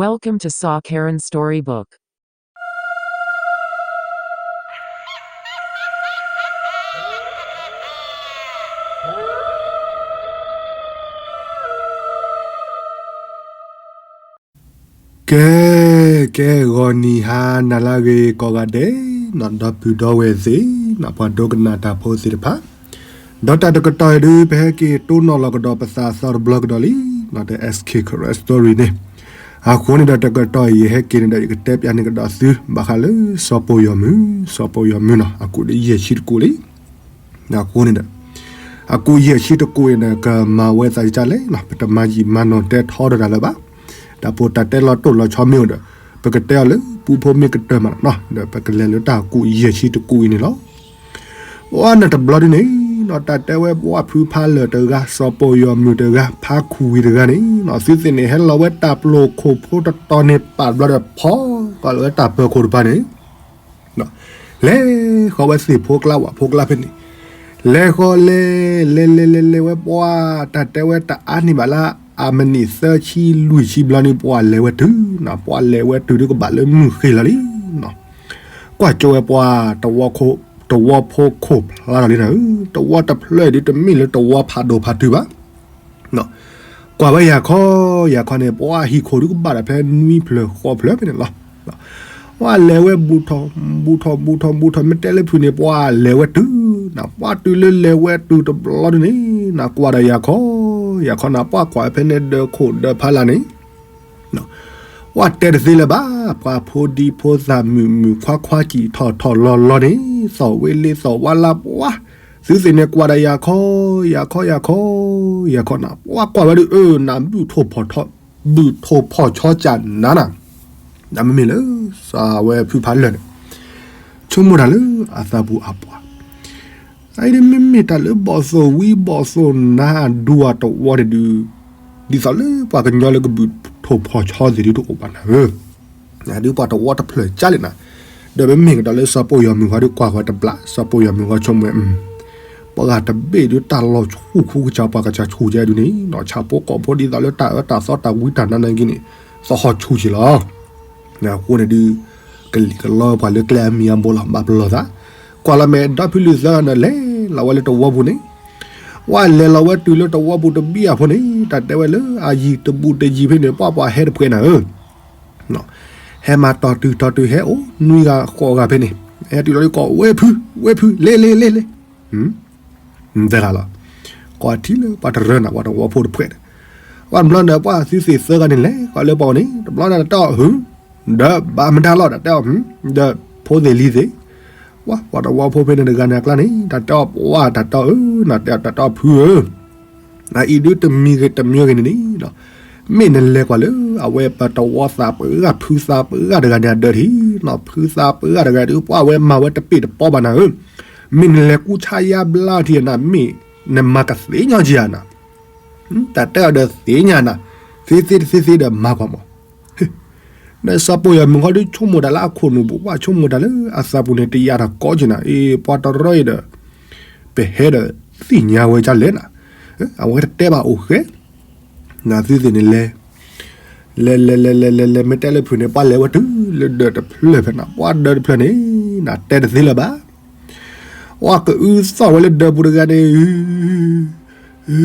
Welcome to Saw Karen Storybook. ကဲ ကဲ ဂီၤနံၤဟါနၤလၢအဂ့ၤကိးဂၤဒဲး, ဒီပုၢ်ဒီဝဲၢ်သ့ၣ်, ပှၤဒိကနၣ်တၢ်ဖိသ့ၣ်တဖၣ်, ဒီးတၢ်တကတီၢ်အံၤဒုး ပဟဲက့ၤတိၢ်နီၣ်လီၤကဒီးပသးသီတဘျီကဒီးလံ, ဒီး S K Karen Story န့ၣ်, အဃိန့ၣ်ဒီးတကတီၢ်အံၤယဟဲက့ၤန့ၣ်ဒီး ယကတဲပၠးန့ၢ်ကဒီးသု ဘၣ်ဃးလၢစီၤပီၢ်ယီၤမုၢ်, စီၤပီၢ်ယီၤမုၢ်နီၤ အကူးဒီးယဲၢ်ဆံတကူးလံ. အဃိန့ၣ်ဒီး အကူးယဲၢ်ဆံတကူးအံၤန့ၣ် ကမၤဝဲသးဒ်လဲၣ်နီၤ, ပတမၤယံာ်မၤနီၢ်တဲထီဒီးတၢ်လၢၤဘၣ်. တၢ်ဖိတၢ်တဲလီၤတိၢ်လီၤဆီမ့ၢ်အိၣ်ဒီး ပကတဲအီၤလၢပူဖိမ့ၢ်ကတၢၢ်မးနီၤ, ဒီးပကလဲၤလၢတၢ်ကူးယဲၢ်ဆံတကူးအံၤန့ၣ်လီၤ. အိၣ်န့ၣ်တဘျီဒ်န့ၣ်နီၤ, တၢ်တဲဝဲပှၤဖုဖးလၢာ်တဂၤ, စီၤပီၢ်ယီၤမုၢ်တဂၤ, ဖါခူဝံၤတဂၤန့ၣ်နီၤ, သုသ့ၣ်န့ၣ် ဟဲလီၤဝဲတၢ်ပျိာ်ခိၣ်ဖိတတီၤန့ၣ် ပာ်ဘျီဒီးဖီၣ်ဃာ်လီၤဝဲတၢ်ပၢၤခိၣ်တဖၣ်န့ၣ် လဲၤဃီၤဝဲသ့ၣ်ဖိကျါဝၣ်ဖိကျါဖဲန့ၣ်, လဲၤဃီၤလဲၤ လဲၤလဲၤလဲၤလဲၤဝဲပှၤ, တၢ်တဲဝဲတအါန့ၢ်ဘၣ်လၢ အမံးနံးသၢဆံလွံၢ်ဆံဘျီန့ၣ် ပှၤလဲၤဝဲတုၤနီၤ, ပှၤလဲၤဝဲတုၤဒုးကဘၣ်လၢမုၢ်ဃ့ၢ်လီၤလံနီၤ, ကွၢ်ကၠိဝဲပှၤ တဝီဖိခိၣ်ဖျါလီၤလံနီၤ, တဝီတဖျၢၣ်ဒုးတမ့ၢ်လၢတဝီဖးဒိၣ်ဖးတုၤဘၣ် ကွၢ်ဝဲယၤခီ, ယၤခီန့ၣ် ပှၤဟံၣ်ခိၣ်ဒုးကဘၣ်ဒီးဖဲနွံဖျၢၣ်ဃိးဖျၢၣ်ဖဲန့ၣ်လီၤ. ပှၤလဲၤဝဲဘူးထီၣ်, ဘူးထီၣ်ဘူးထီၣ်ဘူးထီၣ် မ့ၢ်တဲလၢဖုန့ၣ် ပှၤလဲၤဝဲတုၤနီၤ, ပှၤတုၤလၢလဲၤဝဲတုၤတဘျီဒ်န့ၣ်, နကွၢ်ဒီးယၤခီ, ယၤခီနၤ ပှၤကွၢ်ဖဲန့ၣ်ဒၢးခိၣ်ဒၢးဖးလၢ်န့ၣ် ပှၤတဲတသ့လၢၤဘၣ်, ပှၤဖိဒံဖိသၣ်မုၣ်မုၣ်ခွါခွါစံၣ်ထီၣ်ထီၣ်လီၤလီၤန့ၣ်, သီၣ်ဝ့လ့သီၣ်ဝါလါပှၤ, သုသ့ၣ်န့ၣ်ကွၢ်ဒီးယၤခီ, ယၤခီယၤခီ, ယၤခီနၤ ပှၤကွၢ်ဝဲဒုးအၢနၤ ဘုၣ်ထိၣ်ဖီၣ်ထီၣ်, ဘုၣ်ထိၣ်ဖီၣ်ဆီကၢ်နၤနၤ, နမ့မ့ၢ်လၢ စးဝဲဖုဖးလၢာ်န့ၣ် ဆိကမိၣ်တၢ်လၢအသးပူၤအပှၤ အအံၤဒ်မ့မ့ၢ်တၢ်လၢဘီၣ်သိၣ်ဝံဘီၣ်သိၣ်နါအဒူအတဝီန့ၣ်ဒုး, ဒ်သိးလၢပှၤကညီလၢကဘုၣ်ထိၣ်ဖီၣ်ဆီသ့ၣ်ဒုးတအိၣ်ဘၣ်နၤဧၢ, ဒုးပှၤတဝီတဖျၢၣ်ကၢ်လဲၣ်နၤ, ဒီးမ့မ့ၢ်ကဒီးလၢစီၤပီၢ်ယီၤမုၢ်ဃီဒုးကွၢ်ဃီတဘျီ စီၤပီၢ်ယီၤမုၢ်ဃီဆိကမိၣ်ဝဲ, ပှၤဂၤတဘ့ၣ်ဒုးတၢ်လီၤဆူၣ်ခူကစၢ်ပှၤကစၢ်ဆူၣ်ကဲဒုးန့ၣ်နီၤ, ဆၣ်ဖိကီၢ်ဖိဒ်သိးလၢတၢ်အၢတၢ်သီတၢ်ဝံတၢ်နါန့ၣ်က့န့ၣ်, သီၣ်ဟီၣ်ဆူၣ်က့ၤလီၤ အဃိန့ၣ်ဒုး ကလံၤကလီပှၤလၢကျဲအမံၤအဘိလီၤ ဘၣ်ပလီၢ်သး, ကွၢ်လီၤမဲာ်ဒီဖုလုၢ်သၢဂၤန့ၣ် လဲၤလီၤဝဲလၢတဝီပူၤန့ၣ်, ဝဲလဲၤလီၤဝဲတုၤလၢတဝီပူၤတဘ့ၣ်အဖိန့ၣ်, တၢ်တဲဝဲလၢအယံၤတဘူးတယံၤဖဲန့ၣ် ပှၤပှၤဟဲတဖှဲးနၤဧၢ, ဟဲမၤတီၢ်တုၤတီၢ်တုၤဟဲအိၣ်နွံဂၤဃိးဂၤဖဲန့ၣ်, ဟဲတုၤလီၤလံကိးဝဲဖု, ဝဲဖု, လဲၤလဲၤလဲၤလဲၤ သၢဂၤလီၤ, ကွၢ်ထံလၢပှၤတရၢနၤ ပှၤတဝီဖိတဖှဲးန့ၣ်, ပှၤတဘျီန့ၣ် ပှၤသုသ့ၣ်သၢဂၤန့ၣ် လဲၤဃီၤလၢပှၤန့ၣ် တဘျီန့ၣ်တၢ်တဲအီၤဟု, ဒီးဘၣ်မတၤလီၤ တၢ်တဲအီၤဟု, ဒီးဖိသ့ၣ်လံၤသ့ၣ်, ပှၤတဝီဖိဖဲန့ၣ်တဂၤန့ၣ်အကျါန့ၣ် တၢ်တဲအီၤပှၤတၢ်တဲအီၤဧၢ, နတဲအီၤတၢ်တဲအီၤဖုဧၢ အအံၤဒုးတမံၤဂ့ၤတမံၤဂ့ၤန့ၣ်န့ၣ်, မ့ၢ်နလဲၤကွၢ်လၢ အဝဲပတဝီသးပှၢ်ဖုသးပှၢ်တဂၤန့ၣ်အဒၢးထံနီၤ, ဖုသးပှၢ်တဂၤဒုး ပှၤဝဲမၤဝဲတပ့ၢ်တပီဘၣ်နၤဧၢ, မ့ၢ်နလဲၤကူဆါယါဘျါထံနၤ မ့ၢ်နမၤကသ့ညီကယၤနၤ, တၢ်တဲအီၤဒီးသ့ၣ်ညါနၤ, သ့သ့တသ့သ့ဒီးမၤကွၢ်မး ဒီးစီၤပီၢ်ယီၤမုၢ်ဃီဒုးဆိကမိၣ်တၢ်လၢအခိၣ်နူာ်ပူၤ ပှၤဆိကမိၣ်တၢ်လၢအသးပူၤန့ၣ် တယာ်တၢ်ကီက့ၤနၤ, အ့ ပှၤတရၢအံၤဒီး ပဟဲဒီးသ့ၣ်ညါဝဲဒ်လဲၣ်နၤ, အဝဲတတဲဘၣ်အိၣ်ဃဲ, နသုသ့ၣ်န့ၣ်လဲၤ, လဲၤလဲၤလဲၤလဲၤလဲၤလဲၤ မ့ၢ်တဲလၢဖုန့ၣ် ပှၤလဲၤဝဲတုၤလၢဒၢးတဖျၢၣ်ဖဲနၤ, ပှၤဒၢးတဖျၢၣ်န့ၣ် နတဲတသ့လၢၤဘၣ် ပှၤကအုသီၣ်ဝဲလၢဒၢးပူၤတဂၤန့ၣ်, အု, အု,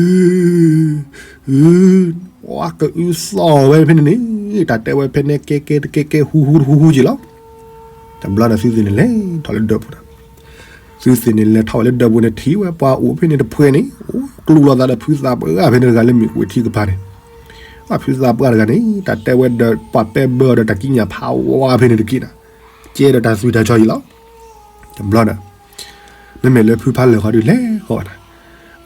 အု, ပှၤကအုသီၣ်ဝဲဖဲန့ၣ်န့ၣ်, တၢ်တဲဝဲဖဲန့ၣ် ကဲကဲတကဲကဲ ဟူဟူတဟူဟူက့ၤလီၤ. တဘျီန့ၣ်သုသ့ၣ်န့ၣ်လဲၤထီၣ်လၢဒၢးပူၤန့ၣ်, သုသ့ၣ်န့ၣ်လဲၤထီၣ်ဝဲလၢဒၢးပူၤန့ၣ် ထံၣ်ဝဲပှၤအိၣ်ဖဲန့ၣ်တဖှဲးန့ၣ်, အိၣ်ကျူလီၤသးဒီးဖုသးပှၢ်ဖဲန့ၣ်တဂၤလၢမ့ၢ်ကွံာ်ထံကဖၣ်န့ၣ်, ပှၤဖုသးပှၢ်တဂၤန့ၣ် တၢ်တဲဝဲဒီးပှၤပဲဘၢအီၤဒီးတၢ်ကံးညာ်ဖးဝါဖဲန့ၣ်တက့ၢ်နၤ, ကဲဒီးတၢ်သွံၣ်တၢ်စီၤအံၤလီၤ. တဘျီဒီး မ့မ့ၢ်လၢဖုဖးလၢာ်ဃီဒုးလဲၤဃီနၤ,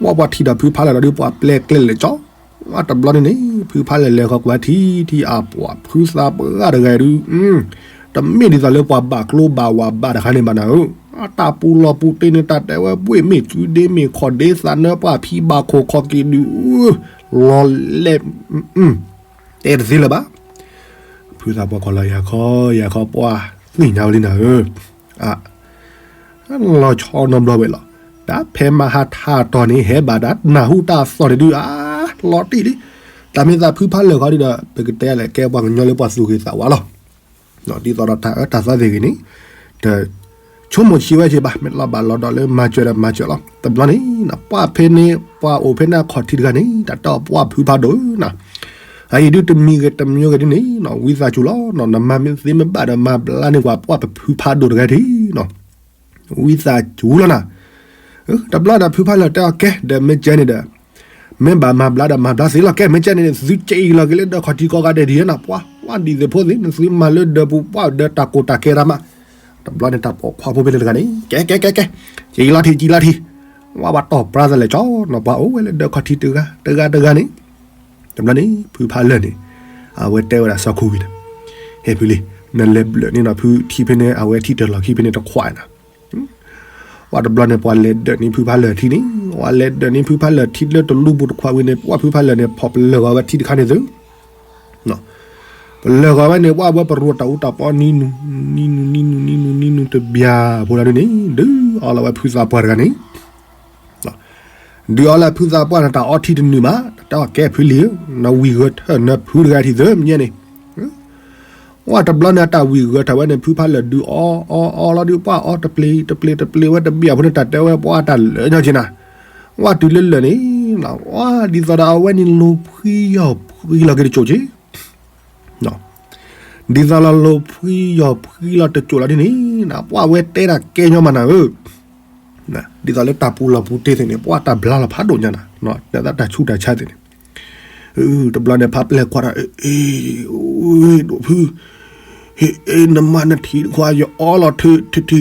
ဝဲပှၤထံၣ်ဒီးဖုဖးလၢာ်ဒီးဒုးပှၤပျဲကျဲလဲၤကၠီ, ဝဲတဘျီန့ၣ်န့ၣ် ဖုဖးလၢာ်လဲၤဃီကွၢ်ထံထံအပှၤ ဖုသးပှၢ်တဂၤဒုး, တမ့ၢ်ဒ်သိးလၢပှၤဘၣ်ကျိဘၣ်ဝၣ်ဘၣ်တခါန့ၣ်ဘၣ်နၤဧၢ, အတၢ်ပူၤလီၤပူၤတ့ၢ်န့ၣ် တၢ်တဲဝဲဘှ့ၣ်မ့ၢ်စုဒ့မ့ၢ်ခီၣ်ဒ့သးနၢပှၢ် ဖံဘၣ်ခိၣ်ခီၣ်က့ၤဒုး, လီၤလဲၣ်, တဲတသ့လၢၤဘၣ်. ဖုသးပှၢ်ကွၢ်လီၤယၤခီ, ယၤခီပှၤသ့ၣ်ညါဝဲလံနၤဧၢ, လီၤဆီနီတဘျီဝဲလီၤ. တၢ်ဖဲမဟါထါတီၤန့ၣ် ဟဲဘၣ်ဒၣ်နၢ်ဟူတၢ်သီၣ်န့ၣ်ဒုး အါ, လီၤတံၢ်လံ. တၢ်မ့ၢ်သးဖုဖးလၢာ်ခီဒုဒီး ပကတဲလဲၣ် ကဲပှၤကညီလၢပှၤသူၣ်ဂ့ၤသးဝါလီၤ. ဒ်သိးဒီးတၢ်အၢတၢ်သီသ့ၣ်ဂ့ၤန့ၣ် တဆိကမိၣ်ဆံးဝဲက့ၤဘၣ်, မ့ၢ်လီၤဘၣ်လီၤဒီးလၢမၤစၢၤဒီးမၤစၢၤလီၤ. တဘျီန့ၣ် ပှၤဖဲန့ၣ် ပှၤအိၣ်ဖဲန့ၣ်အခီၣ်ထံးတဂၤန့ၣ် တၢ်တဲအီၤပှၤဖုဖးဒိၣ်ဧၢနီၤ, အအံၤဒုတမံၤဂ့ၤတမံၤဂ့ၤဒုန့ၣ် ဝံသးစူၤလီၤ, နမၤမ့ၢ်သ့မ့ၢ်ဘၣ်ဒီးမၤဘျါန့ၢ်ပှၤ ပှၤပဖုဖးဒိၣ်တဂၤထံးနီၤ ဝံသးစူၤလီၤနၤ. တဘျီဒီးဖုဖးလၢာ်တဲအီၤကဲ ဒီးမ့ၢ်ကဲန့ၣ်ဒီး မ့ၢ်ဘၣ်မၤဘျါဒီးမၤဘျါသ့လီၤ. ကဲမ့ၢ်ကဲန့ၣ် သုက့ၤလီၤက့ၤလၢဒၢးခီၣ်ထံးကိးဂၤဒဲးဒ်နီၤ, ပှၤ ပှၤဒ်သိးဖိသ့ၣ် နသုမၤလၢဒၢးပူၤ ပှၤဒၢးတၢ်ကိၢ်တၢ်ကဲတၢ်မး. တဘျီန့ၣ်တၢ်ပိာ်ခွါဖိဖဲန့ၣ်တဂၤန့ၣ် ကဲကဲကဲကဲ က့ၤလီၤထံး က့ၤလီၤထံး, ဝါဘၣ်တီၢ်ပြါသလဲၣ်ကၠီနီၤ, ပှၤအိၣ်ဝဲလၢဒၢးခီၣ်ထံးတဂၤတဂၤတဂၤန့ၣ်. တဘျီန့ၣ် ဖုဖးလၢာ်န့ၣ် အဝဲတဲဝဲဒၣ်စီၤခိၣ်ဝံၤန့ၣ်, ဟဲဖုလံ, နလဲၤဘျၢၣ်န့ၢ်နီၤ ဖုထံဖဲန့ၣ် အဝဲထံတၢ်လီၢ်ခံဖဲန့ၣ်တခွးနီၤ. ဝဲတဘျီန့ၣ် ပှၤလဲၤဒၢးန့ၢ်ဖုဖးလၢာ်ထံန့ၣ်, ဝဲလဲၤဒၢးန့ၢ်ဖုဖးလၢာ်ထံလၢတလူပူၤတခွးဝံၤန့ၣ် ပှၤဖုဖးလၢာ်န့ၣ် ဖီၣ်ပလၢၢ်ဂီၤဝဲထံတခါန့ၣ်သု ပလၢၢ်ဂီၤဝဲန့ၣ် ပှၤဝဲပရိၣ်တၢ်အူတၢ်ပီနံနုၤ, နံနုၤ နံနုၤ နံနုၤ နံနုၤတဘျီဖိလီၤဒုန့ၣ် ဒုးအီလီၤဝဲဖုသးပှၢ်တဂၤန့ၣ်, ဒုးအီလီၤဖုသးပှၢ်န့ၣ် တၢ်အီထံတနုာ်မး, တၢ်တဲအီၤကဲဖုလံဧၢ, နဝံၤဂၢၢ်ထၢၣ်နဖုတဂၤထံၣ်သၢမညဲန့ၣ် ဝဲတဘျီန့ၣ် တၢ်ဝံၤဂၢၢ်ထၢၣ်ဝဲန့ၣ် ဖုဖးလၢာ်ဒုးအီအီအီလီၤဒုး ပှၤအီတပျ့ၤတပျ့ၤတပျ့ၤဝဲတဘျီဖိန့ၣ် တၢ်တဲဝဲပှၤတၢ်လၢာ်ညီက့ၤနၤ, ဝဲတုၤလၢလၢာ်န့ၣ်, ဝဲဒ်သိးဒီးအဝဲန့ၣ်လိၤဖှံယီၤဖှံလီၤက့ၤတစိၢ်က့ၤ ဒ်သိးလီၤလိၤဖှံယီၤဖှံလီၤတစိၢ်လီၤဒ်န့ၣ်, ပှၤဝဲတဲတၢ်ကဲညီမးနၤဧၢ, ဒ်သိးလၢတၢ်ပူၤလီၢ်ပူၤတ့ၢ်သ့ၣ်န့ၣ် ပှၤတၢ်ဘျါလီၤဖးဒိၣ်ညါနၤ, တၢ်ဆူးတၢ်ဆါသ့ၣ်န့ၣ်, တဘျီန့ၣ် ဖးပျဲၢ်ခွါဒီး အ့ ဒိၣ်ဖု ဟ့ၣ် နမၤနထံၣ်တခွါ ယအီလီၤထံထံထံ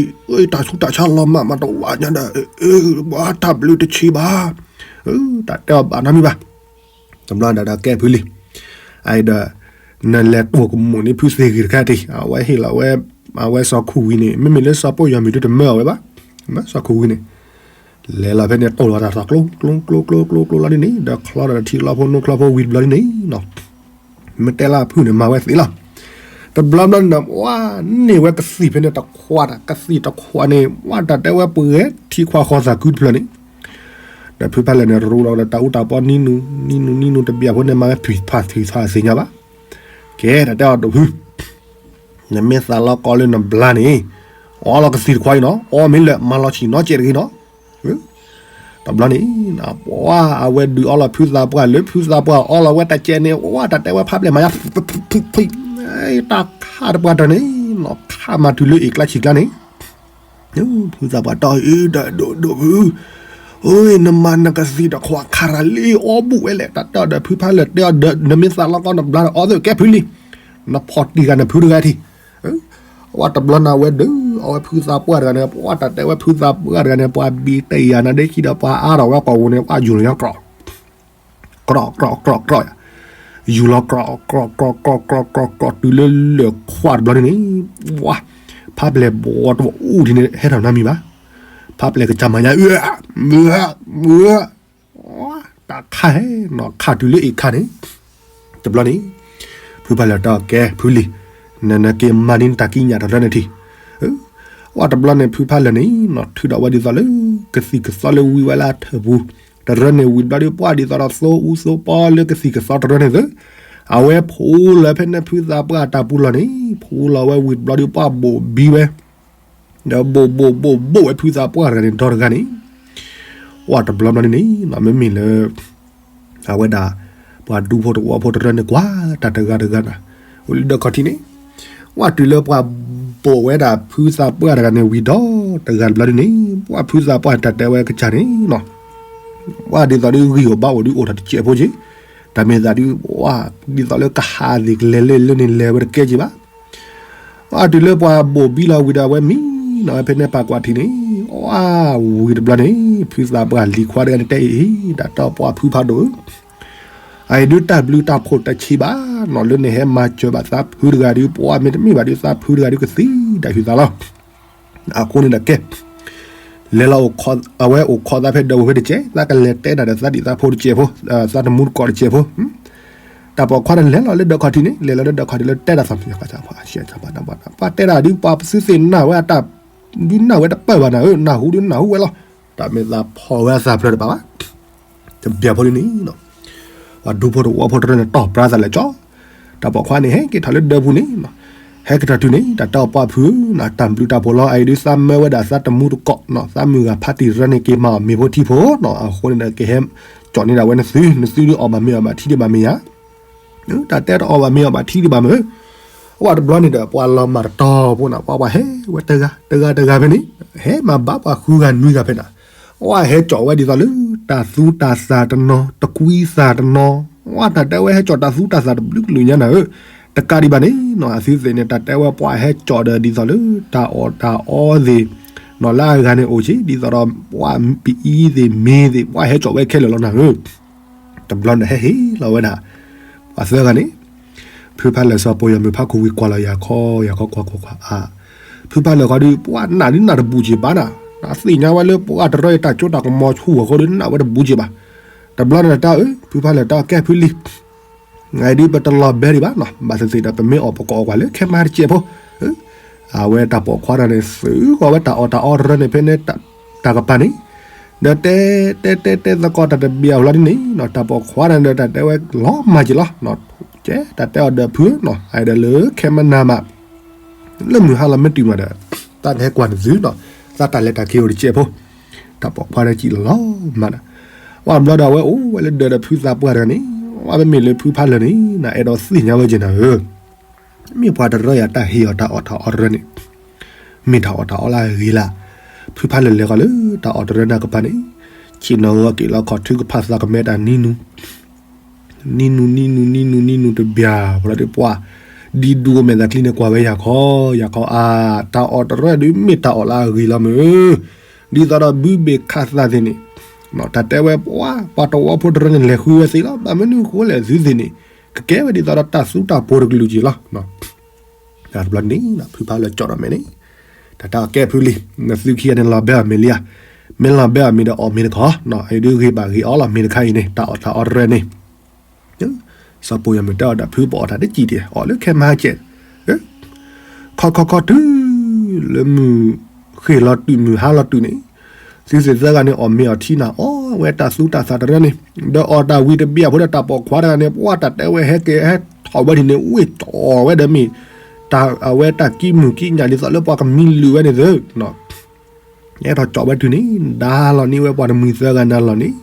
တၢ်ဆူးတၢ်ဆါလီၤမၢ်မးတဝးညါဒီး ဘၣ်တၢ်ဘျုးတဆံးဘၣ်, တၢ်တဲအီၤဘၣ်နီတမံၤဘၣ်, တဘျီဒီးကဲဖုလံ, အဒီး နလဲၤတိၢ်ကမူၣ်န့ၢ်ဖုသ့ၣ်ဂ့ၤတခါတံၢ် အဝဲဟ့ၣ်လီၤဝဲ, အဝဲစီၤခိၣ်ဝံၤန့ၣ် မ့မ့ၢ်လၢစီၤပိၢ်ယီၤမံၤဒုတမၢအီၤဝဲဘၣ်, စီၤခိၣ်ဝံၤန့ၣ် လဲၤလီၤဖဲန့ၣ် တိၢ်လီၤတၢ်သီကျိကျိကျိကျိကျိကျိလီၤဒ်န့ၣ် ဒီးချီဒီးထံချီဖိနိချီဖိဝံၤတဘျီဒ်န့ၣ်နီၤ, မ့ၢ်တဲလၢဖုန့ၣ်မၤဝဲသ့လီၤ, တဘျီဘျီန့ၣ် ဝဲန့ၢ်ဝဲကသံၣ်ဖဲန့ၣ်တခွးတၢ် ကသံၣ်တခွးန့ၣ် ဝဲတၢ်တဲဝဲပှဲၤထံခွါဃီသးခုတဖျၢၣ်န့ၣ်, ဒီးဖုဖးလၢာ်န့ၣ် ရူလီၤဒီးတၢ်အူတၢ်ပီနံနုၤ နံနုၤ နံနုၤတဘျီဖိန့ၣ် မၤဝဲဖုၣ်ဖးထုၣ်ဖးသ့ၣ်ညါဘၣ်, ကဲတၢ်တဲအီၤဒိၣ်ဖု နမ့ၢ်သးလီကီလၢနဘျါန့ၣ်, အီလီၤကသံၣ်တခွါအံၤနီၤ, အီမ့ၢ်လၢာ်မၤလီၤဆံၣ်နီၤကဲးတဂ့ၤနီၤ, တဘျီန့ၣ်, ပှၤအဝဲဒုးအီလီၤဖုသးပှၢ်လၢဖုသးပှၢ်အီလီၤဝဲတၢ်ကဲးန့ၣ် ဝဲတၢ်တဲဝဲဖးပျဲၢ်မၤယါ, တၢ်ခးတပှၢ်တၢၢ်န့ၣ်, နီၤခးမၤတုၤလၢအ့ၣ်ကျါဆံၣ်ကျါန့ၣ် ဖုသးပှၢ်တီၢ်အံၤဒီးဒိၣ်ဒိၣ်ဖု, အိ နမၤနကသံၣ်တခွးခးရၤလံအီဘူၣ်ဝဲလဲၣ် တၢ်တဲအီၤဒီးဖုဖးလၢာ်တဲအီၤဒီး နမ့ၢ်သးလီကီနဘျါဒီးအီသ့ၣ်ကဲဖုလံ, နဖီၣ်တံၢ်ဂၤနဖုတဂၤထံၣ်, ဝဲတဘျီန့ၣ်ဝဲဒုးအီဝဲဖုသးပှၢ်တဂၤန့ၣ် ပှၤတၢ်တဲဝဲဖုသးပှၢ်တဂၤန့ၣ် ပှၤဘံတယၤနၤဒ့ခံဒီးပှၤအါထီၣ်ဝဲကိာ်ပူၤန့ၣ် ပှၤယူၤလီၤညီကြီၢ် ကြီၢ်ကြီၢ်ကြီၢ်, ယူၤလီၤကြီၢ်ကြီၢ်ကြီၢ်ကြီၢ် တုၤလၢလၢာ်ခွးတဘျီန့ၣ်, ဝါ, ဖးပျဲၢ်ဘီတဝီအူထံန့ၣ် ဟဲထီၣ်နီတမံၤဘၣ်, ဖးပျဲၢ်ကစၢ်မၤညါ အၢ, မၢ, မၢ, တၢ်ခးဟဲနီၤ ခးတုၤလၢအ့ၣ်ခါန့ၣ်, တဘျီန့ၣ်, ဖုဖးလၢာ်တဲအီၤကဲဖုလံ, နနက့ၤမၤန့ၢ်နတၢ်ကံးညာ်တရၢန့ၣ်ထံၣ်, ဝဲတဘျီန့ၣ် ဖုဖးလၢာ်န့ၣ်နီၤ ထုးဒီးဝဲဒ်သိးလၢ ကသံၣ်ကသီလၢဝံၤဝဲလၢအထၢၣ်ပူၤ, တရၢန့ၣ်ဝံၤတဘျီဒီး ပှၤဒ်သိးဒီးသိအူသိပီလၢကသံၣ်ကသီတရၢန့ၣ်သၢ, အဝဲဖှူလီၤဖဲန့ၣ်ဖုသးပှၢ်တၢ်ပူၤလီၢ်န့ၣ်, ဖှူလီၤဝဲဝံၤတဘျီဒီး ပှၤဘိၣ်ဘံဝဲ, ဒီးဘိၣ်ဘိၣ်ဘိၣ်ဘိၣ်ဝဲဖုသးပှၢ်တဂၤန့ၣ်ဒီတဂၤန့ၣ်, ဝဲတဘျီဘျီန့ၣ်န့ၣ် မ့မ့ၢ်လၢ အဝဲဒၣ် ပှၤဒူဖိတဝီဖိတရၢန့ၣ်ကွၢ်တၢ်တဂၤတဂၤန့ၣ်, အိၣ်လၢဒၢးခီၣ်ထံးန့ၣ်, ဝဲတုၤလၢပှၤဘိၣ်ဝဲဒၣ်ဖုသးပှၢ်တဂၤန့ၣ်ဝံၤဒီတဂၤတဘျီဒ်န့ၣ်, ပှၤဖုသးပှၢ်တၢ်တဲဝဲကစၢ်န့ၣ်နီၤ, ပှၤဒ်သိးဒ်ဂံၢ်အိၣ်ဘါအိၣ်ဒ်အိၣ်ထီၣ်တစဲးဖိက့ၤ, တၢ်မ့ၢ်သးဒ် ပှၤဒ်သိးလၢကဟးသ့ၣ်ကလဲၤလၢလၢန့ၣ်လဲၤဝဲတကဲက့ၤဘၣ် အတုၤလၢပှၤဘိၣ်ဘံလီၤဝံၤဒီးအဝဲမံနီၤဝဲဖဲန့ၣ်ပာ်ကွၢ်ထံန့ၣ်, အဝံၤတဘျီန့ၣ် ဖုသးပှၢ်လံၤခွါတဂၤန့ၣ်တဲအံၤ တၢ်တီပှၤဖုဖးဒိၣ်ဧၢ, အအံၤဒုတၢ်ဘျုးတၢ်ဖှိၣ်တဆံးဘၣ်နီၤ လၢန့ၣ်ဟဲမၤစၢၤဘၣ်သးဖုတဂၤဒု ပှၤမ့တမ့ၢ်ဘၣ်ဒုသးဖုတဂၤဒုကသံဒၣ်ဟုသးလီၤ. အဃိန့ၣ်ဒီးကဲ လဲၤလီၤ အဝဲအိၣ်ခိးသးဖဲဒၢးဝဲဖဲတကဲး သးကလဲၤတဲတၢ်ဒီးသးဒံၣ်သးဖိတကဲးဖိ, သးတမူတကိးတကဲးဖိ, တၢ်ပိာ်ခွါန့ၣ်လဲၤလီၤလၢဒၢးခီၣ်ထံးန့ၣ် လဲၤလီၤလၢဒၢးခီၣ်ထံးလၢတဲတၢ်သးမံၤ ပှၤတဲတၢ်ဒုးပှၤသုသ့ၣ်နၢ်ဝဲအတၢ် ဒုးနၢ်ဝဲတပၢၢ်ဘၣ်နၤဧၢ နၢ်ဟူဒုးနၢ်ဟူဝဲလီၤ. တၢ်မ့ၢ်သးဖီၣ်ဝဲအသးဖျၢၣ်တဘၣ်ဘၣ်. တဘျီဖိလံန့ၣ် ပှၤဒူဖိတဝီဖိတရၢန့ၣ် တီၢ်ပြၢသးလဲၤကၠီ တၢ်ပိာ်ခွါန့ၣ် ဟဲက့ၤထီၣ်လၢဒၢးပူၤန့ၣ်, ဟဲက့ၤထီၣ်တုၤန့ၣ် တၢ်တဲအီၤပှၤဖုဧၢ, တၢ်ဘျုးတၢ်ဖှိၣ်လီၤ, အအံၤဒုးသးမၢဝဲဒၣ်သးတမူတကိးနီၤ, သးမုၢ်ဂၤဖးတံၢ်ရၢန့ၣ် က့ၤမၤအီၣ်မ့ၤဖိထံဖိနီၤ, အဃိန့ၣ်ဒီး ကဟဲကၠီန့ၢ်ဒၣ်ဝဲနသု, နသုဒုးအီၣ်ဘၣ်မ့ၤအီၣ်ဘၣ်ထံဒံးဘၣ်မ့ၢ်ဧါ, တၢ်တဲတအီၣ်ဘၣ်မ့ၤအီၣ်ဘၣ်ထံဒံးဘၣ်မ့ၢ်ဧါ, အဝဲတဘျီန့ၣ်ဒီး ပှၤလီၤမၢ်တတီၤဖိနီၤ, ပှၤပှၤဟဲဝဲတဂၤတဂၤတဂၤဖဲန့ၣ်, ဟဲမၤဘၣ်ပှၤဃုဂၤနွံဂၤဖဲန့ၣ်, အဝဲဟဲကၠီဝဲဒ်သိးလၢ တၢ်သူတၢ်သၣ်တနီၤ, တကွံသၣ်တနီၤ, ဝဲတၢ်တဲဝဲဟဲကၠီတၢ်သူတၢ်သၣ်တဘျုးကလုာ်ညါနၤဧၢ, တကးဒံးဘၣ်န့ၣ်နီၤ, အသုသ့ၣ်န့ၣ် တၢ်တဲဝဲပှၤဟဲကၠီဒီးဒ်သိးလၢ တၢ်အီၣ်တၢ်အီသ့ၣ်နီၤ, လၢအဂၤန့ၣ်အိၣ်ဆံး ဒ်သိးဒီး ပှၤပအံသ့ၣ်မ့ၤသ့ၣ် ပှၤဟဲကၠီဝဲခဲလၢာ်လီၤနၤဧၢ, တဘျီန့ၣ်ဟဲဟ့ၣ်လီၤဝဲဒၣ် ပှၤသၢဂၤန့ၣ်, ဖုဖါလၢာ်စီၤပိာ်ယီၤမုၣ်ဖးခူဝံၤ ကွၢ်လီၤယၤခီယၤခီ ကွၢ်ကွၢ်ကွၢ် အါ, ဖုဖါလၢာ်ခီဒုး ပှၤနာ်ဒုးနာ်တဘူးက့ၤဘၣ်နၤ, သ့ၣ်ညါဝဲလၢပှၤတရၢအတၢ်ကၠိတၢ်ကမီၤဆူၣ်အဃိဒီး နာ်ဝဲတဘူးက့ၤဘၣ်, တဘျီန့ၣ်တၢ်အၢ ဖုဖါလၢာ်တၢ်ကဲဖုလံ, နဒုးပတလီၤဘဲဒံးဘၣ်နီၤ, ဘၣ်သ့ၣ်သ့ၣ်ဒီး ပမ့ၢ်အီၣ်ပကအီၣ်ကွၢ်လၢခဲမါတစဲးဖိ, အဝဲတၢ်ပိာ်ခွါတဂၤန့ၣ် သုးဂီၤဝဲတၢ်အီၣ်တၢ်အီတရၢန့ၣ် ဖဲန့ၣ် တၢ်ကပၤန့ၣ်, ဒီးတဲ တဲတဲတဲသကိးတၢ်တဘျီအဖီလာ်ဒ်န့ၣ်နီၤ, တၢ်ပိာ်ခွါတဂၤန့ၣ်ဒီး တၢ်တဲဝဲလီၤမၢ်က့ၤလီၤ, ကဲတၢ်တဲအီၤဒီးဖုဧၢနီၤ, အအံၤဒီးလၢခဲမါနၤမး လၢမုၢ်ဟါလီၤမ့ၢ်တုၤမးဒီး သးတဟဲကွၢ်နသုနီၤ, သးတၢ်လဲၤတၢ်က့ၤအိၣ်တစဲးဖိ, တၢ်ပိာ်ခွါတဂၤစံးလီၤမၢ်ဒီး, ဝဲတဘျီဒီးအဝဲအိၣ်ဝဲလၢဒၢးဒီးဖုသးပှၢ်တဂၤန့ၣ်, ဝဲမ့မ့ၢ်လၢဖုဖါလၢာ်န့ၣ် နအဲၣ်ဒိးသ့ၣ်ညါဝဲက့ၤနၤဧၢ, မ့ၢ်ပှၤတရၢအတၢ်ဟ့ၣ်အီၤတၢ်အီၣ်တၢ်အီတရၢန့ၣ် မ့ၢ်တၢ်အီၣ်တၢ်အီလၢအဂ့ၤလၢ်, ဖုဖါလၢာ်လဲၤဃီၤလၢတၢ်အီၣ်တရၢန့ၣ်အကပၤန့ၣ်, ဆ့ၣ်နီၤဂီၤက့ၤလီၤခီၣ်ထုကဖၣ်သးကမဲတၢ်နံၤနူ နံၤနူနံၤနူနံၤနူနံၤနူတဘျီ, ပှၤလီၤဒုးပှၤ ဒ်ဒူကမဲာ်သးချံန့ၣ်ကွၢ်ဝဲယၤခီ, ယၤခီအါ, တၢ်အီၣ်တရၢဒုးမ့ၢ်တၢ်အီၣ်လၢအဂ့ၤလီၤမ့ၢ်ဧၢ, ဒ်သိးဒီးဘုဘ့ၣ်ခးသးသ့ၣ်န့ၣ်, တၢ်တဲဝဲပှၤ ပှၤတဝီဖိတရၢန့ၣ်လဲၤဃုဝဲသ့လီၤ, ဘၣ်မနုၤဃိလဲၣ်သုသ့ၣ်န့ၣ်, ကကဲဝဲဒ်သိးဒီးတၢ်သူတၢ်ပိၤတကလုာ်က့ၤလီၤ. တဘျီန့ၣ် ဖုဖါလၢာ်ကၠီဒီးမဲာ်န့ၣ်, တၢ်တၢ်ကဲဖုလံ, နသုခံဂၤန့ၣ်လီၤဘဲအီၤမ့ၤလံဧါ, မ့ၢ်လီၤဘဲအီၤမ့ၤဒီးအီၣ်မ့ၤတခီ, အံၤဒုးဂ့ၤဘၣ်ဂ့ၤအီၤလီၤမ့ၤတခါအံၤန့ၣ် တၢ်အီၣ်တၢ်အီတရၢန့ၣ် စီၤပိာ်ယီၤမုၣ်တဲအီၤဒီးဖုပအီၣ်တၢ်တကံၢ်တ့ၢ် အီၣ်လၢခဲမါကဲး, ခီခီခီတုၤ လၢမုၢ်ဃ့ၢ်လီၤတုၤမုၢ်ဟါလီၤတုၤန့ၣ်, သုသ့ၣ်သၢဂၤန့ၣ် အီၣ်မ့ၤအီၣ်ထံနၤ အီၣ်ဝဲတၢ်သူတၢ်သၣ်တရၢန့ၣ်, ဒီးအီၣ်တၢ်ဝံၤတဘျီအဖိဒီးတၢ်ပိာ်ခွါတဂၤန့ၣ် ပှၤတၢ်တဲဝဲဟဲက့ၤဟဲထီၣ်ဝဲဒ်န့ၣ် ဝ့ၢ်ကၠီဝဲဒီးမ့ၢ် တၢ်အဝဲတၢ်ကံမုၢ်ကံညၣ်ဒ်သိးလၢပှၤကမံလုာ်ဝဲန့ၣ်သု ဟဲထီၣ်ကၠီဝဲတုၤန့ၣ် ဒါလီၤန့ၢ်ဝဲပှၤတမှံၤသၢဂၤနၤလီၤန့ၣ်,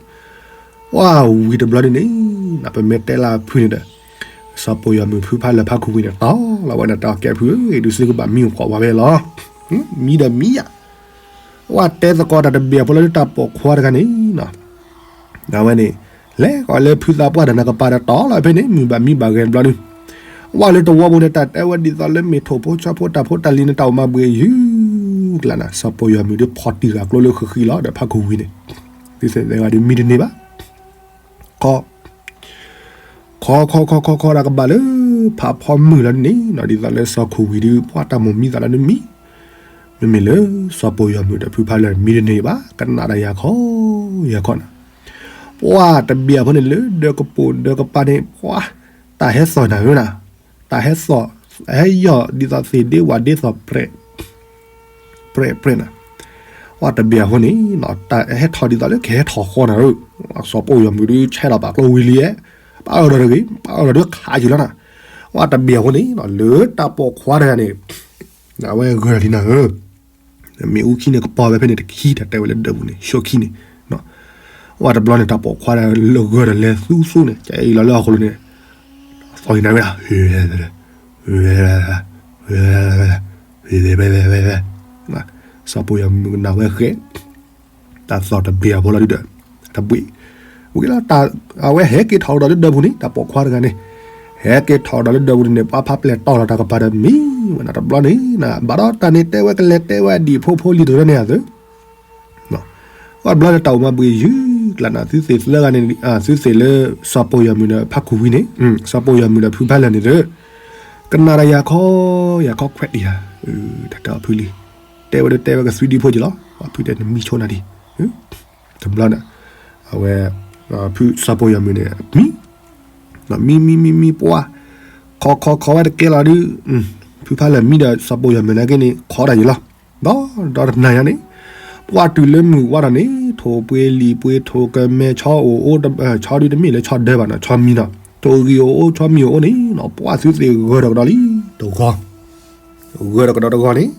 ဝဲဝံၤတဘျီဒ်န့ၣ်, ပမ့ၢ်တဲလၢဖုန့ၣ်ဒီး, စီၤပိာ်ယီၤမုၣ်ဖုဖါလၢာ်ဖါခူဝံၤန့ၣ် တီၢ်လီၤဝဲန့ၣ် တၢ်ကဲဖုဧၢ ဒုးသုကဘၣ်မံအိၣ်ကိးဝဲလီၤ, မံဒီးမံယၤ, ဝဲတဲသကိးတၢ်တဘ့ၣ်အဖိလၢတၢ်ပိာ်ခွါတဂၤန့ၣ် အဝဲန့ၣ်, လဲၤဃီၤလၢဖုသးပှၢ်ဒီးနကပၤဒီးတီၢ်လီၤဖဲန့ၣ် မုၢ်ဘၣ်မံဘၣ်ဂဲၤတဘျီဒုး, ဝဲလၢတဝီပူၤန့ၣ် တၢ်တဲဝဲဒ်သိးလၢမ့ၢ်ထိၣ်ဖိဆီဖိတၢ်ဖိတၢ်လံၤန့ၣ် တၢ်အိၣ်မၤဘှံးယုၢ်ကျါနၤ စီၤပိာ်ယီၤမုၣ်ဒုးဖီၣ်တံၢ်ဂၤကျိလၢဃံဃံလီၤဒီးဖါခူဝံၤန့ၣ်, သုသ့ၣ်သၢဂၤဒုးမံတန့ၢ်ဘၣ် ခီ, ခီခီခီခီခီဒၣ်ကဘၣ်လၢ ဖးဖီမုၢ်လီၤဒ်န့ၣ် ဒ်သိးလၢစီၤခူဝံၤဒုး ပှၤတၢ်မိၣ်မံသးလၢနမံ, မ့မ့ၢ်လၢစီၤပိာ်ယီၤမုၣ်ဒီးဖုဖါလၢာ်မံတန့ၢ်ဘၣ် ကနၣ်ဒီးယၤခီ, ယၤခီနၤ, ပှၤတဘ့ၣ်အဖိန့ၣ်လၢဒၢးကပိာ်ဒၢးကပၤန့ၣ် ပှၤ, တၢ်ဟဲသီၣ်နၤဧၢနၤ, တၢ်ဟဲသီၣ်, ဟဲယီၢ်ဒ်သိးသ့ၣ်ဒ့ဝၣ်ဒ့သီၣ်ပြဲး ပြဲးပြဲးနၤ, ပှၤတဘ့ၣ်အဖိန့ၣ် တၢ်ဟဲထီၣ်ဒ်သိးလၢကဟဲထီၣ်ဃီနၤဧၢ, စီၤပိာ်ယီၤမုၣ်ဒုးဆဲးလီၤပာ်ကျိဝံၤလံ, ပာ်အၢၣ်ဒီးတဂ့ၤ, ပာ်အၢၣ်ဒီးဒုးခးယုာ်လီၤနၤ, ပှၤတဘ့ၣ်အဖိန့ၣ် လၢတၢ်ပိာ်ခွါတဂၤန့ၣ် အဝဲဂၢၢ်လီၤလံနၤဧၢ, မ့ၣ်အူခံန့ၣ်ကပီၤဝဲဖဲန့ၣ်တခံ တၢ်တဲဝဲလၢဒၢးပူၤန့ၣ် ရှိခံန့ၣ်, ပှၤတဘျီန့ၣ် တၢ်ပိာ်ခွါတဂၤလၢဂၢၢ်ဒီးလဲၤသူသူန့ၣ် ကအံၤလီၤလၢဟီၣ်ခိၣ်လိၤန့ၣ်, သီၣ်အံၤနၤဝဲဒၣ် စီၤပိာ်ယီၤမုၣ်ကနၣ်ဝဲဃဲ, တၢ်သီၣ်တဘ့ၣ်အဖိလီၤဒုဒီး, တဘ့ၣ်, ဝံၤလီၤ, အဝဲဟဲက့ၤထီၣ်ကဒီးလၢဒၢးပူၤန့ၣ် တၢ်ပိာ်ခွါတဂၤန့ၣ်, ဟဲက့ၤထီၣ်ကဒီးလၢဒၢးပူၤန့ၣ် ပှၤဖးပျဲၢ်တီၢ်လီၤတၢ်ကပၤဒီးမံဝဲနၤတဘျီန့ၣ်, ဘၣ်ဒီးတၢ်န့ၣ်တဲဝဲကလဲၤတဲဝဲဒံၣ်ဖိဖိလံၤတရၢန့ၣ်အသိး ဝဲတဘျီန့ၣ်တၢ်အိၣ်မၤဘှံးယုၢ်ကျါနၤ သုသ့ၣ်သၢဂၤန့ၣ် သုသ့ၣ်လၢစီၤပိာ်ယီၤမုၣ်ဒီးဖါခူဝံၤန့ၣ်, စီၤပိာ်ယီၤမုၣ်ဒီးဖုဖါလၢာ်န့ၣ်သု, ကနၣ်ဒီးယၤခီ, ယၤခီခွဲးတံၢ်ဧါ, တၢ်တဲအီၤဖုလံ, တဲဝဲဒၣ်တဲဝဲကသွံဒံဖိက့ၤလီၤ, ဖုတဲနမံဆိနၤဒံး, တဘျီန့ၣ်, အဝဲ, ဖုစီၤပိာ်ယီၤမုၣ်န့ၣ် မံ မံမံမံမံပှၤ, ခီခီခီဝဲတကဲလီၤဒုး, ဖုဖါလၢာ်မံဒီးစီၤပိာ်ယီၤမုၣ်န့ၣ်က့န့ၣ် ခီတၢ်ယံၤလီၤ, ဒီးဒီးတနၤညါန့ၣ်, ပှၤတုၤလၢမုၢ်ဝါဒီးန့ၣ် အိၣ်ပှ့ၤလံာ်ပှ့ၤထိၣ်ကမဲ ဆီအိၣ်အိၣ် ဆီဒုတမ့ၢ်လၢဆီဒၢဘၣ်နီၤ ဆီမံၤနီၤ ထိၣ်ဂံၢ်အိၣ်အိၣ် ဆီမံၤအိၣ်အိၣ်န့ၣ်နီၤ ပှၢ်သုသ့ၣ်ဂၢၢ်ဒီးကဒီးလံ တဂီၤ ဂၢၢ်ဒီးကဒီးတဂီၤန့ၣ်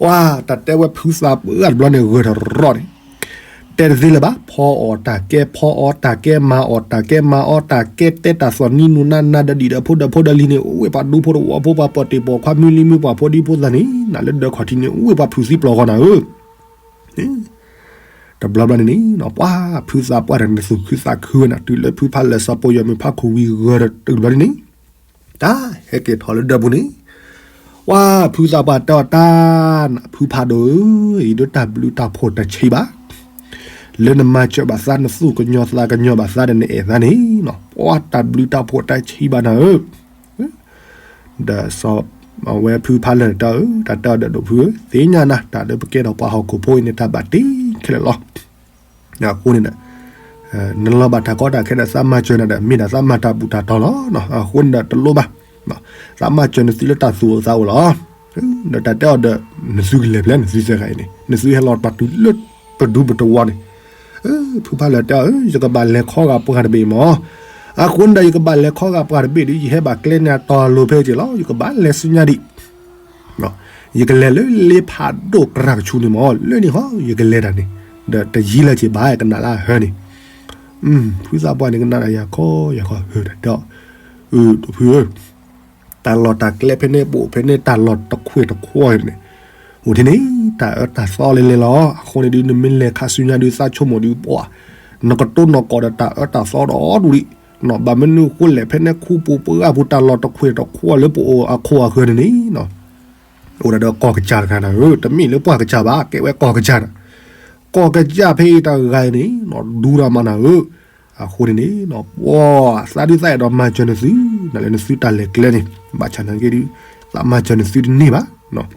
ပှၢ်တၢ်တဲဝဲဖုသးပှၢ်တဘျီန့ၣ် ဂၢၢ်တရီန့ၣ် တဲတသ့လၢၤဘၣ် ဖီအီၣ်တၢ်ကဲ ဖီအီၣ်တၢ်ကဲ မၤအီၣ်တၢ်ကဲ မၤအီၣ်တၢ်ကဲ တဲတၢ်သီၣ်နံၤနူၤနးနး ဒီးဒံၣ်ဒီးဖိဒီးဖိဒီးလံၤန့ၣ် အိၣ်ဝဲပှၤဒူဖိတဝီဖိ ပှၤပီၣ်တ့ၢ်ပိာ်ခွါ မုၢ်လံမုၢ်ပှၢ်ဖိဒံဖိသၣ်န့ၣ် နၤလၢဒၢးခီၣ်ထံးန့ၣ် အိၣ်ဝဲပှၤဖုးသံပျီၢ်ဃီနၤဧၢ တဘျီဘျီန့ၣ်န့ၣ် ပှၢ်ဖုသးပှၢ်တဂၤန့ၣ် သူၣ်ခုသးခုဝဲနၤ တုၤလၢဖုဖးလၢာ်စီၤပိာ်ယီၤမုၢ်ဖးခိၣ်ဝံၤဂၢၢ်တဘျီန့ၣ်န့ၣ် တၢ်ဟဲက့ၤထီၣ်လၢဒၢးပူၤန့ၣ် ပှၢ်ဖုသးပှၢ်တဲအီၤတၢ်နး ဖုဖးဒိၣ်ဧၢ, ယဒိးတၢ်ဘျုးတၢ်ဖှိၣ်တဆံးဘၣ်, လၢနမၤစၢၤဘၣ်သး နသူၣ်ကညီၤသးကညီၤဘၣ်သးဒီးနအဲၣ်သးန့ၣ်, ပှၢ်တၢ်ဘျုးတၢ်ဖှိၣ်တၢ်ဆံးဘၣ်နၤဧၢ, ဒီးစီၤ အဝဲဖုဖးလၢာ်တၢ်ဧၢ, တၢ်တဲအီၤဒီးဒိၣ်ဖုဧၢ, သ့ၣ်ညါနၤ တၢ်လၢပကဲထီၣ်ပှၤဟီၣ်ခိၣ်ဖိအံၤန့ၣ် တၢ်ဘၣ်တ့ခဲလၢာ်လီၤ. အဃိန့ၣ်ဒီး နလီၤဘၣ်တၢ်ကီတၢ်ခဲဒီးသးမၤစၢၤနၤဒီး မ့ၢ်ဒၣ်သးမၤတၢ်ဘူၣ်တၢ်တီၤလီၤ. အဃိန့ၣ်ဒီးတလိၣ်ဘၣ်, သးမၤစၢၤနသုလၢတၢ်သူၣ်အိၣ်သးအိၣ်လီၤ. ဒီးတၢ်တဲအီၤဒီး နသုကလဲၤဖဲလဲၣ် နသုသၢဂၤအံၤန့ၣ် နသုဟဲလီၤပတုၤလၢပဒူပတဝီန့ၣ်, ဖုဖးလၢာ်တဲအီၤ ယကဘၣ်လဲၤခီဂာ်ပှၤတဘ့ၣ်မး, အဃိန့ၣ်ဒီး ယကဘၣ်လဲၤခီဂာ်ပှၤတဘ့ၣ်ဒီး ယဟဲဘၣ်ကျဲန့ၣ်အတီၤအလိၤဖဲက့ၤလီၤ. ယကဘၣ်လဲၤဆူညါဒံး ယကလဲၤလၢလ့ဖးဒိၣ်ကရၢ်ကဆူန့ၣ်မး, လၢန့ၣ်ဟီ ယကလဲၤတၢ်န့ၣ်, ဒီးတယံာ်လၢၤက့ၤဘၣ် ကနၣ်လၢအဟၢန့ၣ်, ဖုသးပှၢ်န့ၣ်ကနၣ်ဒီးယၤခီယၤခီ ဟၢတၢ်ဒီး, အၢ ဒိၣ်ဖုဧၢ, တၢ်လီၢ်တၢ်ကျဲဖဲန့ၣ် ပအိၣ်ဖဲန့ၣ် တၢ်လီၢ်တခွဲးတခွီန့ၣ်, အိၣ်ဒ်န့ၣ် တၢ်အၢတၢ်သီလဲၤလဲၤလီၤ. အဃိန့ၣ်ဒုး နမ့ၢ်လဲၤခးဆူညါဒုး သးဆိကမိၣ်ဒုး ပှၤ နကတိၢ်နီၢ်ကီၢ်ဒီးတၢ်အၢတၢ်သီဒီးဒူၣ်ဒံး, ဘၣ်မနုၤဃိလဲၣ် ဖဲန့ၣ်ခူပူၤပှၢ်ပူၤ တၢ်လီၢ်တခွဲးတခွီလၢပအိၣ်အခိၣ်အဃၢၤန့ၣ်န့ၣ် အိၣ်ဒၣ်ဒီးကီၢ်ကစၢ်တဂၤနၤဧၢ, တမ့ၢ်လၢပှၢ်ကစၢ်ဘၣ်, ကဲဝဲကီၢ်ကစၢ်နၤ, ကီၢ်ကစၢ်ဖဲအံၤတဂၤအံၤန့ၣ် ဒူဒီးမးနၤဧၢ, အဃိန့ၣ်န့ၣ် ပှၤသးဒုးသးအဲၣ်ဒိးမၤစၢၤနသု, နလဲၤနသုတၢ်လဲၤကျဲန့ၣ် ဘၣ်ဆၣ်နာ်က့ဒုး သးမၤစၢၤနသုတန့ၢ်ဘၣ်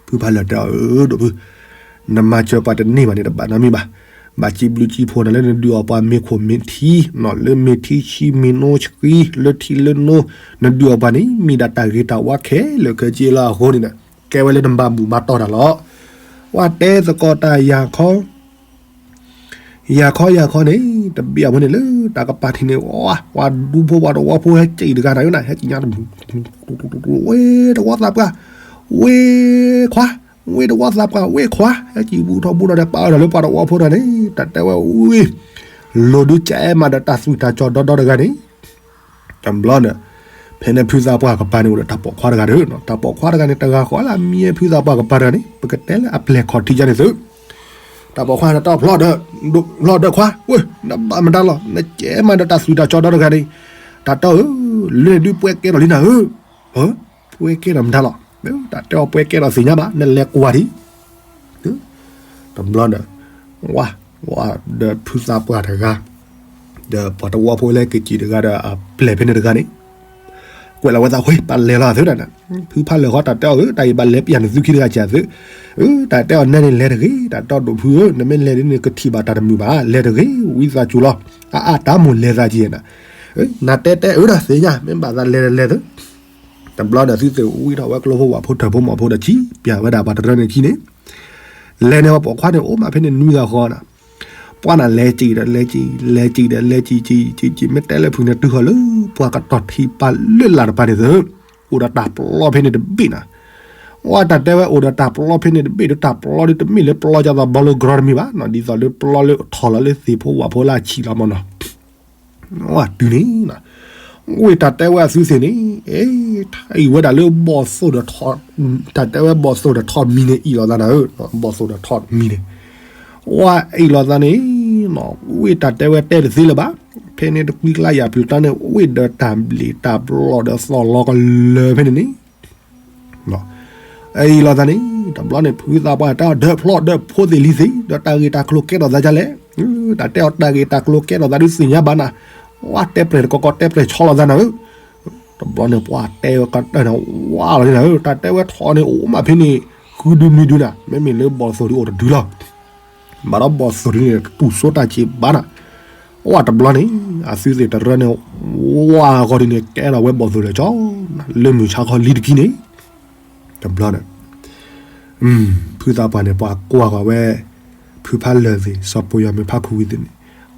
ဖုဖးလၢာ်တဲအီၤ အၢ ဒိၣ်ဖု, နမၤစၢၤပှၤတန့ၢ်ဘၣ်န့ၣ် တဘၣ်နီတမံၤဘၣ်. ဘၣ်စံးဘျုးစံးဖှိၣ်နၤလၢနဒုးအီၣ်ပှၤမ့ၤခိၣ်မ့ၤထံ, လၢမ့ၤထံဆှံမ့ၤနိဆှံ လၢထံလၢနိ, နဒုးအီၣ်ပှၤန့ၣ် မ့ၢ်ဒၣ်တၢ်ဂ့ၤတၢ်ဝါခဲလၢာ်ခဲဆ့လီၤ. အဃိန့ၣ်ဒီး ကဲဝဲလၢနဘၣ်ဘူၣ်ဘၣ်တီၢ်တၢ်လီၤ. ပှၤတဲသကိးတၢ်ယၤခီ ယၤခီယၤခီန့ၣ် တဘ့ၣ်အဝဲန့ၣ်လၢတၢ်ကပၤထံးန့ၣ် ပှၤဒူဖိပှၤတဝီဖိဟဲက့ၤတဂၤနၤဧၢနၤ ဟဲက့ၤညါ ဝ့ၢ်တဝီသးပှၢ်, ဝ့ၢ်ခွါ, ဝ့ၢ်တဝီသးပှၢ် ဝ့ၢ်ခွါ, ဟဲက့ၤဘူးထီၣ်ဘူးထီၣ်ဒီးပာ်အီၤဒီးလၢပှၤတဝီဖိတဂၤန့ၣ် တၢ်တဲဝဲဝံၤ လိၤဒုးကအဲၣ်မးဒီးတၢ်သွံၣ်တၢ်စီၤဒီဒီတဂၤန့ၣ် တဘျီဒီး ဖဲန့ၣ်ဖုသးပှၢ်ကပၤန့ၣ် အိၣ်ဒီးတၢ်ပိာ်ခွါတဂၤဒီး တၢ်ပိာ်ခွါတဂၤန့ၣ် တဂၤဃီလၢအမံၤဖုသးပှၢ်ကပၤတဂၤန့ၣ် ပကတဲလၢအပျဲၢ်ခီၣ်ထံးယါန့ၣ်သု, တၢ်ပိာ်ခွါန့ၣ်တၢ်ဖျီဒီး ဖျီဒီးခွါ ဝ့ၢ် နဘၣ်မတၤလီၤ နကဲမးဒီးတၢ်သွံၣ်တၢ်စီၤဒီတဂၤန့ၣ်, တၢ်တဲအီၤ လၢန့ၣ်ဒုးပှဲၤကဲထီၣ်လံနၤဧၢ, ပှဲၤကဲထီၣ်မတၤလီၤ, တၢ်တဲအီၤပှဲၤကဲထီၣ်သ့ၣ်ညါဘၣ် နလဲၤကွၢ်ဒံး တဘျီဒီး ဝါ ဝါ ဒီးဖုသးပှၢ်တဂၤ ဒီးပှၤတဝီဖိလၢကကံၣ်တဂၤဒီးအပျဲၢ်ဖဲန့ၣ်တဂၤန့ၣ် ကွဲးလီၤဝဲသး ဝ့ၢ် ပလဲၤလီၤသုဒၣ်နၤ, ဖုဖးလၢာ်ဃီတၢ်တဲအီၤဧၢ တၢ်အံၤဘၣ်လဲၤပျၢ်နသုခံတဂၤစၢ်သု, အၢ တၢ်တဲအီၤနဲန့ၣ်လဲၤတဂ့ၤ တၢ်တဲအီၤဒိၣ်ဖုဧၢ နမ့ၢ်လဲၤဒ်န့ၣ် ကထံၣ်ဘၣ်တၢ်တမုာ်ဘၣ် လဲၤတဂ့ၤ ဝံသးစူၤလီၤ, အအၣ်တၢ်မိၣ်လဲၤသးက့ၤနၤ, နတဲတဲအၢဒီးသ့ၣ်ညါ မ့ၢ်ဘၣ်သးလဲၤလဲၤသု တဘျီဒီးသုသ့ၣ်ဝံထီၣ်ဝဲကျိဖိဝၣ်ဖိထၢၣ်ဖိမီၢ်ဖိဒီးဆံးပျၢ်ဝဲဒၣ်ပှၤတရၢန့ၣ်ခံန့ၣ်, လဲၤန့ၣ်ပှၤပိာ်ခွါန့ၣ်အိၣ်မးဖဲန့ၣ်နွံဂၤဃီနၤ, ပှၤနၤလဲၤစံၣ်ဒီးလဲၤစံၣ် လဲၤစံၣ်ဒီးလဲၤစံၣ် စံၣ် စံၣ် မ့ၢ်တဲလၢဖုန့ၣ် တုၤဃီၤလၢပှၤကတီၢ်ထံပၤလၢလာ်တပၤန့ၣ်သု, အိၣ်ဒီးတၢ်ပျီဖဲန့ၣ်တဘ့ၣ်နၤ, ဝဲတၢ်တဲဝဲအိၣ်ဒီးတၢ်ပျီဖဲန့ၣ်တဘ့ၣ်ဒီး တၢ်ပျီဒ်တမ့ၢ်လၢပျီကၢ်သးဘီလိကရီတမ့ၢ်ဘၣ်, ဒ်သိးလၢပျီလၢထီၣ်လီၤလၢသ့ၣ်ဖိဝၣ်ဖိလၢအဆံးလီၤမးနီၤ ဝဲတုၤန့ၣ်, ဝ့ၢ်တၢ်တဲဝဲအသုသ့ၣ်န့ၣ်, အံၤဝဲဒၣ်လၢဘီၣ်သိၣ်ဒီးထီၣ်, တၢ်တဲဝဲဘီၣ်သိၣ်ဒီးထီၣ်မံၤန့ၣ် အ့ၣ်လိာ်သးနၤဧၢ, ဘီၣ်သိၣ်ဒီးထီၣ်မံၤန့ၣ်, ဝဲအ့ၣ်လိာ်သးန့ၣ်, ဝ့ၢ်တၢ်တဲဝဲတဲတသ့လၢၤဘၣ်, ဖဲန့ၣ်တကွံကျါယၤပျုၤတၢ်န့ၣ် ဝ့ၢ်ဒီးတၢ်ဘျံးတၢ်ဘျီၣ်ဒီးသီၣ်လီၤကလၢာ်ဖဲန့ၣ်န့ၣ် အအံၤလိာ်သးန့ၣ်, တဘျီန့ၣ် ဖုသးပှၢ်တၢ်ဒၢးဖျီၣ်ဒၢးဖိသ့ၣ်လံသ့ၣ် ဒီးတၢ်ဂ့ၢ်တၢ်ကျိၤကဲထီၣ်သးဒ်လဲၣ်, တၢ်တဲအီၤတၢ်ဂ့ၢ်တၢ်ကျိၤကဲထီၣ်သးဒုးသ့ၣ်ညါဘၣ်နၤ, ဝဲတဲပျဲၢ်တကီကီတဲပျဲၢ်ဆီလိာ်သးနၤဧၢ, တဘျီန့ၣ် ပှၤတဲဝဲကတၢၢ်န့ၣ် ဝါလီၤန့ၣ်နၤဧၢ, တၢ်တဲဝဲထီၣ်န့ၣ် အိၣ်မးဖဲန့ၣ် ဃုဒုနွံဒုနၤ, မ့မ့ၢ်လၢဘီၣ်သိၣ်ဒုးအိၣ်တဒုလီၤ ဘၣ်ဒီးဘီၣ်သိၣ်ဒုန့ၣ် ပူၤစိတၢ်စ့ၢ်ဘၣ်နၤ, ဝဲတဘျီန့ၣ် အသုသ့ၣ်တရၢန့ၣ် ဝါဂီၤဒုန့ၣ် ကဲထီၣ်ဝဲဘီၣ်သိၣ်ဒီးကၠီ, လၢမုၢ်ဆါခီလံတကံန့ၣ်, တဘျီန့ၣ် ဖုသးပှၢ်န့ၣ် ပှၤကွၢ်ဃီၤဝဲ, ဖုဖးလၢာ်သ့ၣ် စီၤပိာ်ယီၤမုၢ်ဖးခူဝံသ့ၣ်န့ၣ်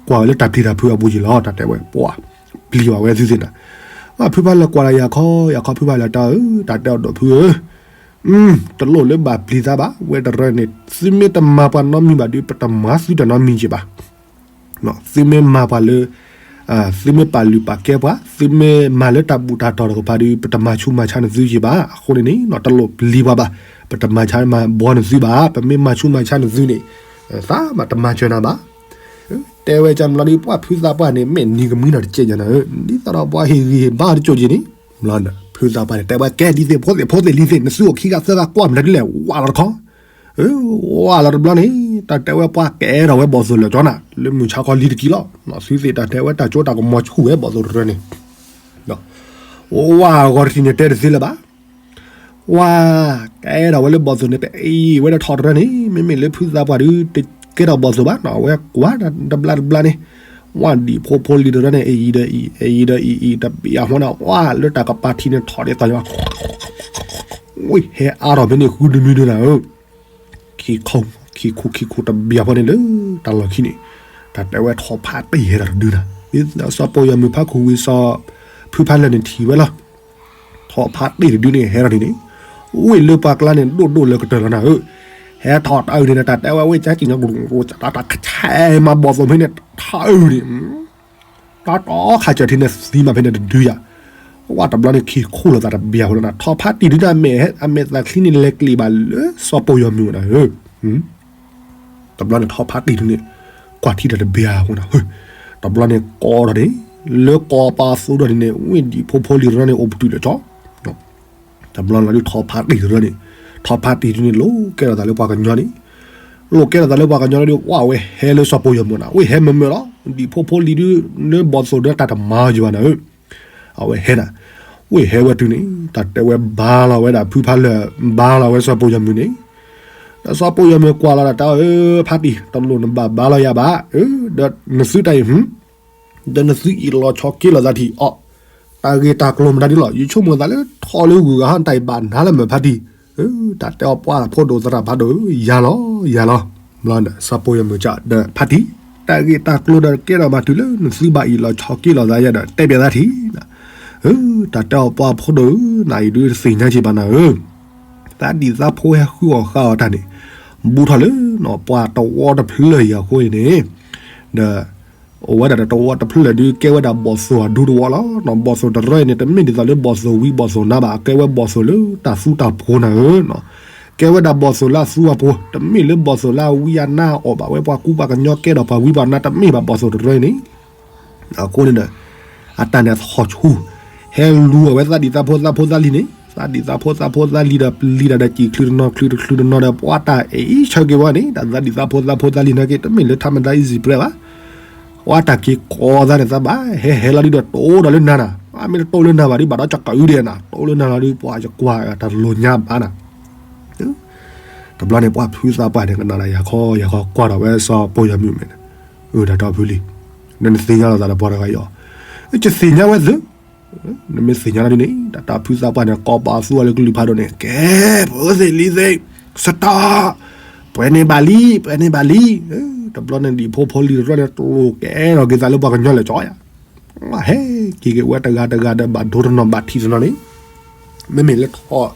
ကွၢ်ဝဲလၢတၢ်ပျံၤတၢ်ဖုးအပူၤယံၤလီၤ တၢ်တဲဝဲ ပှၤပျံၤဘၣ်ဝဲသုသ့ၣ်နၤ, ဖုဖးလၢာ်ကွၢ်လၢယၤခီ ယၤခီဖုဖးလၢာ်တၢ်ဧၢ တၢ်တဲအီၤဒီးဖုဧၢ, တလိၣ်လၢဘၣ်ပျံၤသးဘၣ် ဝဲတရၢန့ၣ် သုမ့ၢ်တမၤပှၤနီတမံၤဘၣ်ဒီး ပတမၤသုတၢ်နီတမံၤက့ၤဘၣ် သုမ့ၢ်မၤပှၤလၢ သုမ့ၢ်ပာ်လုၢ်ပာ်ကဲပှၤ သုမ့ၢ်မၤလၢတၢ်ဘူၣ်တၢ်တီၤတကပၤဒီး ပတမၤဆူးမၤဆါနသုက့ၤဘၣ် အဃိန့ၣ်န့ၣ် တလိၣ်ပျံၤပှၤဘၣ် ပတမၤဆါမၤဘီနသုဘၣ် ပမ့ၢ်မၤဆူးမၤဆါနသုန့ၣ် သးဘၣ်တမၤစၢၤနၤဘၣ် တဲဝဲကၢ်ဘျီဒီး ပှၤဖုသးပှၢ်န့ၣ် မ့ၢ်နံၤကမံနီၤတကဲးညါနၤဧၢ ဒ်သိးဒီးပှၤဟ့ၣ်ဂံၢ်ဟ့ၣ်ဘါတကၠိၢ်က့ၤန့ၣ် ဘျီဒီး ဖုသးပှၢ်န့ၣ် တဲဝဲကဲဒ်သ့ၣ် ဖိသ့ၣ်ဖိသ့ၣ်လံၤသ့ၣ် နသုအိၣ်ခံဂၤသၢဂၤကွၢ်မနုၤဒ်လဲၣ် ဝးလီၤတခီ ဝးလီၤတဘျီန့ၣ် တၢ်တဲဝဲပှၤကဲထီၣ်ဝဲဘီၣ်သိၣ်လၢာ်ကၠီနၤ လၢမုၢ်ဆါခီလံၤတကံလီၤ သုသ့ၣ်တၢ်တဲဝဲတၢ်ကၠိတၢ်ကမီၤဆူၣ်ဝဲဘီၣ်သိၣ်တရၢန့ၣ် ဝးဂီၤတထံၣ်န့ၣ်တဲတသ့လၢၤဘၣ် ဝး ကဲထီၣ်ဝဲလၢဘီၣ်သိၣ်န့ၣ် ပအံၤဝဲဒၣ်ထီၣ်တရၢန့ၣ် မ့မ့ၢ်လၢဖုသးပှၢ်ဒီး တကဲထီၣ်ဘီၣ်သိၣ်ဘၣ်နီၤ အဝဲကွၢ်တဘျါတဘျါန့ၣ် ဝးဒံၣ်ဖိဖိလံၤတရၢန့ၣ် အံၤဒီးအံၤ အံၤဒီးအံၤ အံၤတဘံၣ်အဃိန့ၣ် ဝးလၢတၢ်ကပၤထံးန့ၣ်ထီၣ်ဒ်သိး ဝ့ၢ်ဟဲအါထီၣ်ဖဲန့ၣ်ဃုတနွံဒုနၤဧၢ ခံခူ ခံခူခံခူတဘံၣ်အဃိန့ၣ်လၢ တၢ်လီၢ်ခံန့ၣ် တၢ်တဲဝဲထီၣ်ဖးတံၢ်ဟဲထီၣ်တဒုနၤ စီၤပိာ်ယီၤမုၢ်ဖးခူဝံၤစီၤ ဖုဖးလၢာ်န့ၣ်ထံၣ်ဝဲလီၤ ထီၣ်ဖးတံၢ်တဒုန့ၣ် ဟဲထီၣ်န့ၣ်န့ၣ် ဝ့ၢ်လၢပှၤကျါန့ၣ် ဒိၣ်ဒိၣ်လၢကတၢၢ်လီၤနၤဧၢ ဟဲထီၣ်တအုၣ်န့ၣ် တၢ်တဲဝဲဝ့ၢ်ကၠါက့ၤညီကရူၢ်ကၠးတၢ်ခးဆဲးမၤဘီၣ်သိၣ်ဖဲန့ၣ် ထးအုၣ်န့ၣ် တၢ်တီခါစၢၤထံန့ၣ်သံမးဖဲန့ၣ်တဒုယၤ ဝဲတဘျီန့ၣ်ခံခူလိာ်သးတဘံၣ်အဃိလီၤနၤ ထီၣ်ဖးတံၢ်ဒုန့ၣ် အမဲာ်သးချံန့ၣ်လဲၤကျံးဘၣ်လၢစီၤပိာ်ယီၤမုၢ်နၤဧၢ တဘျီန့ၣ်ထီၣ်ဖးတံၢ်ဒုန့ၣ် ကွၢ်ထံတၢ်တဘံၣ်အဃိနၤ တဘျီန့ၣ်ကိးထီၣ်န့ၣ် လၢကိးပာ်သူဒီးန့ၣ်န့ၣ် ဝ့ၢ်ဒံၣ်ဖိဖိလံၤတရၢန့ၣ် အိၣ်ပတုာ်လၢကၠီ တဘျီန့ၣ်ဒုးထီၣ်ဖးတံၢ်တရၢန့ၣ် ထီၣ်ဖးတံၢ်ဒုန့ၣ် လိးကဲထီၣ်သးလၢပှၤကညီန့ၣ် လိးကဲထီၣ်သးလၢပှၤကညီဒီး ဝဲဟဲလၢစီၤပိာ်ယီၤမုၢ်နၤ ဝ့ၢ်ဟဲမုာ်မုာ်လီၤ ဒံၣ်ဖိဖိလံၤဒု လၢဘီၣ်သိၣ်ဒီးတၢ်တမၤယံၤဘၣ်နၤဧၢ အဝဲဟဲနၤ ဝ့ၢ်ဟဲဝဲတုၤန့ၣ် တၢ်တဲဝဲဘါလီၤဝဲဒၣ်ဖုဖးလၢာ် ဘါလီၤဝဲစီၤပိာ်ယီၤမုၢ်န့ၣ် ဒီးစီၤပိာ်ယီၤမုၢ်ကွၢ်လီၤဒၣ်တၢ်အၢ ဖးတံၢ် တလိၣ်နဘၣ်ဘါလီၤယၤဘၣ် ဒီးနသုတၢ်အံၤ ဒီးနသုအံၣ်လီၤဆီက့လိာ်သးထံၣ်အီၤ တၢ်ဂ့ၢ်တၢ်ကျိၤမတၤဒ်လီၤ ယဆိကမိၣ်သးလၢထီၣ်လၢဂုၤဂၤဟီ တၢ်အံၤဘၣ်နၤလၢမုၢ်ဖးတံၢ် တၢ်တဲအီၤပှၤဖိဒိၣ်သရၣ်ဖးဒိၣ် ယၤလီၤ ယၤလီၤ ဘျီဒီး စီၤပိာ်ယီၤမုၢ်ကဒီးဖးတံၢ် တၢ်ဂ့ၢ်တၢ်ကျိၤဒီးကဲထီၣ်ဘၣ်တုၤလၢနသုဘၣ်အံၣ်လီၤဆီက့လိာ်သးယၤဒီးတဲပျးသးထံၣ် တၢ်တဲအီၤပှၤဖိဒိၣ်ဧၢ နအံၤဒုးတသ့ၣ်ညါက့ၤဘၣ်နၤဧၢ သးဒံၣ်သးဖိဟဲဃုအီၣ်ဃုအီတၢ်န့ၣ် ဘူးထီၣ်လၢနီၢ်ပှၢ်တဝီတဖျၢၣ်အံၤအဃိန့ၣ် ဒီး အိၣ်ဝဲဒၣ်ဒီးတဝီတဖျၢၣ်လၢဒုးကဲဝဲဒၣ်ဘီၣ်သိၣ်အဒူတဝီလီၤ. ဘီၣ်သိၣ်တရၢအံၤန့ၣ် တမ့ၢ်ဒ်သိးလၢဘီၣ်သိၣ်ဝံဘီၣ်သိၣ်နါဘၣ်, ကဲဝဲဘီၣ်သိၣ်လၢတၢ်သူတၢ်ဖိနၤဧၢ, ကဲဝဲဒၣ်ဘီၣ်သိၣ်လၢအသူအဖိ, တမ့ၢ်လၢဘီၣ်သိၣ်လၢအဝံအနါအီၣ်ဘၣ်ဝဲပှၤကူပှၤကညီကဲဒီးပှၤဝံပှၤနါ တမ့ၢ်ဘၣ်ဘီၣ်သိၣ်တရၢအံၤန့ၣ် အဃိန့ၣ်ဒီး အတၢ်န့ၣ်အသဟီၣ်ဆူၣ် ဟဲလူၤအီၣ်ဝဲသးဒံၣ်သးဖိသးဖိသးလံၤန့ၣ် သးဒံၣ်သးဖိသးဖိသးလံၤဒီး ပျံၤတၢ်ဒီးစံၣ်ချုးတနီၤချုးတချုးတနီၤဒီး ပှၤတၢ်အံးဆၢက့ၤဝဲန့ၣ် တၢ်သးဒံၣ်သးဖိသးဖိသးလံၤနာ်က့ တမ့ၢ်လၢထးမတၤ easy bread ဘၣ်. ပှၤတၢ်က့ၤကိးသးန့ၣ် သးဘၣ်ဟဲဟဲလီၤဒုးဒီး တိၢ်ဒီးလၢနၤနၤ, အမ့ၢ်တတိၢ်လၢနၤဘၣ်ဒုး ဘၣ်ဒီးကကအုဒဲးနၤ, တိၢ်လၢနၤလီၤဒုး ပှၤယကွၢ်တၢ်လိၤညါဘၣ်နၤ တဘျီန့ၣ် ပှၤဖုသးပှၢ်န့ၣ် ကနၣ်ဒၣ်ယၤခီယၤခီကွၢ်ဒီးဝဲစီၤပိာ်ယီၤမုၣ်မဲာ်န့ၣ်, အၢ တၢ်တီဖုလံ, နသ့ၣ်ညါလီၤသးဒီးပှၤတဂၤအံၤအီၤ, ကသ့ၣ်ညါဝဲသ့, နမ့ၢ်သ့ၣ်ညါလီၤဒ်န့ၣ် တၢ်တၢ်ဖုသးပှၢ်န့ၣ် ကိးပာ်သူအီၤလၢကလုၢ်ဖးဒိၣ်န့ၣ် ကဲ ဖိသ့ၣ်လံၤသ့ၣ်, စတီၢ်, ပှဲၤန့ၢ်ဘၣ်လံ, ပှဲၤန့ၢ်ဘၣ်လံ, တဘျီန့ၣ်ဒံၣ်ဖိဖိလံၤတရၢန့ၣ် တလိၣ်ကဲထီၣ်က့ၤသးလၢပှၤကညီလၢာ်ကၠီယၤ ဝဲဟဲက့ၤက့ၤဝဲတဂၤတဂၤဒီး ဘၣ်ဒိတနီၤဘၣ်ထံးတနီၤန့ၣ်, မ့မ့ၢ်လၢထီၣ်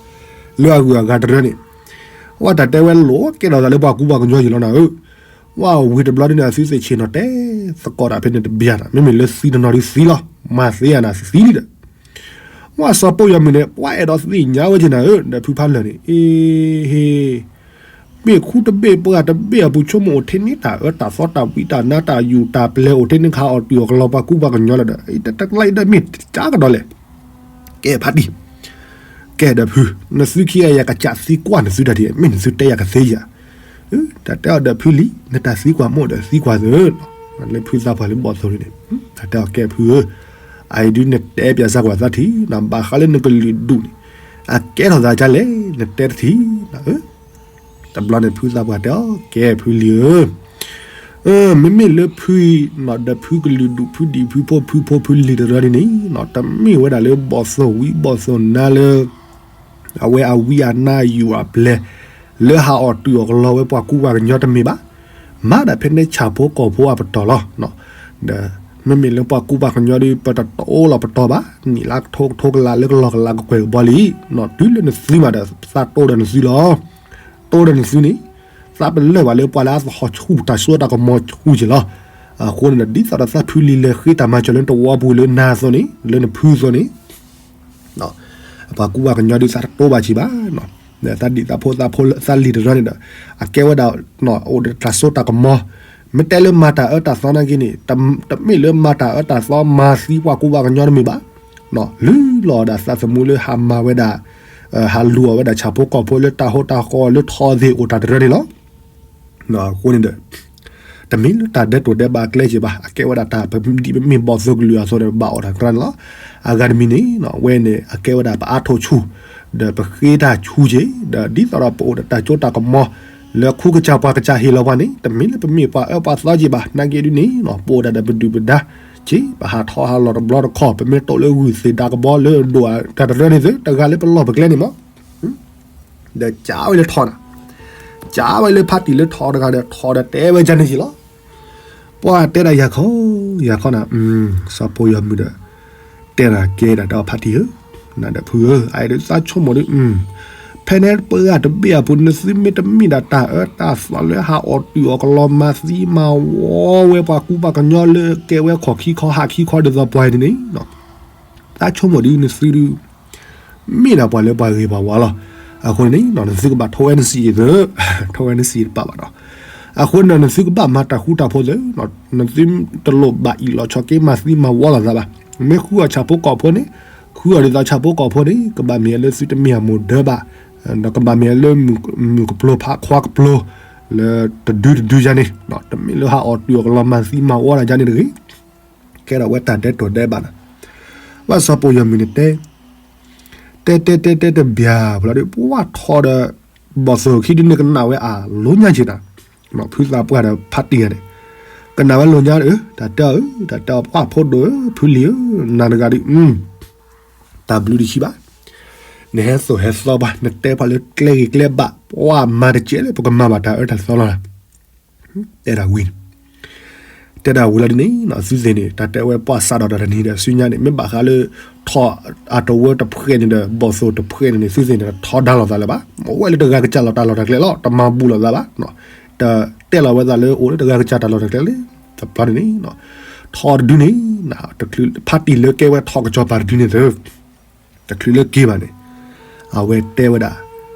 လၢအဂုၤအဂၤတရၢန့ၣ်, ဝဲတၢ်တဲဝဲလိၣ်ကဲထီၣ်သးလၢပှၤကူပှၤကညီယံၤလီၤနၤဧၢ, ဝဲဝံၤတဘျီဒ်န့ၣ် အသုသ့ၣ်ဆ့ၣ်နီၤတဲသကိးတၢ်ဖဲန့ၣ်တဘျီနၤ, မ့မ့ၢ်လၢသံတနီၤဒုးသံလီၤ, မၤသ့ယၤနၤသံလံဒီး ဝဲစီၤပိာ်ယီၤမုၣ်န့ၣ် ပှၤအဲၣ်ဒိးသ့ၣ်ညါဝဲက့ၤနၤဧၢ, ဒီးဖုဖးလၢာ်န့ၣ် အ့ဟ့ ဘ့ၣ်ခူတဘ့ၣ်ပှၢ်တဘ့ၣ်အပူၤ ဆိကမိၣ်အိၣ်ထဲန့ၢ်တၢ်အၢတၢ်သီတၢ်ဝံတၢ်နါတၢ်ယူၢ်တၢ်ပျဲၤ အိၣ်ထဲန့ၢ်ခါအီၣ်တုၤအီၣ်ကလီပှၤကူပှၤကညီလၢာ်ဒီး တၢ်တကျါအံၤဒီးမ့ၢ်တကးကဒီးလဲၣ်, ကဲဖးတံၢ်, ကဲဒီးဖု, နသုခံဂၤယကစၢ်သံကွၢ်နသုတၢ်ဒ်အံၤ မ့ၢ်နသုတဲယၤကသ့ဧါ, တၢ်တဲအီၤဒီးဖုလံၤ နတၢ်သံကွၢ်မိၢ်ဒီးသံကွၢ်သၢ လၢဖုသးပှၢ်လၢဘီၣ်သိၣ်န့ၣ်, တၢ်တဲအီၤကဲဖုဧၢ, အအံၤဒုးနတဲပျးစၢ်ကွၢ်သးထံး နဘၣ်ဃးလၢနကလုာ်ဒူၣ်န့ၣ်, အကဲထီၣ်သးဒ်လဲၣ် နတဲတထံး, တဘျီန့ၣ်ဖုသးပှၢ်တဲအီၤ ကဲဖုလံၤဧၢ, မ့မ့ၢ်လၢဖုအံၤ ဒီးဖုကလုာ်ဒူၣ်ဖုဒံၣ်ဖုဖိဖုဖိလံၤတရၢဒ်န့ၣ်, တမ့ၢ်ဝဲဒၣ်လၢဘီၣ်သိၣ်ဝံဘီၣ်သိၣ်နါလၢ အဝဲအဝံအနါယူၢ်အပျဲၤ လၢဟးအီၣ်တုၤအီၣ်ကလီဝဲပှၤကူပှၤကညီတမ့ၢ်ဘၣ်. မၤဒၣ်ဖဲန့ၣ်ဆၣ်ဖိကီၢ်ဖိအပတီၢ်လီၤ. ဒီးမ့မ့ၢ်လၢပှၤကူပှၤကညီဒီး ပတတအိၣ်လီၤပတီၢ်ဘၣ်, နံၣ်လါကထိကထိကလးလၢကလီၢ်ကလးကကွဲၢ်ကဘီလံ, တုၤလၢနသုမးဒီး သးတိဒီးနသုလီၤ. တိဒီးနသုန့ၣ် သးပလၢၢ်ဘၣ်လၢပှၤလၢအသဟီၣ်ဆူၣ်တၢ်စိတၢ်ကမီၤဆူၣ်က့ၤလီၤ. အဃိန့ၣ်ဒီး ဒ်သိးဒီးသးဖုလံၤလဲၤဃ့တၢ်မၤစၢၤလၢနတဝီပူၤလၢနၤအသိးန့ၣ် လၢနဖုအသိးန့ၣ် ပှၤကူပှၤကညီဒုးသးတတိဘၣ်ဆံးဘၣ်, သးဒံၣ်သးဖိသးဖိသးလံၤတရၢန့ၣ်ဒီး အကဲဝဲဒၣ် အိၣ်ဒီးတၢ်စိတၢ်ကမီၤ, မ့ၢ်တဲလၢမၤတၢ်အၢတၢ်သီနာ်က့န့ၣ် တမ့ၢ်လၢမၤတၢ်အၢတၢ်သီမၤသံပှၤကူပှၤကညီတမ့ၢ်ဘၣ်, လုၢ်လီၤဒၣ်သးသမူလၢဟးမၤဝဲဒၣ် ဟးလူၤအီၣ်ဝဲဒၣ်ဆၣ်ဖိကီၢ်ဖိလၢတၢ်ဟိတၢ်ဃီလၢထီသ့ၣ်အိၣ်တၢ်တရၢန့ၣ်လီၤ. အဃိန့ၣ်ဒီး တမ့ၢ်လၢတၢ်ဒဲးတိာ်ဒဲးဘးအကျဲက့ၤဘၣ်, အကဲဝဲဒၣ်တၢ်ပဒံးပမ့ၢ်ဘီၣ်သိကလုာ်အသိးဒီး ပဘၣ်အိၣ်တၢ်တရၢန့ၣ်လီၤ. အဂၤတမံၤန့ၣ် ဝဲန့ၣ် အကဲဝဲဒၣ်ပအါထီၣ်ဆူၣ် ဒီးပဃ့တၢ်ဆူၣ်က့ၤ, ဒီးဒ်သိးဒီးပအိၣ်ဒီးတၢ်စိတၢ်ကမီၤ လၢခူကစၢ်ပှၤကစၢ်ဟ့ၣ်လီၤပှၤန့ၣ် တမ့ၢ်လၢပမ့ၢ်ပှၤအၢပှၤသီက့ၤဘၣ်, နာ်က့ဒ်န့ၣ် ပအိၣ်ဒၣ်ဒီးပဒုၣ်ပဒါက့ၤ, ပဟးထီၣ်ဟးလီၤတဘျီတခီၣ် ပမ့ၢ်တိၣ်လၢဂုၢ်သ့ၣ်ဒါကဘီလၢဒိၣ်တၢ်တရၢန့ၣ်သု တဂၤလၢပလီၢ်ပကျဲန့ၣ်မး ဒီးကးဝဲလၢထီၣ်နၤ, ကးဝဲလၢဖါတံၢ်လၢထီၣ်တဂၤဒီး ထီၣ်ဒီးတဲဝဲဒ်န့ၣ်က့ၤလီၤ. ပှၤတဲဒၣ်ယၤခီ, ယၤခီနၤ, စီၤပိာ်ယီၤမုၢ်ဒီး တဲနၤကဲဒၣ်တၢ်ဖါတံၢ်ဧၢ, နၤဒီးဖုဧၢ, အအံၤဒုးသးဆိကမိၣ်ဒုး ဖဲန့ၣ်ပှၤတဘ့ၣ်အပူၤ နသုမ့ၢ်တမ့ၢ်ဒၣ်တၢ်အၢတၢ်သီလၢဟးအီၣ်တုာ်အီၣ်ကလီၤမၤသံမၤဝီဝဲပှၤကူပှၤကညီလၢကဲဝဲခီၣ်ခံခီဟးခံခီဒ်သိးပှၤအံၤန့ၣ်န့ၣ် သးဆိကမိၣ်ဒ်နသုဒုး မ့ၢ်ဒၣ်ပှၤလၢပှၤဂ့ၤပှၤဝါလီၤ. အဃိန့ၣ် နသုကဘၣ်ထိၣ်ဝဲနစံးအံၤသ့, ထိၣ်ဝဲနစံးတပာ်ဘၣ်ဒီး, အဃိန့ၣ် နသုကဘၣ်မၤတၢ်ဃူတၢ်ဖိးသ့, နသုတလိၣ်ဘၣ်အံၣ်လီၤဆိးက့မၤသံမၤဝီလိာ်သးဘၣ်. မ့ၢ်ဃုအီၣ်ဆၣ်ဖိကီၢ်ဖိန့ၣ် ဃုအီၣ်ဒ်သိးဆၣ်ဖိကီၢ်ဖိန့ၣ် ကဘၣ်မ့ၢ်လၢသုတမ့ၢ်အမိၢ်ဒၢဘၣ်, ဒီးကဘၣ်မ့ၢ်လၢ မုၢ်ကပျိဖးခွါကပျိ လၢတဒုတဒုယါန့ၣ်, တမ့ၢ်လၢဟးအီၣ်တုာ်အီၣ်ကလီၤမၤသံမၤဝီတၢ်ယါန့ၣ်တဂ့ၤ. ကဲထီၣ်ဝဲတၢ်ဒဲးတိာ်ဒဲးဘးနၤ, ဘၣ်စီၤပိာ်ယီၤမုၢ်န့ၣ်တဲ တဲတဲတဲတဲတဘျီဖုလီၤဒီး ပှၤထီၣ်ဒီး ဘီၣ်သိၣ်ခံဒုန့ၣ်ကနၣ်ဝဲအလိၤညါက့ၤနၤ, ဖုသးပှၢ်ဒီးဖါတံၢ်ဂၤန့ၣ် ကနၣ်ဝဲလိၤညါဧၢ, တၢ်တဲအီၤဧၢ, တၢ်တဲအီၤပှၢ်ဖိဒိၣ်ဧၢ, ဖုလံၤဧၢ, နၤတဂၤဒုး တၢ်ဘျုးတဆံးဘၣ်, နဟဲသိၣ်ဟဲသီပှၤ, နတဲပှၤလၢကျဲဂ့ၤကျဲဘၣ်, ပှၤမၤတကဲလၢပကမၤဘၣ်တၢ်အၢတၢ်သီလီၤ. တဲဒၣ်ဝံၤန့ၣ်, တဲဒၣ်ဝံၤလီၤဒ်န့ၣ် သုသ့ၣ်န့ၣ် တၢ်တဲဝဲပှၤစးထီၣ်ဒီးတနံၤဒီး ဆူညါန့ၣ် မ့ၢ်ဘၣ်ဃးလၢ ထီၣ်အတဝၢတဖှဲးန့ၣ်ဒီး ဘီၣ်သိၣ်တဖှဲးန့ၣ်န့ၣ် သုသ့ၣ်န့ၣ် ထီဒါလိာ်သးလၢၤဘၣ်. အိၣ်ဝဲလၢတဂၤကစၢ်လီၤတၢ်လီၢ်တၢ်ကျဲလီၤ, တမၤဘူးလိာ်သးဘၣ်. တတဲလီၤဝဲသးလၢအိၣ်လၢတဂၤကစၢ်တၢ်လီၢ်တၢ်ကျဲလၢ တဘျီန့ၣ်န့ၣ် ထီတဒုန့ၣ် ဖါတံၢ်လၢကဲဝဲထီၣ်ကစီၤပၤတဒုန့ၣ်သ့ တချုးလၢက့ၤဘၣ်န့ၣ် အဝဲတဲဝဲဒၣ်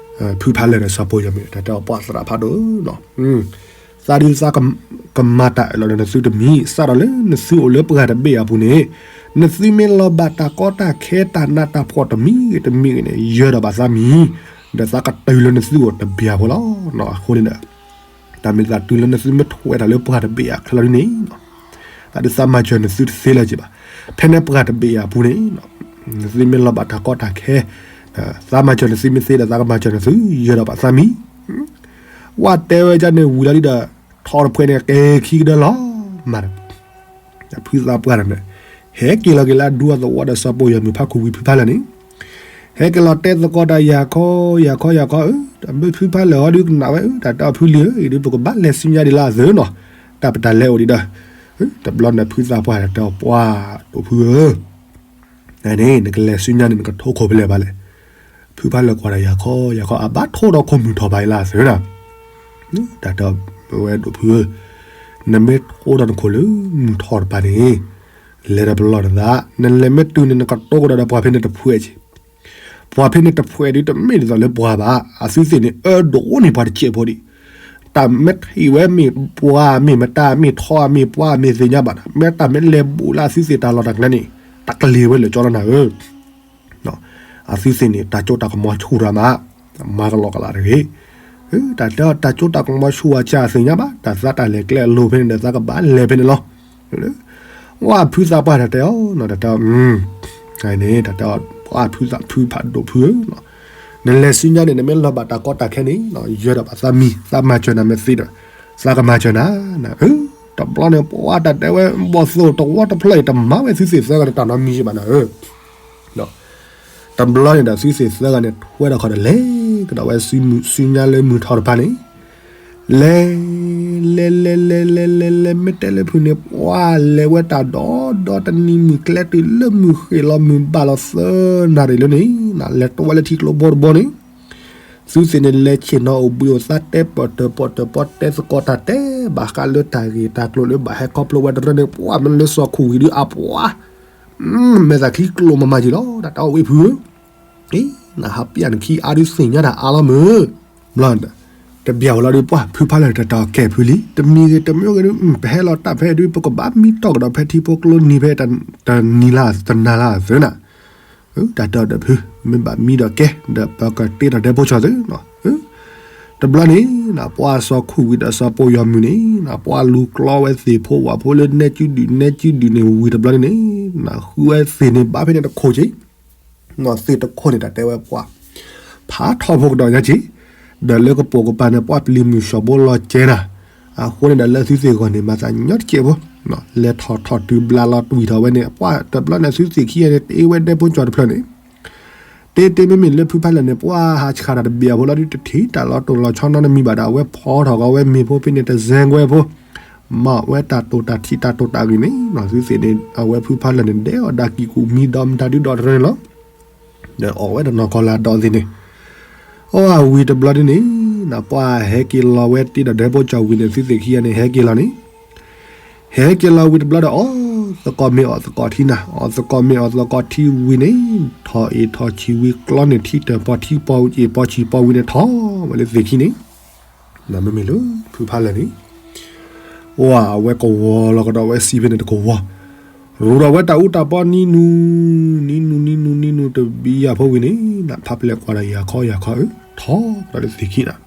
ဖုဖးလၢာ်ဒီးစီၤပိာ်ယီၤမုၢ် တၢ်တဲအီၤပှၤသရၣ်ဖးဒိၣ်ဧၢ, သးဒုးသးကမၤတၢ်အၢၣ်လီၤဒီးနသုတမံၤ, စးထီၣ်လၢနသုအိၣ်လၢပှၢ်တဘ့ၣ်အပူၤန့ၣ် နသုမ့ၢ်လီၤဘၣ်တၢ်ကီတၢ်ခဲတၢ်နးတၢ်ဖှီၣ်တမံၤဂ့ၤတမံၤဂ့ၤန့ၣ် ယၢၤဒီးဘၣ်သးမံၤ, ဒီးသးကတုၤလၢနသုအိၣ်တဘ့ၣ်အဖီလီၤ. အဃိန့ၣ်ဒီး တၢ်မ့ၢ်သးတုၤလၢနသုမ့ၢ်ထွဲတၢ်လၢပှၢ်တဘ့ၣ်အချၢလီၤဒ်န့ၣ် သးဒုးသးမၤစၢၤနသုတသ့လၢၤက့ၤဘၣ်. ဖဲန့ၣ်ပှၢ်တဘ့ၣ်အပူၤန့ၣ် နသုမ့ၢ်လီၤဘၣ်တၢ်ကီတၢ်ခဲ သးမၤစၢၤနသုမ့ၢ်သ့ဒီး သးကမၤစၢၤနသု ယၢၤဒီးဘၣ်သးမံၤ. ဝဲတဲဝဲဒ်န့ၣ်ဝံၤလီၤဒ်ဒီး ထီတဖှဲးန့ၣ် ကဲခံကဒၢလီၤမးဒီး ဖုသးပှၢ်ဒီးန့ၣ် ဟဲက့ၤလီၤက့ၤလၢအဒူအသဝီဒီးစီၤပိာ်ယီၤမုၢ်ဖးခူဝံၤဖုဖးလၢာ်န့ၣ် ဟဲက့ၤလီၤတဲသကိးတၢ် ယၤခီ ယၤခီ ယၤခီဧၢ, တၢ်မ့ၢ်ဖုဖးလၢာ်ဟီဒုးကနၣ်ဝဲဧၢ, တၢ်တဲအီၤဖုလံၤဧၢ, အံၤဒုးပကဘၣ်လဲၤဆူညါဒံးလၢအသၢနီၤ, တၢ်ပတၢ်လဲၤအိၣ်ဒံးဒီး တဘျီန့ၣ်ဖုသးပှၢ်တၢ်တဲအီၤ ပှၢ်ဒိၣ်ဖုဧၢ, န့ၣ် နကလဲၤဆူညါန့ၣ် နကထိခိၣ်ဖဲလဲၣ်ဘၣ်လဲၣ်. ဖုဖးလၢာ်ကွၢ်ဒီး ယၤခီ ယၤခီ အဘၣ်ထိၣ်ဒီးခိၣ်မုၢ်ထီၣ်ဘၣ်အံၤလၢအသၢနီၤ, တၢ်တဲအီၤဝဲဒိၣ်ဖုဧၢ, နမ့ၢ်ထိၣ်ဒီးနခိၣ်လၢမုၢ်ထီၣ်တပၤန့ၣ် လဲၤဒီးပလီၢ်နသး, နလဲၤမ့ၢ်တုၤန့ၣ် နကတိၤကဒီးဒီးပှၢ်ဖဲန့ၣ်တဖှဲးက့ၤ ပှၢ်ဖဲန့ၣ်တဖှဲးဒုးတမ့ၢ်ဒ်သိးလၢပှၢ်ဘၣ်, အသုသ့ၣ်န့ၣ် အၢဒိၣ်အိၣ်န့ၢ်ပှၤတစဲးဖိဒံး, တၢ်မ့ၢ်ထံၣ်ဝဲမ့ၢ်ပှၢ်မ့ၢ်မတၤမ့ၢ်ထီမ့ၢ်ပှၢ်မ့ၢ်သ့ၣ်ညါဘၣ်ဒီး မ့ၢ်တၢ်မ့ၢ်လဲၤဘူးလၢအသုသ့ၣ်တၢ်လီၢ်တၢ်ကျဲန့ၣ် တၢ်ကလ့ၤဝဲလၢာ်ကၠီလီၤနၤဧၢ အသုသ့ၣ်န့ၣ် တၢ်စိတၢ်ကမီၤဆူၣ်တၢ်မး, မၤကလီကလးတဂ့ၤ. တၢ်တဲအီၤ တၢ်စိတၢ်ကမီၤဆူၣ်ဝဲစ့ၢ်သ့ၣ်ညါဘၣ်, တၢ်သးတၢ်လဲၤကျဲအလိၤဖဲန့ၣ်ဒီး သးကဘၣ်လဲၤဖဲန့ၣ်လီၤ. ဝဲဖုသးပှၢ်တၢ်တဲအီၤ, တၢ်တဲအီၤ, န့ၣ် တၢ်တဲအီၤ ပှၢ်ဖုသးဖုဖးဒိၣ်ဖုဧၢ, နလဲၤဆူညါန့ၣ် နမ့ၢ်လီၤဘၣ်တၢ်ကီတၢ်ခဲန့ၣ် ယၢၤဒီးဘၣ်သးမံၤ, သးမၤစၢၤနၤမ့ၢ်သ့ဒီး သးကမၤစၢၤနၤ, တဘျီန့ၣ် ပှၢ်တၢ်တဲဝဲ ဘီၣ်သိၣ်တဝီတဖျၢၣ်အံၤ တမၤဝဲသုသ့ၣ်သၢဂၤန့ၣ် တၢ်နီတမံၤဘၣ်နၤဧၢ တဘျီန့ၣ်ဒီး သုသ့ၣ်သၢဂၤန့ၣ် ထွဲဒီးခီၣ်ဒီးလဲၤကဒီးဝဲဆူညါလၢမုၢ်ထီၣ်တဖၣ်န့ၣ်, လဲၤ လဲၤ လဲၤ လဲၤ လဲၤ လဲၤ လဲၤ မ့ၢ်တဲလၢဖုန့ၣ် ပှၢ်လဲၤဝဲတၢ်ဒီဒီတနံၤ မုၢ်ကျဲတုၤလၢမုၢ်ဃ့ၢ်လီၤ မုၢ်ဘၣ်လီၤသၢနၣ်ရံၣ်လၢန့ၣ် လဲၤတဝဲလၢထံကျိဘိတဘိန့ၣ် သုသ့ၣ်န့ၣ် လဲၤဆ့ၣ်နီၤအိၣ်ဘှံးအိၣ်သါ တဲပီၣ်တၢၣ်ပီၣ်တၢၣ်ပီၣ် တဲသကိးတၢ် တဲဘၣ်ဃးလၢတၢ်ဂ့ၢ်တၢ်ကျိၤလၢဘၣ်ဟဲခီဖျိဝဲတရၢန့ၣ် ပှၢ်မ့ၢ်လၢစီၤခူၣ်ဝံၤဒုးအပှၤ မဲာ်သၣ်ချံကျိၤမၤမၤက့ၤလီၤ တၢ်တၢ်အိၣ်ဝဲဖုဧၢ နဟးပျၢ်နခံအါဒုးသ့ၣ်ညါတၢ်အါလီၤမုၢ် ဘျီ တဘၣ်ဝဲလီၤဒုးပှၢ် ဖုဖးလၢာ်တၢ်တၢ်ကဲၣ်ဖုလံ တမံၤဂ့ၤ တမံၤဂ့ၤဒုး ပဟဲလီၤတၢ်ဖဲဒုး ပကဘၣ်မံတီၢ်ကဒီးဖဲထံဖိကျိနံၤဖဲတနံၤလၢ်တနၤလၢ်သၢနၤ တၢ်တဲအီၤဒီးဖု မ့ၢ်ဘၣ်မံဒီးကဲ ဒီးပကတ့ထီၣ်ဒဲဖိကၠီၤသု တဘျီန့ၣ် ပှၢ်စီၤခူၣ်ဝံၤဒီးစီၤပိာ်ယီၤမုၢ်န့ၣ် ပှၢ်လူၤကျီဝဲသ့ၣ်ဖိဝၣ်ဖိလၢနဲကၠူဒုၣ်နဲကၠူဒုၣ်န့ၣ်ဝံၤတဘျီန့ၣ်န့ၣ် ဃုဝဲသ့ၣ်န့ၣ်ဘၣ်ဖဲန့ၣ်တခိၣ်က့ၤ သ့ၣ်တခိၣ်န့ၣ် တၢ်တဲဝဲပှၢ် ဖးထီဖိကဒီးညါက့ၤ ဒီးလၢကပိာ်ကပၤန့ၣ် ပှၢ်ပျံၤမုၢ်ဆှီဘိလီၤကဲနၤ အဃိန့ၣ်ဒီးလၢသုသ့ၣ်ဂီၢ်န့ၣ် မၤသးညီတကဲးဖိ လဲၤထီၣ်ထီၣ်တုၤဘျါလီၤတွံၢ်ထီၣ်ဝဲန့ၣ် ပှၢ်တဘျီန့ၣ် သုသ့ၣ်ခံဂၤန့ၣ် တ့ဝဲဒဲဖိကၠီၤတဖျၢၣ်န့ၣ် တ့တ့မ့မ့ၢ်လၢဖုဖးလၢာ်န့ၣ် ပှၢ်ဟးဆှၣ်တၢ်တဘ့ၣ်အဖိလီၤဒုး တထံၣ်တၢ်လီၤတိၢ်လီၤဆီနီတမံၤဘၣ်ဒီး အဝဲဖီထီၣ်ကီးဝဲမ့ၤဖိဖဲန့ၣ် တစဲကွဲဖိ မၤဝဲတၢ်တိာ်တၢ်ထံးတၢ်တိာ်တၢ်ဂ့ၢ်န့ၣ် သုသ့ၣ်န့ၣ် အဝဲဖုဖးလၢာ်န့ၣ် ဒဲးအီၣ်ဒၣ်ကံၢ်ကူၣ်မံဒီမတၤဒုဒီးတရၢန့ၣ်လီၤ ဒီးအီၣ်ဝဲတနီၤကီၢ်လၢအဒီသ့ၣ်န့ၣ် အီၣ်ဝံၤတဘျီဒ်န့ၣ် ပှၢ်ဟဲက့ၤလီၤဝဲတ့ဒီးဒဲဖိကၠီၤဝံၤန့ၣ် သုသ့ၣ်ခံဂၤန့ၣ် ဟဲက့ၤလီၤန့ၣ် ဟဲက့ၤလီၤဝံၤတဘျီဒီး အီၣ်သကိးမ့ၤအီၣ်သကိးထံနၤ အီၣ်သကိးမ့ၤအီၣ်သကိးထံဝံၤန့ၣ် ထီၣ်အ့ၣ်ထီၣ်ဆံးဝံၤကျီန့ၣ် ထံတၢၣ်ပီၣ်ထံပီၣ်ဝံၤအ့ၣ်ပီၣ်ဆံးပီၣ်ဝံၤန့ၣ် ထီၣ်ဝဲလၢသ့ၣ်ခံန့ၣ် မ့မ့ၢ်လၢဖုဖးလၢာ်န့ၣ် အီၣ်ဝဲကဝီၤလီၤကဒီးဝဲစံးဖဲန့ၣ်တကဝီၤ ရူၤဒီးဝဲတၢ်အူတၢ်ပီနံၤနူၤ နံၤနူၤ နံၤနူၤ နံၤနူၤတဘံယၤဖိဝံၤန့ၣ် ဖးပျဲၢ်ကွၢ်ဒီးယၤခီယၤခီဧၢ ထီၣ်ဒီးလၢသ့ၣ်ခံနၤ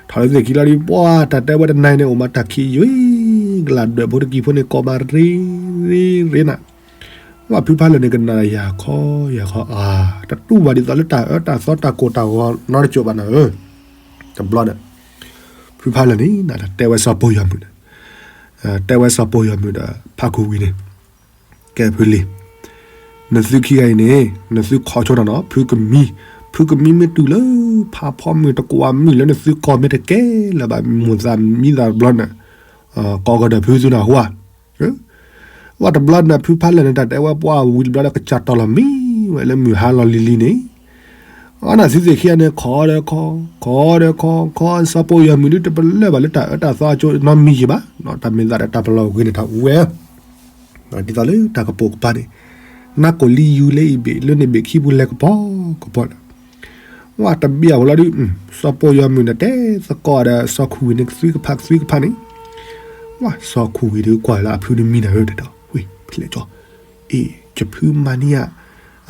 ထီၣ်လၢသ့ၣ်ခံလီၤဒုး ပှၢ်တၢ်တဲဝဲတနၤန့ၣ် အိၣ်မးတၢ်ခံးယွံၤ ကလၢ်ဒွဲၣ်ဖိတကံၤဖိန့ၣ် ကိးမးရ့ရ့ရ့နၤ ပှၢ်ဖုဖးလၢာ်န့ၣ် ကနၣ်ယၤခီယၤခီအါ တတူၢ်ဘၣ်ဒ်သိးလၢတၢ်အၢတၢ်သီတၢ်ကိၢ်တၢ်ဂီၤနီတစိၤဘၣ်နၤဧၢ တဘျီဒီး ဖုဖးလၢာ်န့ၣ် တဲဝဲစီၤပိာ်ယီၤမုၢ်ဒီး တဲဝဲစီၤပိာ်ယီၤမုၢ်ဒီး ဖးခူဝံၤန့ၣ် ကဲဖုလံၤ နသုခံဂၤအံၤန့ၣ် နသုခီဆိနၤနီၤ ဖုကမံ ဖုကမံမ့ၢ်တုၤလၢ ဖးဖီမုၢ်တကွၢ်မုၢ်လၢနသုကီၢ်မ့ၢ်တကဲလၢၤဘၣ် မိၢ်သးမံသးတဘျီန့ၣ် ကိးကဒီးဖုသုနၢ်ဟူဧါ ဝဲတဘျီန့ၣ် ဖုဖးလၢာ်န့ၣ် တၢ်တဲဝဲပှၢ်ဝံၤတဘျီဒီး ကစၢ်တီၢ်လီၤမံဝဲလၢမုၢ်ဟါလီၤလံၤလံၤန့ၣ် အီနသုသ့ၣ်ခံဂၤန့ၣ် ခီဒီးခီ ခီဒီးခီ ခီ စီၤပိာ်ယီၤမုၢ်ဒုးတပလၢၢ်ဘၣ်လၢတၢ်အၢတၢ်သီအကၠိနီတမံၤယံၤဘၣ် တၢ်မ့ၢ်သးဒီးတၢ်ပလီၢ်ဂ့ၤန့ၣ် တၢ်အူဝဲ ဒ်သိးလၢတၢ်ကပိာ်ကပၤန့ၣ် နၢ်ကိၣ်လံယူၤလၢအံၤဘ့ၣ် လၢန့ၣ်ဘ့ၣ်ခံပူၤလဲၤကပီၤကပီၤန့ၣ် ဝဲတဘ့ၣ်အဝဲလီၤဒုး စီၤပိာ်ယီၤမုၢ်န့ၣ် တဲသကိးဒီးစီၤခူၣ်ဝံၤန့ၣ် ကသွံကဖးကသွံကဖးန့ၣ် ဝဲစီၤခူၣ်ဝံၤဒုးကွၢ်လၢအဖုန့ၣ်မံနၤဧၢ တဲဒီး ဝ့ၢ်ဖျဲၣ်ကၠီ အ့ၣ် ယဖုမၤန့ၢ်ဧါ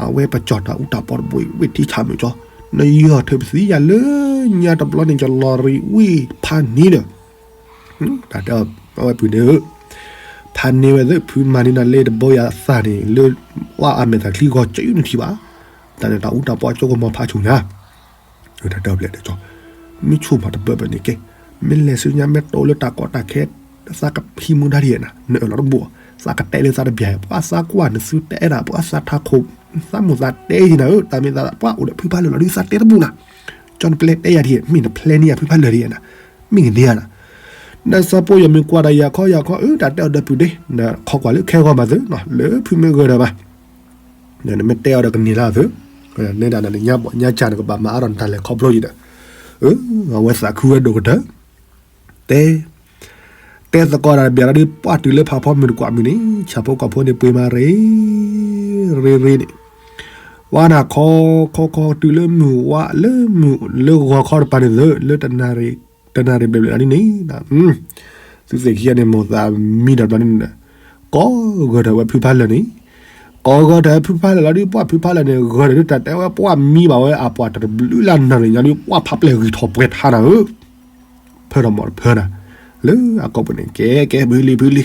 အဝဲပကၠီၣ်တၢ်အူတၢ်ပီတဘိဝ့ၢ်ထံဆၣ်မုၢ်ကၠီ နယီၢ်ထၢၣ်ပသံယၤလၢညါတဘျီန့ၣ် ယလီၤရံဝ့ၢ်ဖးန့ၣ်ဒီး တၢ်တဲအီၤဝဲပုၢ်န့ၣ်ဧၢ, ဖးန့ၢ်ဝဲသ့ၣ် ဖုမၤန့ၢ်နၤလၢတဘိယၤသၣ်န့ၣ် လၢဝဲအမဲာ်သၣ်ချံဂီၤကၠံနထံၣ်ဘၣ်, တၢ်န့ၣ်တၢ်အူတၢ်ပီကၠိကမီၤဖးဆူၣ်ညါ, တၢ်တဲအီၤဖျဲၣ်တဲကၠီ, မ့ၢ်ဆူၣ်မးတဘၢဘၢန့ၣ်ကဲ, မ့ၢ်လဲၤဆူညါမ့ၢ်တိၢ်လၢတၢ်ကီတၢ်ခဲ, သးကဖံးမူဒါဒ်ယဲၢ်နၤ, နအၢၣ်လီၤတဘိ, သးကတဲလၢသးတဘၣ်ယဲၢ်, ပှၤသးကွၢ်နသုတဲဒၣ် ပှၤသးထးခိၣ်, သးမိၢ်သးတဲယံၤနၤဧၢ, တၢ်မ့ၢ်သးပှၤအိၣ်ဒီးဖုဖးလၢာ်လီၤဒုး သးတဲတဘူၣ်နၤ, ကၠီနပျဲတဲယၤဒ်ယဲၢ်, မ့ၢ်နဖျဲန့ၢ်ယၤဖုဖးလၢာ်ဒ်ယဲၢ်နၤ, မ့ၢ်ဂ့ၤန့ၢ်ယၤနၤ, နစီၤပိာ်ယီၤမ့ၢ်ကွၢ်ဒီးယၤခီယၤခီ, အၢ တၢ်တဲအီၤဒီပုၢ်ဒ့, နခီကွၢ်လၢခဲဂီၤမးသု, လၢဖုမ့ၢ်ဂၢၢ်ဒီးဘၣ် နမ့ၢ်တဲအီၤဒီးကန့ၢ်လၢသု, နဲဒၣ်နညါဘီၣ်ညါကၢ်နကဘၣ်မၤအါထီၣ်နတၢ်လဲၤခီဖျိယံၤဒီး, အဝဲသးခုဝဲဒိၣ်ကတၢၢ်, တဲ, တဲသကိးတၢ်တဘၣ်လီၤဒုး ပှၢ်တုၤလၢဖးဖီမုၢ်တကွၢ်မုၢ်န့ၣ် ဆၣ်ဖိကီၢ်ဖိန့ၣ်ပှ့ၤမးရ့, ရ့ရ့န့ၣ်, ဝါနၤခီခီခီတုၤလၢမုၢ်ဝါလၢမုၢ်လၢဂီၤခီတပၤန့ၣ်သု, လၢတနၣ်ရံၣ်ဘျဲၣ်ဘျဲၣ်လီၤဒ်န့ၣ် သုသ့ၣ်ခံဂၤန့ၣ် မိၢ်သးမံဒီးဘျီန့ၣ်, ကိးဂၢၢ်ထၢၣ်ဝဲဖုဖးလၢာ်န့ၣ်, ကိးဂၢၢ်ထၢၣ်ဖုဖးလၢာ်လီၤဒုး ပှၢ်ဖုဖးလၢာ်န့ၣ် ဂၢၢ်ထၢၣ်ဒုး တၢ်တဲဝဲပှၢ်မံဘၣ်ဝဲအပှၤတဘျုးလၢနၣ်ရံၣ်ညါဒုး ပှၢ်ဖးပျဲၢ်ဂံၢ်ထီၣ်ပှဲၤထါနၤဧၢ, ဖၢထီၣ်မီၢ်တဖၢနၤ, လၢအကိာ်ပူၤန့ၣ် ကဲကဲဖုလံဖုလံ,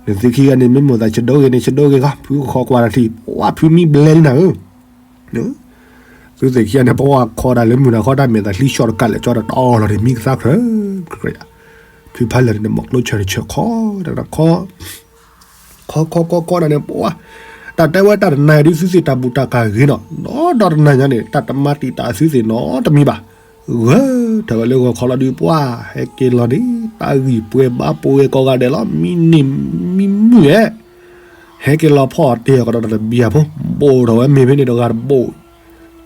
နသုခံဂၤန့ၣ် မ့ၢ်မိၢ်သးဆဒိဂ့ၤန့ၣ် ဆဒိဂ့ၤဂီၢ် ဖုကခီကွၢ်တၢ်ထံၣ် ပှၢ်ဖုမံဘျဲလံနၤဧၢ သုသ့ၣ်ခံဂၤန့ၣ် ပှၢ်ခီဒၣ်လၢမုၢ်နၤခီတၢ်မဲာ်သးချံဆှီတကးလဲာ်ကၠီတတီလီၤန့ၣ် မံကသါကြၢးကြၢး, ဖုဖးလၢာ်န့ၣ် မီၢ်ကျိဆၢတဆၢခီ, ခီခီခီခီဒၣ်န့ၣ် ပှၢ်, တၢ်တဲဝဲတၢ်တနၤဒုးသုသ့ၣ်တၢ်ဘူၣ်တၢ်ကၢ်ဂ့ၤနီၤ, ဒီးဒီးတနၤညါန့ၣ် တၢ်တမၤတံာ်တာ်သုသ့ၣ်နီတမံၤဘၣ်, ဂၢၢ် ထီၣ်ဝဲလၢဂီၤခီလီၤဒုး ပှၢ်ဟဲက့ၤလီၤန့ၣ် တၢ်ဂံၢ်ပှဲၤဘါပှဲၤကိးဂၤဒဲးလီၤ. မံန့ၢ်မံမုၣ်ဧဲ ဟဲက့ၤလီၤဖီၣ်အီၤတ့ၢ်အီၤကဒီးတဘံၣ်အဖိ ဘိၣ်ထီၣ်ဝဲမ့ၢ်ဖဲန့ၣ်တဂၤတဘိၣ် ကၠီ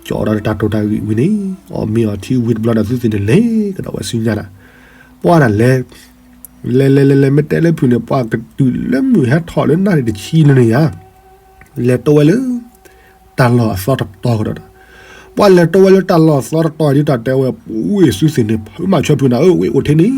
ဒီးတၢ်တိာ်တၢ်ဂံၢ်ဝံၤန့ၣ် အီၣ်မ့ၤအီထံဝံၤတဘျီဒီး သုသ့ၣ်န့ၣ်လဲၤကဒီးဝဲဆူညါဒၣ် ပှၢ်ဒၣ်လဲၤ လဲၤလဲၤလဲၤလဲၤ မ့ၢ်တဲလၢဖုန့ၣ် ပှၢ်ကတုၤလၢမုၢ်ဟဲထီၣ်လၢနၣ်ရံၣ်တဆံလၢန့ၣ်ယါ လဲၤတိဝဲလၢ တၢ်လီၢ်အသီတတီၤကဒီးဒီး ပှၢ်လဲၤတိဝဲလၢတၢ်လီၢ်အသီတတီၤဒ်တၢ်တဲဝဲ ဝ့ၢ်သုသ့ၣ်န့ၣ် ဖုမၤဆၢဖုနၤဧၢ ဝ့ၢ်အိၣ်ထဲန့ၣ်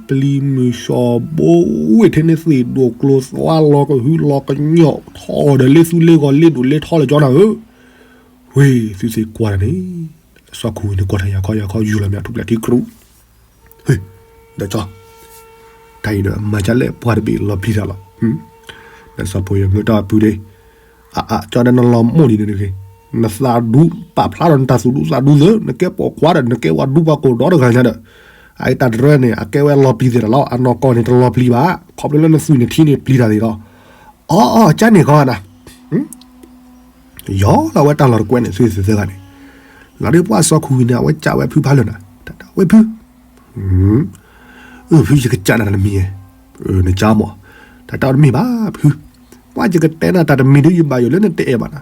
ပျံၤမုၢ်ဆှီဘိ ဝ့ၢ်ထဲန့ၣ် သ့ၣ်ဒိၣ်ကျိၤသွါလီၤကဟုလီၤကညီၣ် ထီၣ်ဒီးလ့သူလ့ဂီၤလ့ဒိၣ်လ့ထီလၢကၠီနၤဧၢ ဝ့ၢ်သုသ့ၣ်ကွၢ်တၢ်န့ၣ် စီၤခိၣ်ဝံၤန့ၣ်ကွၢ်တၢ်ယၤခီယၤခီယူၢ်လီၤမ့ၢ်ထူၣ်ပျဲၢ်ထံကြူး ဟ့ၣ် ဒီးကၠီ တၢ်အံၤဒီးမၤကလဲၣ်ပှၢ်တဘ့ၣ်လီၤပျံၤတၢ်လီၤ ဒီးစီၤဖိယမုၢ်တၢ်အပုၢ်ဒ့ အအကၠီဒီးနလီၤမိၢ်ဒံးန့ၣ်တဂ့ၤ နသးဒူပာ်ဖျါဒီးနတၢ်သူၣ်ဒူသးဒူသၢ နကဲပိာ်ခွါဒီး နကဲဝဲဒူပှၤကိၢ်ဒီတဂၤညါဒီး အအံၤတၢ်တရၢန့ၣ် အကဲဝဲလီၤပျံၤသ့ၣ်တၢ်လီၤ အနီၢ်ကီၢ်န့ၣ်တလီၤပျံၤဘၣ် ခီဖျိလၢနသွံၣ်နထံန့ၣ်ပျံၤတၢ်သ့ၣ်လီၤ အီအီကၢန့ၣ်ကီနၤ ယီၤလီၤဝဲတၢ်လီၢ်တကွဲးန့ၣ် သုသ့ၣ်သၢဂၤန့ၣ် လီၤဒုးပှၢ်စီၤခိၣ်ဝံၤန့ၣ် အဝဲကးဝဲဖုဖးလၢာ်နၤ တၢ်ဝဲဖု အၢ ဖုယကစၢ်နၤတမံၤဧဲ နကၢမး တၢ်တၢ်တမ့ၢ်ဘၣ်ဖု ပှၢ်ယကတဲနၤတၢ်တမံၤဒုးယဘၣ်ယိၣ်လၢနတအဲၣ်ဘၣ်နၤ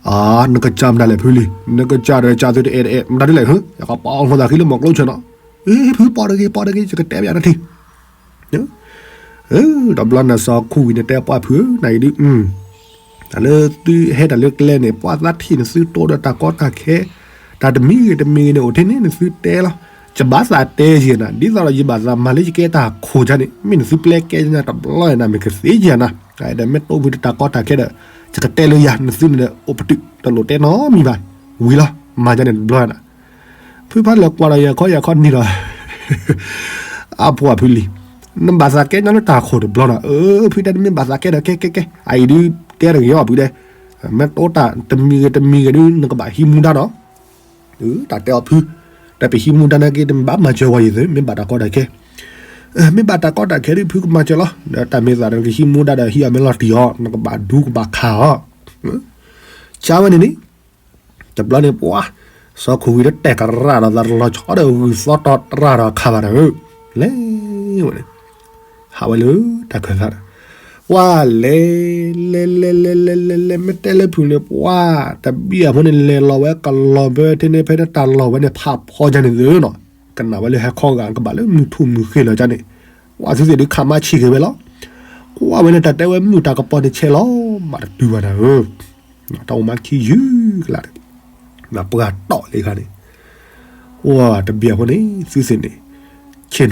အါ နကစၢ်မတၤလဲၣ်ဖုလံ နကစၢ်ဒီးကၢ်သုတအဲၣ်တအဲၣ် မတၤဒ်လဲၣ် ယကပီအီၤဃိသးဃံလၢမီၤကျိဆၢနီၤ အ့ ဖုပီတဂ့ၤပီတဂ့ၤ ယကတဲပယၤနထံၣ် တဘျီနစီၤခိၣ်ဝံၤန့ၣ်တဲပှၢ်ဖုဧၢ နအံၤဒုး တၢ်လၢသုဟဲတၢ်လၢကျဲန့ၣ် ပှၢ်သးထံၣ်နသုတိဒီးတၢ်ကီတၢ်ခဲ တၢ်တမံၤဂ့ၤတမံၤဂ့ၤန့ၣ် အိၣ်ထဲန့ၣ် နသုတဲလီၤ ယဘၣ်သးတဲယဲနၤ ဒ်သိးဒီးယဘၣ်သးမၤလၢယကဲတၢ်ခိၣ်ကန့ၣ် မ့ၢ်နသုပျဲကဲညါတဘျီနၤ မ့ၢ်ကသ့ယဲနၤ ဒီးမ့ၢ်တိဖုတၢ်ကီတၢ်ခဲဒီး ယကတဲလၢယၤ နသုန့ၣ်ဒီးအိၣ်ပတုာ် တလိၣ်တဲနီတမံၤဘၣ် ဝံၤလီၤ မၤကန့ၣ်တဘျီနၤ ဖုဖးလၢာ်ကွၢ်ဒီးယၤခီယၤခီန့ၣ်ဒီး အါပှၢ်ဖုလံ နဘၣ်သးကဲညီလၢတၢ်ခိၣ်တဘျီနီၤ အၢ ဖုတဲနမ့ၢ်ဘၣ်သးကဲဒီးကဲကဲကဲ အအံၤဒုးတဲတဂ့ၤအီၤဖုတဲ မ့ၢ်တိတၢ်တမံၤဂ့ၤတမံၤဂ့ၤဒုး နကဘၣ်ဟံးမူဒါနီၤ တၢ်တဲအီၤဖု တၢ်ပဟံးမူဒါနာ်က့ တမ့ၢ်ဘၣ်မၤစၢၤဝဲယသ့ မ့ၢ်ဘၣ်တၢ်ကီတၢ်ခဲ မ့ၢ်ဘၣ်တၢ်ကီတၢ်ခဲဒုး ဖုကမၤစၢၤလီၤ ဒီးတၢ်မ့ၢ်သးဒီးနကဟံးမူဒါဒီးဟံးအီၤမ့ၢ်လီၤတံၢ်အီၤ နကဘၣ်ဒူကဘၣ်ခးအီၤ ကၢဝဲန့ၣ်န့ၣ် တဘျီန့ၣ်ပှၢ် စီၤခိၣ်ဝံၤဒီးတဲာ်ကရၣ်ဒီးသးတလီၤဆီဒီးဂုၢ်သီတီတရၣ်ဒီးခးဘၣ်ဒီး လဲၤဝဲန့ၣ် ဟးဝဲလၢတၢ်ခၢၣ်သးဒီး ပှၢ်လဲၤ လဲၤလဲၤလဲၤလဲၤလဲၤလဲၤ မ့ၢ်တဲလၢဖုန့ၣ် ပှၢ်တဘံၣ်အဖိန့ၣ် လဲၤလီၤဝဲကလီၤဘၢထဲန့ၣ် ဖဲတၢ်လီၢ်ဝဲန့ၣ် ဖးဖီကန့ၣ်သုနီၤ ကနၣ်ဝဲလၢဟဲခီဂာ် ကဘၣ်လၢမုၢ်ထူၣ်မုၢ်ဃ့လီၤကန့ၣ် ပှၢ်သုသ့ၣ်ဒုးခးမါဆံးက့ၤဝဲလီၤ ကွၢ်ဝဲန့ၣ် တၢ်တဲဝဲမုၢ်တၢ်ကပီၤန့ၣ်ဆဲးလီၤ မးတတုၤဘၣ်နၤဧၢ တၢ်အိၣ်မါခံယုၢ်ကလာ် ပှၢ်တီၢ်လံခါန့ၣ် အိၣ်တဘံၣ်အဖိန့ၣ် သုသ့ၣ်န့ၣ် ဆ့ၣ်နီၤအိၣ်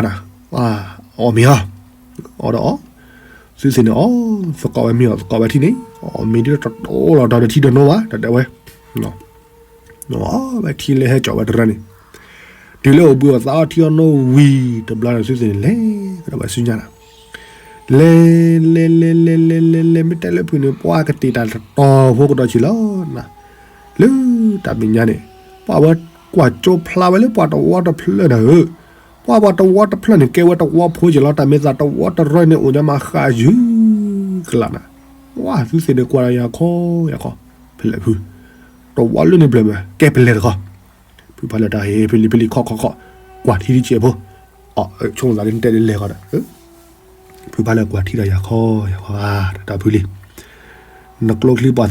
ဘှံးအိၣ်သါနၤ အီၣ်မ့ၤအီၤ အီၣ်ဒီးအီၣ် သုသ့ၣ်န့ၣ်အီၣ် သကိးဝဲမ့ၤအီၤ သကိးဝဲထံန့ၣ် အီၣ်မ့ၤဒ်တတီၤလီၤဒီးတထံဒီးနိဘၣ် တၢ်တဲဝဲ အီၣ်ဝဲထံလၢဟဲကၠီၣ်ဝဲတရၢန့ၣ် တုၤလၢအိၣ်ဘှံးအိၣ်သါအီထံအီနိဝံၤ တဘျီန့ၣ်သုသ့ၣ်န့ၣ် လဲၤကဒီးဝဲဆူညါနၤ လဲၤ လဲၤလဲၤလဲၤလဲၤလဲၤလဲၤ မ့ၢ်တဲလၢဖုန့ၣ် ပှၢ်ကတ့ၢ်တၢ်တတီၤဖိကဒီးဆံးလီၤနၤ လၢတၢ်မဲာ်ညါန့ၣ် ပှၢ်ဝဲကွၢ်ကၠိဖျါဝဲလၢပှၤတဝီတဖျၢၣ်နၤဧၢ, ပှၢ်ပှၤတဝီတဖျၢၣ်န့ၣ် ကဲဝဲတဝီဖိက့ၤလီၤ, တၢ်မ့ၢ်သးတဝီတရၢန့ၣ် အိၣ်ညါမးဃၣ်ယုၢ်ကလာ်နၤ, ပှၢ်သုသ့ၣ်န့ၣ်ကွၢ်ဒီးယၤခီယၤခီ, ဖဲလဲၣ်ဖု, တဝီလၢန့ၣ်ဘျဲၣ်မး ကဲပလဲၤတခီ, ဖုဖးလၢာ်တၢ်ဟ့ၣ်ဖဲလံၤဖဲလံၤခီၣ်ခီၣ်ခီၣ်, ကွၢ်ထံတစဲးဖိ, ဆိကမိၣ်သးလၢနတဲလၢလဲၤဃီဒီး ဖုဖးလၢာ်ကွၢ်ထံဒီးယၤခီယၤခီဧါ, တၢ်ဖုလံ, နကျိချံပှၤသးန့ၣ်ဆဲးထီၣ်ဝံၤ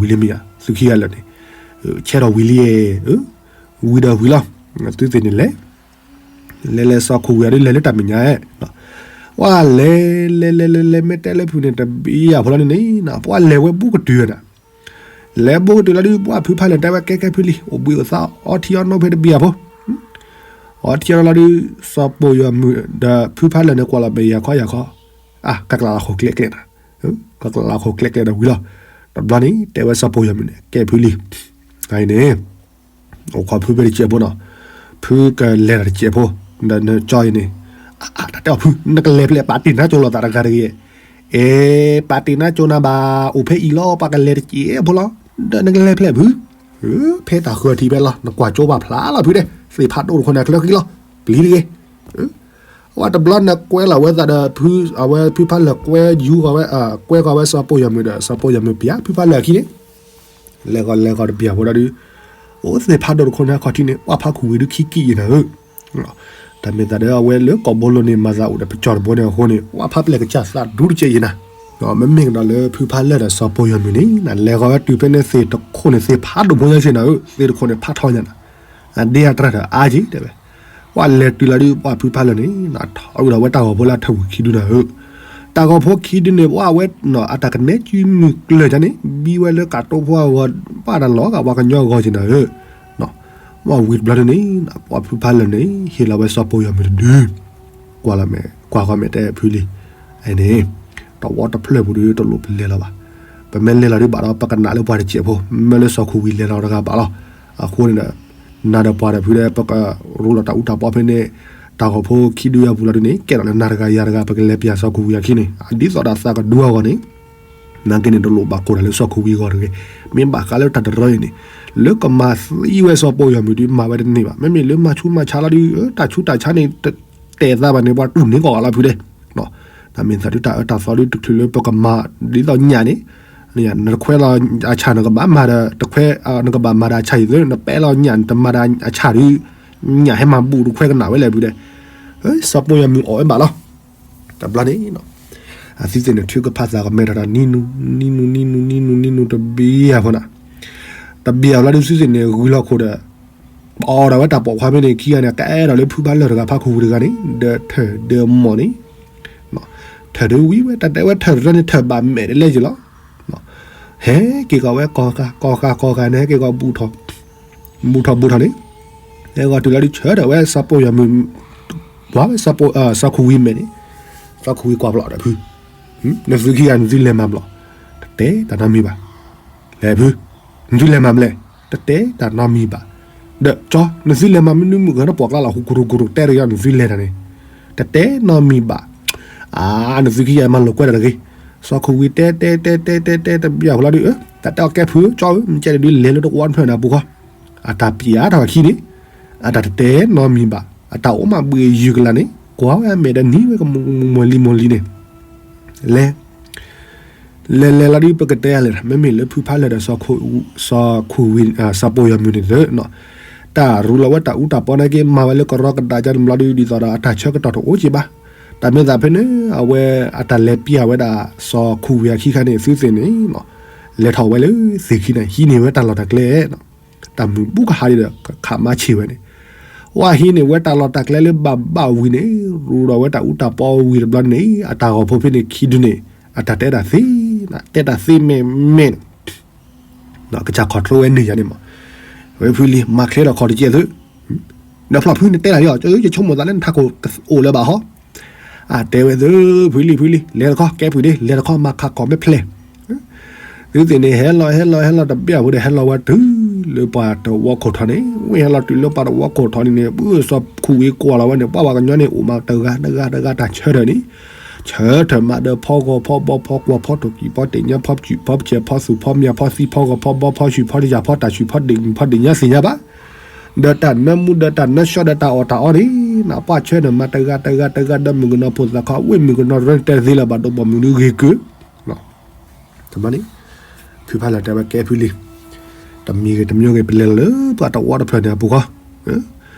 လံမ့ၢ်ဧါ, သုခံဂၤလၢာ်န့ၣ်, ဆဲးထီၣ်ဝံၤလံဧါ, ဝံၤဒီးဝံၤလီၤ, သုသ့ၣ်န့ၣ်လဲၤ, လဲၤလဲၤစီၤခိၣ်ဝံၤအဒုးလဲၤလၢတၢ်မဲာ်ညါ, ပှၢ်လဲၤ လဲၤလဲၤလဲၤလဲၤ မ့ၢ်တဲလၢဖုန့ၣ်တဘံယၤဖိလီၤန့ၣ်န့ၣ်, ပှၢ်လဲၤဝဲဘူးကတုၤနၤ လဲၤဘူးကတုၤလီၤဒုး ပှၢ်ဖုဖးလၢာ်တဲဝဲကဲကဲဖုလံ, အိၣ်ဘှံးအိၣ်သါအီထံအီနိဖဲတဘံယၤဖိ, အီထံအီနိလီၤဒုး, စီၤပိာ်ယီၤမုၣ်ဒီးဖုဖးလၢာ်န့ၣ် ကွၢ်လီၤပယၤခီယၤခီ, အါ ကကျးလၢဃိာ်ကျဲကျဲနၤ, ကကျးလၢဃိာ်ကျဲကျဲဒီးဝံၤလီၤ, တဘျီန့ၣ် တဲဝဲစီၤပိာ်ယီၤမုၣ်န့ၣ် ကဲဖုလံ, အအံၤန့ၣ် အိၣ်ခိးဖုဖဲတစဲးဖိနီၤ, ဖုကလဲၤတၢ်တစဲးဖိ, ဒီးနကၠီအံၤန့ၣ်, အါ တၢ်တဲအီၤဖု နကလဲၤဖဲလဲၣ် ပာ်တ့ၢ်နါကၠိလိာ်သးတဂၤတဂ့ၤ, အဲ ပာ်တ့ၢ်နါကၠိနၤဘၣ် အိၣ်ဖဲအံၤလီၤ ပှၤကလဲၤတစဲးဖိလီၤ, ဒီးနကလဲၤဖဲလဲၣ်ဖု, ဖဲတၢ်ဃၢၤထံးဖဲလီၤ နကွၢ်ကၠိဘၣ်ဖျါလီၤဖုဒဲး သ့ၣ်ဖးဒိၣ်တခိၣ်န့ၣ် အချၢဃံလီၤ, ပျံၤတဂ့ၤ အဝဲတဘျီန့ၣ်ကွဲလီၤဝဲသးဒီး အဝဲဖုဖးလၢာ်ကွဲယူၤဃီၤဝဲ ကွဲဃီၤဝဲစီၤပိာ်ယီၤမုၣ်ဒီး စီၤပိာ်ယီၤမုၣ်ပျၢ်ဖုဖးလၢာ်အခံန့ၣ်, လဲၤဃီၤလဲၤဃီၤတဘံယၤဖိဒီးဒုး, အိၣ်သ့ၣ်ဖးဒိၣ်တခိၣ်န့ၣ် အခီၣ်ထံးန့ၣ် ပှၤဖးခူၣ်ဝံၤဒုးခံကံၢ်ယံၤနၤဧၢ. တၢ်မ့ၢ်သးဒီးအဝဲလၢကီၢ်ဘိလိၤန့ၣ် မၤသးအိၣ်ဒီးပကၠီၣ်တဘိန့ၣ်အဃိန့ၣ် ပှၤဖးပျဲၢ်ကစၢ်သးဒူတကဲးယံၤနၤ. မ့မ့ၢ်ကဒီးလၢဖုဖးလၢာ်ဒီးစီၤပိာ်ယီၤမုၣ်န့ၣ် နလဲၤဃီၤဝဲတုၤဖဲန့ၣ်သ့ၣ်တခိၣ်န့ၣ် သ့ၣ်ဖးဒိၣ်ဖိညါကဲးနၤဧၢ, သ့ၣ်တခိၣ်န့ၣ်ဖးထီညါနၤ အဒ့အတြၢ်တအါက့ၤတဲဝဲ. ပှၤလဲၤတုၤလီၤဒုး ပှၤဖုဖးလၢာ်န့ၣ် ထီၣ်ဝံၤဒီးဝဲတၢ်ဂီၤဖိလၢအထၢၣ်ဝံၤခံဒုနၤဧၢ. တၢ်ဂီၤဖိခံဒုန့ၣ် ပှၤဝဲအတၢ်ကနဲကံမုၢ်ကျၢၢ်ကန့ၣ် ဘံဝဲလၢကးတိဖိအဂီၢ် ဘၣ်တၢ်လီၤဂာ်ပှၤကညီအဂီၢ်ကဲးနၤဧၢ. ဝံၤတဘျီဒုန့ၣ် ပှၤဖုဖးလၢာ်န့ၣ် ဟ့ၣ်လီၤဝဲစီၤပိာ်ယီၤမုၣ်တဒု ကွၢ်လီၤမဲာ် ကွၢ်ဃီမဲာ်တဲဖုလံ အန့ၣ် တဝီတဖျၢၣ်ပူၤဒုတလိၣ်ပလဲၤလီၤဘၣ်. ပမ့ၢ်လဲၤလီၤဒုးဘၣ်ဒီး ပကနၣ်လၢပှၤတစဲးဖိ မ့ၢ်လၢစီၤခူဝံၤလဲၤလီၤတဂၤဘၣ်လီၤ. အဃိန့ၣ်ဒီး နၤဒီးပှၤဒီးဖုဒီး ပကရူလီၤတၢ်အူတၢ်ပီဖဲန့ၣ် တၢ်ဂီၤဖိခံဒုအပူၤလီၤဒုန့ၣ် ကဲထီၣ်လၢနၤတဂၤယၤတဂၤ ပကလဲၤပၠးစီၤခူဝံၤအခံန့ၣ် ဒ်သိးဒီးသးကဒူအဂီၢ်န့ၣ် နာ်က့န့ၣ် တလိၣ်ဘၣ်ကိၢ်တၢ်လၢစီၤခူဝံၤအဂီၢ်တဂ့ၤ. မ့ၢ်ဘၣ်ဃးလၢတၢ်တရၢအံၤန့ၣ် လၢကမၤသံဝဲစီၤပိာ်ယီၤမုၣ်ဒုးမၤဝဲတန့ၢ်ဘၣ်. မ့မ့ၢ်လၢမၤဆူးမၤဆါလီၤဒုး တၢ်ဆူးတၢ်ဆါန့ၣ် တတဲာ်သးဘၣ်န့ၣ် ပှၤတူၢ်န့ၢ်ကီးဂၤလီၤဖုဒဲး. တၢ်မ့ၢ်သးဒုးတၢ်အၢတၢ်သီဒုးတချုးလၢပကမၤ ဒ်သိးညၣ်န့ၣ် နတခွဲလီၤအဆၣ်နကဘၣ်မၤဒီး တခွဲ နကဘၣ်မၤဒီးအဆၣ်ယံၤသ့ နပဲလီၤညၣ်နတမၤဒီးအဆၣ်ဒုး ညၣ်ဟဲမၤဘူၣ်တခွဲကနၣ်ဝဲလဲၣ်ဖုဒဲး. စီၤပိာ်ယီၤမုၣ်အီၣ်ဝဲဘၣ်လီၤ. တဘျီန့ၣ် အသုသ့ၣ်န့ၣ် ထုကဖၣ်သးကမဲထီၣ်တၢ်နံၤနူ နံၤနူ နံၤနူ နံၤနူ နံၤနူ တဘျီအဃိန့ၣ် တဘျီအဖျီဒုးသုသ့ၣ်န့ၣ် ဂုၤလီၤခိၣ်ဒီး ပအီၣ်ဒၣ်ဝဲတၢ်ပိာ်ခွါဖဲန့ၣ်ခံဂၤန့ၣ် ကအဲၣ်ဒိးလၢဖုဖးလၢာ်တဂၤဖးခူဝံၤတဂၤန့ၣ် ဒီးထၢၣ်ဒီးမီၢ်န့ၣ် ထၢၣ်ဒုးဝံၤဝဲ တၢ်တဲဝဲထၢၣ်တရၢန့ၣ် ထၢၣ်ဘၣ်မဲာ်တလဲက့ၤလီၤ. ဟဲက့ၤကီးဝဲကီၢ်ဃာ်ကီၢ်ဃာ်ကီၢ်ဃာ်န့ၣ် ဟဲက့ၤကီး ဘူးထီၣ်ဘူးထီၣ်န့ၣ် ဟဲကီးတုၤလီၤဒုးဆၢထၢၣ်ဝဲစီၤပိာ်ယီၤမုၣ် ဝဲစီၤခူဝံၤမဲာ်န့ၣ် စီၤခူဝံၤကွၢ်ဖျီၣ်ဒီးဖု နသုခံဂၤနသုလဲၤမၤဘျီၣ် တတဲတၢ်နီတမံၤဘၣ်. လဲၤဖု နသုလဲၤမၤမလဲၣ် တတဲတၢ်နီတမံၤဘၣ်. ဒီးကၠီ နသုလဲၤမၤမနုၤမုၣ်ကနၢ်ပှၤကျါလီၤ ဟူကရူကရူတဲတယီ နသုလဲၤတၢ်န့ၣ် တတဲနီတမံၤဘၣ်. အါ နသုခံဂၤမၤလိာ်ကွဲတၢ်တဂ့ၤ. စီၤခူဝံၤတဲတဲတဲတဲတဲတဲတဘျီအဖျီဒုး တၢ်တဲအီၤကဲဖုကၠီဧၢ မ့ၢ်ကဲဒုးလဲၤလၢတဝီတဖျၢၣ်န့ၣ်အပူၤဃီ အတၢ်ပျံၤအါထီၣ်အခံန့ၣ် အတၢ်တတဲနီတမံၤဘၣ် အတၢ်အိၣ်မးဘှံးယုၢ်ကလာ်န့ၣ် ကွၢ်ဝဲအမဲာ်ဒီးနံၤဝဲကမူၤမူၤလံမူၤလံန့ၣ် လဲၤ လဲၤလဲၤလီၤဒုးပကတဲလဲၣ် မ့မ့ၢ်လၢဖုဖးလၢာ်ဒီးစီၤခူဝံၤ စီၤပိာ်ယီၤမုၣ်န့ၣ်သ့ တၢ်ရူလီၤဝဲတၢ်အူတၢ်ပီနာ်က့ မၤဝဲလၢကရီကဒးကၢတဘျီဒုး ဒ်သိးဒီးအတၢ်ဆၢကတီၢ်တအိၣ်က့ဘၣ်. တၢ်မ့ၢ်သးဖဲန့ၣ် အဝဲအတၢ်လဲၤပျၢ်ဝဲဒၣ် စီၤခူဝံၤအခံခါန့ၣ် သုသ့ၣ်န့ၣ် လဲၤထီၣ်ဝဲလၢသ့ၣ်ခံန့ၣ် ဟံးန့ၢ်ဝဲတၢ်လီၢ်တၢ်ကျဲ တၢ်မုၢ်ဘူးကဟးဒ်ဒီး ခးမါဆံးဝဲန့ၣ် ဝဲဟံးန့ၢ်ဝဲတၢ်လီၢ်တၢ်ကျဲလၢဘၣ်ဘၣ်ဝံၤန့ၣ် ရူဒီးဝဲတၢ်အူတၢ်ပီဝံၤတဘျီန့ၣ် အတၢ်ဂီၤဖိဖဲန့ၣ်ခံဒုန့ၣ် အတၢ်တဲတၢ်သ့ တဲတၢ်သ့မဲာ်မဲာ်န့ၣ် ကစၢ်ခီၣ်ထီၣ်ဝဲန့ၣ်ယၤန့ၣ်မး ဝဲဖုလံ မၤချ့ထီၣ်ခီၣ်တကဲသု ဒီးဖျီၣ်ဖုန့ၣ်တဲတၢ်လီၤ ယဆိကမိၣ်သးလၢနထးခိၣ်အိၣ်လၢၤဘၣ်ဟီ အတဲဝဲသု ဖုလံ ဖုလံ လဲၤတခီ ကဲဖုဒ့ လဲၤတခီ မၤခးခီၣ်မ့ၢ်ဖျဲၣ် သုသ့ၣ်န့ၣ် ဟဲလီၤ ဟဲလီၤ ဟဲလီၤတဘျီအဃိဒီး ဟဲလီၤဝဲတုၤလၢပှၤတဝီခိၣ်ထီန့ၣ် ဝဲဟဲလီၤတုၤလၢပှၤတဝီခိၣ်ထီန့ၣ်န့ၣ် ပစီၤခူဝံၤကွၢ်လီၤဝဲန့ၣ် ပှၤပှၤကညီန့ၣ် အိၣ်မးတဂၤတဂၤတဂၤတၢ်ဆၢထၢၣ်န့ၣ် ဆၢထၢၣ်မးဒီးဖီဂီၤဖီဘီဖီကွီၤဖီထီၣ်ကံၣ်ဖီတ့ၢ်ညါဖီပစုာ်ဖီပစဲးဖီသူၣ်ဖီမၠးဖီသံဖီဂီၤဖီဘီဖီဆူၣ်ဖီတယၢ်ဖီတၢ်ဆူၣ်ဖီဒ့ၣ်မုၣ်ဖီ ဒ့ၣ်ညါသ့ၣ်ညါဘၣ် ဒီးတၢ်နၢမူဒီးတၢ်နၢဆှီဒီးတၢ်အီၣ်တၢ်အီန့ၣ် ပှၤဆၢထၢၣ်မးတဂၤတဂၤတဂၤဒီးမုၣ်ကနီၤဖိသၣ်ခီ ဝ့ၢ်မုၣ်ကနီၤရၢတဲသ့လၢၤဘၣ်ဒိၣ်ဘီၣ်မုၢ်ဒုဂ့ၤကုၢ် တမ့ၢ်န့ၣ် ဖုဖးလၢာ်တဲဝဲကဲဖုလံ တမံၤဂ့ၤတမံၤဂ့ၤ ပလဲၤလီၤလၢပှၤတဝီတဖျၢၣ်န့ၣ်အပူၤဃီ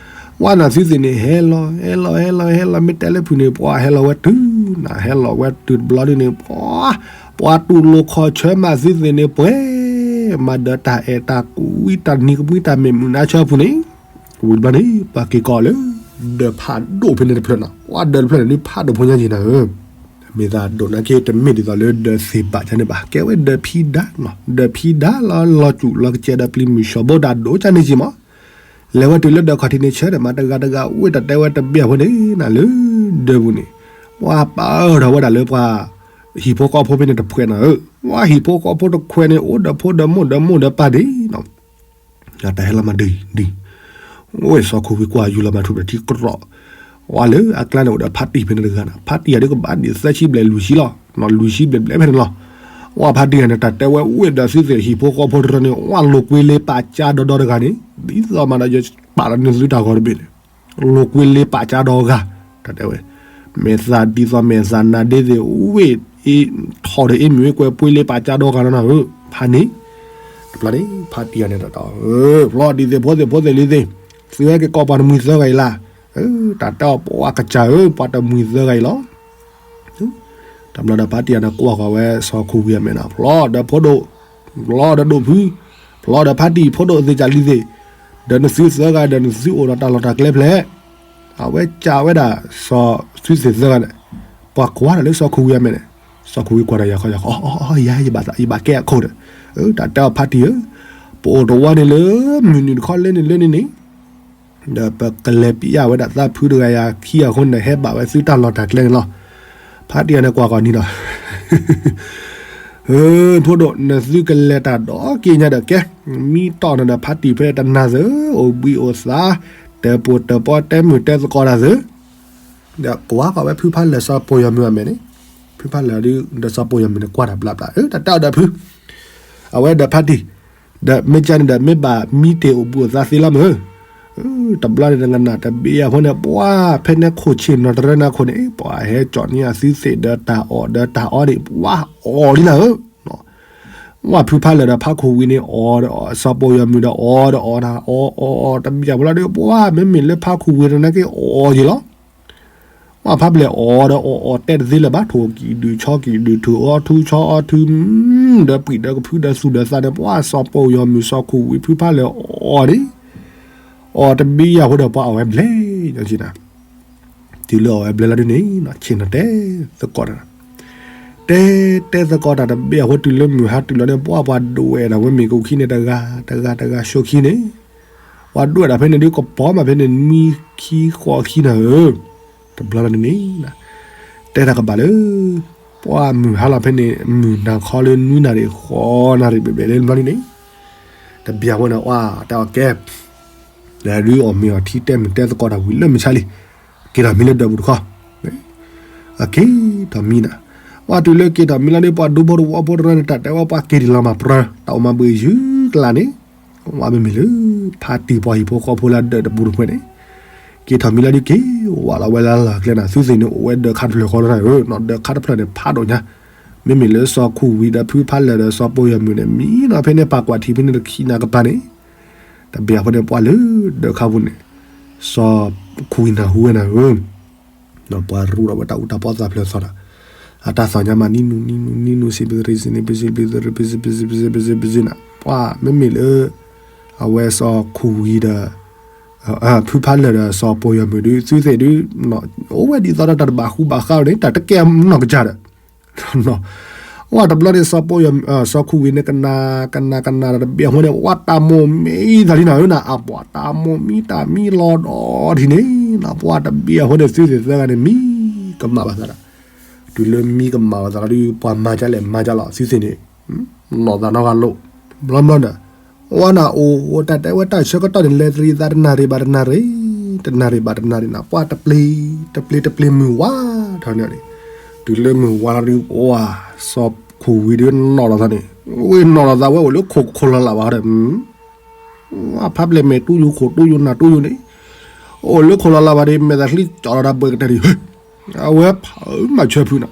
ဝဲနသုသ့ၣ်န့ၣ် ဟဲလီၤ ဟဲလီၤ ဟဲလီၤ ဟဲလီၤ မ့ၢ်တဲလၢဖုန့ၣ် ပှၤဟဲလီၤဝဲတုၤ နဟဲလီၤဝဲတုၤတဘျီဒုန့ၣ် ပှၤ ပှၤတူၢ်လိာ်ခီၣ်ဆၢမးသုသ့ၣ်န့ၣ် ပှဲၤ မၤဒီးတၢ်အဲၣ်တၢ်ကွံ တၢ်နံၤကမှံ တၢ်မဲာ်မုာ်နါဆၢဖုန့ၣ် ဝံၤတဘျီန့ၣ် ပှၤက့ၤကီးလၢ ဒၢးဖးဒိၣ်ဖဲန့ၣ်တဖျၢၣ်နီၤ ပှၤဒၢးတဖျၢၣ်န့ၣ်ဒုးဖးဒိၣ်ဖိညါက့ၤနၤဧၢ မ့ၢ်သးဒိၣ်နာ်က့ တမ့ၢ်ဒ်သိးလၢဒၢးသ့ၣ်ဘၣ်ကန့ၣ်ဘၣ် ကဲဝဲဒၢးဖံဒါနီၤ ဒၢးဖံဒါလီၤ လီၤစူၣ်လီၤကစဲးဒီးပျံၤမုၢ်ဆှီဘိဒၣ်ဒိၣ်ကန့ၣ်က့ၤမး လဲၤဝဲတုၤလၢဒၢးခီၣ်ထံးန့ၣ် ဆၢထၢၣ်မးတဂၤတဂၤ ဝ့ၢ်တၢ်တဲဝဲတဘ့ၣ်အဃိန့ၣ်နၤလၢ ဒၢးပူၤန့ၣ် ပှၤပာ်ထီၣ်ဝဲဒၣ်လၢပှၤ ဟံၣ်ဖိဃီဖိဖဲန့ၣ်တဖှဲးနၤဧၢ ပှၤဟံၣ်ဖိဃီဖိတခွဲးန့ၣ် အိၣ်ဒီးဖိဒီးမိၢ်ဒီးမိၢ်ဒီးပၢ်ဒ့ၣ်နီၤ တၢ်ဟဲလီၤမးဒ်ဒ် အိၣ်စီၤခိၣ်ဝံၤကွၢ်ယူၤလီၤမးထူၣ်ဒီးထံကြီၣ် ဝဲလၢအကျါန့ၣ်အိၣ်ဒီးဖါတံၢ်ဖဲန့ၣ်တဂၤနီၤ ဖါတံၢ်အဒုကဘၣ်ဒံးသၢဆံဘျဲၣ်လွံၢ်ဆံလီၤ လွံၢ်ဆံဘျဲၣ်ဘျဲၣ်ဖဲန့ၣ်လီၤ ဝဲဖါတံၢ်ဂၤန့ၣ် တၢ်တဲဝဲဝ့ၢ်ဒီးသုသ့ၣ်ဟံၣ်ဖိဃီဖိတရၢန့ၣ် ဝဲလိာ်ကွံလ့ပာ်ကၠါဒီဒီတဂၤန့ၣ် ဒ်သိးမးဒီးယပာ်လီၤနသုတၢ်ဂီၤတဘ့ၣ်န့ၣ် လိာ်ကွံလ့ပာ်ကၠါဒီဂၤ တၢ်တဲဝဲ မဲာ်သၣ်ဒ်သိးမဲာ်သၣ်နါဒ့သ့ၣ် ဝ့ၢ်အ့ ထီၣ်ဒီးအ့မ့ၢ်ဝ့ၢ်ကွဲးပှ့ၤလ့ပာ်ကၠါဒီဂၤနီၤဧၢ ဖါန့ၣ် တဘျီန့ၣ် ဖါတံၢ်အီၤန့ၣ်ဒီး ဖျီဒ်သိးဖိသ့ၣ်ဖိသ့ၣ်လံသ့ၣ်, သုဝဲက့ၤကိးပှၤတမှံၤသၢဂၤအံၤလၢ်, တၢ်တဲအီၤပှၤကစၢ်ဧၢ ပှၤတမှံၤသၢဂၤအံၤလီၤ. တဘျီဒီးဖါတံၢ်အီၤန့ၣ်ကွၢ်ဃီၤဝဲစီၤခူၣ်ဝံၤအမဲာ်နီၤ, ဖျီဒီးဖိဒိၣ်, ဖျီဒီးဒိၣ်ဖု, ဖျီဒီးဖါတံၢ်ဖိဒိၣ်သ့ၣ်ကၢ်လံသ့ၣ်, ဒီးနသုသၢဂၤဒီးနသုအိၣ်ဒီးတၢ်လီၢ်တၢ်ကျဲဖျဲၣ်, အဝဲကၢ်ဝဲဒၣ်စီၤသုသ့ၣ်သၢဂၤန့ၣ်, ပှၤကွၢ်ဒီးလၢစီၤခူၣ်ဝံၤအမဲာ်န့ၣ်, စီၤခူၣ်ဝံၤကွၢ်ဒီးယၤခီယၤခီ, ယၤ ယဘၣ်ကဲအခိၣ်ဒီး, တၢ်တဲအီၤဖါတံၢ်ဧၢ, ပအိၣ်တဝီန့ၣ်လၢ မုၢ်နုာ်တခီလၢန့ၣ်လၢန့ၣ်န့ၣ် ဒီးပကလဲၤပျဲဝဲဒၣ်သးဖုတဂၤယၤခံအဃိန့ၣ် ဟဲဘၣ်ဝဲသုတၢ်လီၢ်တၢ်ကျဲန့ၣ်လီၤ. ဖါတံၢ်အီၤန့ၣ်ကွၢ်ကွၢ်နံၤဒီး, ဖိဒိၣ် နသုကလဲၤတၢ်ဒီးက့ၤညါဒီးကဲ, မံတီၢ်နၤဒီးဖါတံၢ်ဖဲတနၤသၢ, အိၣ်ဘှံးအိၣ်သါ, တၢၣ်ပူၤတၢၣ်ပီတဲမုာ်တဲသကိးတၢ်သၢ, ဒီးကွၢ်ဃီၤဝဲဖုဖါလၢာ်စီၤပိာ်ယီၤမုၢ်အမဲာ်န့ၣ်, ဖုဖါလၢာ်ဒီးစီၤပိာ်ယီၤမုၢ်န့ၣ်ကွၢ်တၢ်ဘျါဘျါ, တၢ်တဲအီၤဒီးဖု အဝဲဒီးဖါတံၢ်, ဒီးမ့ၢ်ကန့ၣ်ဒီး မ့ၢ်ဘၣ်မံတ့ၢ်အိၣ်ဘှံးအိၣ်သါသ့လီၤမုၢ်, တဘျီန့ၣ်တနၤနၤတဘ့ၣ်အဃိန့ၣ် ပှၤဖဲန့ၣ်ခိၣ်ဆ့ၣ်နီၤတရၢန့ၣ်အခိၣ်န့ၣ် ပှၤဟဲကၠီၣ်န့ၢ်အသုသ့ၣ်ဒီးတၢ်အီၣ်ဒီးတၢ်အီန့ၣ် ပှၤအီၣ်လံနၤဧၢ, ဝဲဖုဖါလၢာ်ဒီးဖါခူၣ်ဝံၤန့ၣ်အီၣ်ဒီးအီၣ်, စီၤပိာ်ယီၤမုၢ်ဒီးအီၣ်ဒီးအီၣ်တၢ်အီၣ်အီၣ်အီၣ်တဘ့ၣ်အဃိလီၤဒီး ပှၤမ့မ့ၢ်လၢဖါခူၣ်ဝံၤတနာ်က့အီၣ်ယံၤလီၤ. ပှၤဖါဘျဲၣ်အီၣ်ဒီးအီၣ်အီၣ်တဲတသ့လၢၤဘၣ်, ထိၣ်ကံၣ်ဒုၣ်ဆီကံၣ်ဒုၣ် ထုးအီထူဆီအီထူ, ဒီးပှံၢ်ဒီးကဖုဒီးသူၣ်ဒီးသးန့ၣ် ပှၤစီၤပိာ်ယီၤမုၢ်စီၤခူၣ်ဝံၤဖုဖါလၢာ်အီၣ်န့ၣ်, အီၣ်တဘ့ၣ်ယၤဃိဒီးပှၤအီၣ်ဝဲဘျဲၣ်, တုၤလၢအီၣ်ဝဲဘျဲၣ်လီၤဒ်န့ၣ် ဆ့ၣ်နီၤတဲသကိးတၢ်, တဲတဲသကိးတၢ်တဘ့ၣ်အဃိတုၤလၢမုၢ်ဟါတုၤလီၤန့ၣ် ပှၤပှၤဒွဲၣ်ဒၣ်ဝဲမ့ၢ်ကအိၣ်ခံန့ၣ် တဂၤတဂၤတဂၤဆိခံန့ၣ်, ပှၤဒွဲၣ်ဒၣ်ဖဲန့ၣ်ဒ်ကပီၤမးဖဲန့ၣ် နွံခံဃိးခံနၤဧၢ, တဘျီလီၤန့ၣ်, တဲတၢ်ကဘၣ်လၢ ပှၤမုၢ်ဟါလီၤဖဲန့ၣ် မုၢ်နၤခီလၢနွံနၣ်ရံၣ် ဃိးနၣ်ရံၣ်ဘဲဘဲလၢဘျီဒ်န့ၣ်, တဘျီဝဲန့ၣ် အတၢ်အီၣ်ကဲ ဒီးဒုးအီၣ်မ့ၤအီၣ်ထံတဲမုာ်တဲသကိးတၢ်ဝံၤလၢမုၢ်ဆါလံ, က့ၤထီၣ်မံလၢဒၢးပူၤတခီ, အက့ၤထီၣ်မံနၤ, ပှၤတုၤလၢက့ၤထီၣ်မံလီၤဒ်ပှၤဒူဖိတဝီဖိတရၢန့ၣ် တၢ်တဲဝဲပှၤက့ၤဒံးလီၤမးပြၢ တၢ်အိၣ်မးဘှံးယုၢ်ကလာ်န့ၣ်, ဝဲမ့မ့ၢ်လၢ ဖါတံၢ်ပှၤဟံၣ်ဖိဃီဖိလၢဒၢးတပူၤတဖုန့ၣ်, က့ၤထီၣ်မံလီၤဒ်က့ၤဝဲလီၤဝဲလၢလီၢ်ကျဲနၤ သုသ့ၣ်န့ၣ် အိၣ်ဝဲဒၢးခါတဖျၢၣ်ဃီလီၤနၤဧၢ, ဒၢးခါတဖျၢၣ်န့ၣ် ဖးဒိၣ်ညါ, မ့မ့ၢ်လၢစီၤခူၣ်ဝံၤဒီးဖုဖါလၢာ်ဒီးစီၤပိာ်ယီၤမုၢ်န့ၣ် မံနီၤဖဲန့ၣ် ပာ်ကွၢ်ထံဖဲန့ၣ်တခံနၤကပၤန့ၣ်, တဘ့ၣ်အဃိန့ၣ် ပှၤလၢဒၢးခါပူၤန့ၣ်, စီၤခူၣ်ဝံၤနၢ်ဟူဝဲနၤဧၢ ပှၤရူဒီးဝဲတၢ်အူတၢ်ပီသၣ်ဖျၢၣ်သီၣ်ဒီး, အတၢ်သီၣ်ညါမးနံနူနံနူနံနူ စံးဘျုးစံးနံၣ် ပစံးဘျုး ပစံးဘျုး ပစံးဘျုး ပစံးနၤ, ပှၤမ့မ့ၢ်လၢ အဝဲစီၤခူၣ်ဝံၤဒီး ဖုဖါလၢာ်ဒီးစီၤပိာ်ယီၤမုၢ်ဒုး သုသ့ၣ်ဒုး အိၣ်ဝဲဒ်သိးဒီးတၢ်တဘၣ်ဃူဘၣ်ဃးန့ၣ် တၢ်တကဲနီၢ်ကစၢ်ဒီး ဝဲတဘျီန့ၣ် စီၤပိာ်ယီၤ စီၤခူၣ်ဝံၤန့ၣ် ကနၣ် ကနၣ်ကနၣ်ဒီးတဘ့ၣ်အဃိန့ၣ် ပှၤတၢ်မိၣ်မံသးလံနၤဧၢနၤ အပှၤတၢ်မိၣ်မံတၢ်မံလီၤဒီးထံန့ၣ် ပှၤတဘ့ၣ်အဃိန့ၣ် သုသ့ၣ်သၢဂၤန့ၣ် မံကမၣ်ဘၣ်သးဒီး တုၤလၢမံကမၣ်ဘၣ်သးလီၤဒုး ပှၤမၤကလဲၣ်မၤကလီၤ သုသ့ၣ်န့ၣ် နီၢ်သးနီတဂၤလိာ် ဘျီဘျီဒီး ဝဲနၤအိၣ် တၢ်တဲဝဲတၢ်ဆၢကတီၢ်န့ၣ် လဲၤတရံးသးတနၣ်ရံၣ်ဘၣ်တနၣ်ရံၣ် တနၣ်ရံၣ်ဘၣ်တနၣ်ရံၣ်နၤ ပှၤတပျ့ၤ တပျ့ၤတပျ့ၤမုၢ်ဝါထီၣ်န့ၣ်န့ၣ် တုၤလၢမုၢ်ဝါလီၤဒုး ပှၤ စီၤခူၣ်ဝံၤဒုးနီၢ်လီၤသးန့ၣ် ဝဲနီၢ်လီၤသးဝဲအိၣ်လၢခိၣ်ခိၣ်လီၤလးဘၣ်ဒီး အဖါပျဲၢ်မဲာ်တူၢ်ယူၤခိၣ်တူၢ်ယူၤနၢ်တူၢ်ယူၤန့ၣ် အိၣ်လၢခိၣ်လီၤလးဘၣ်ဒီး မဲာ်သးချံကၠီလီၤတၢ်ဘှဲးကတၢၢ်ဒံး အဝဲဖးမၤဆၢဖုးနၤ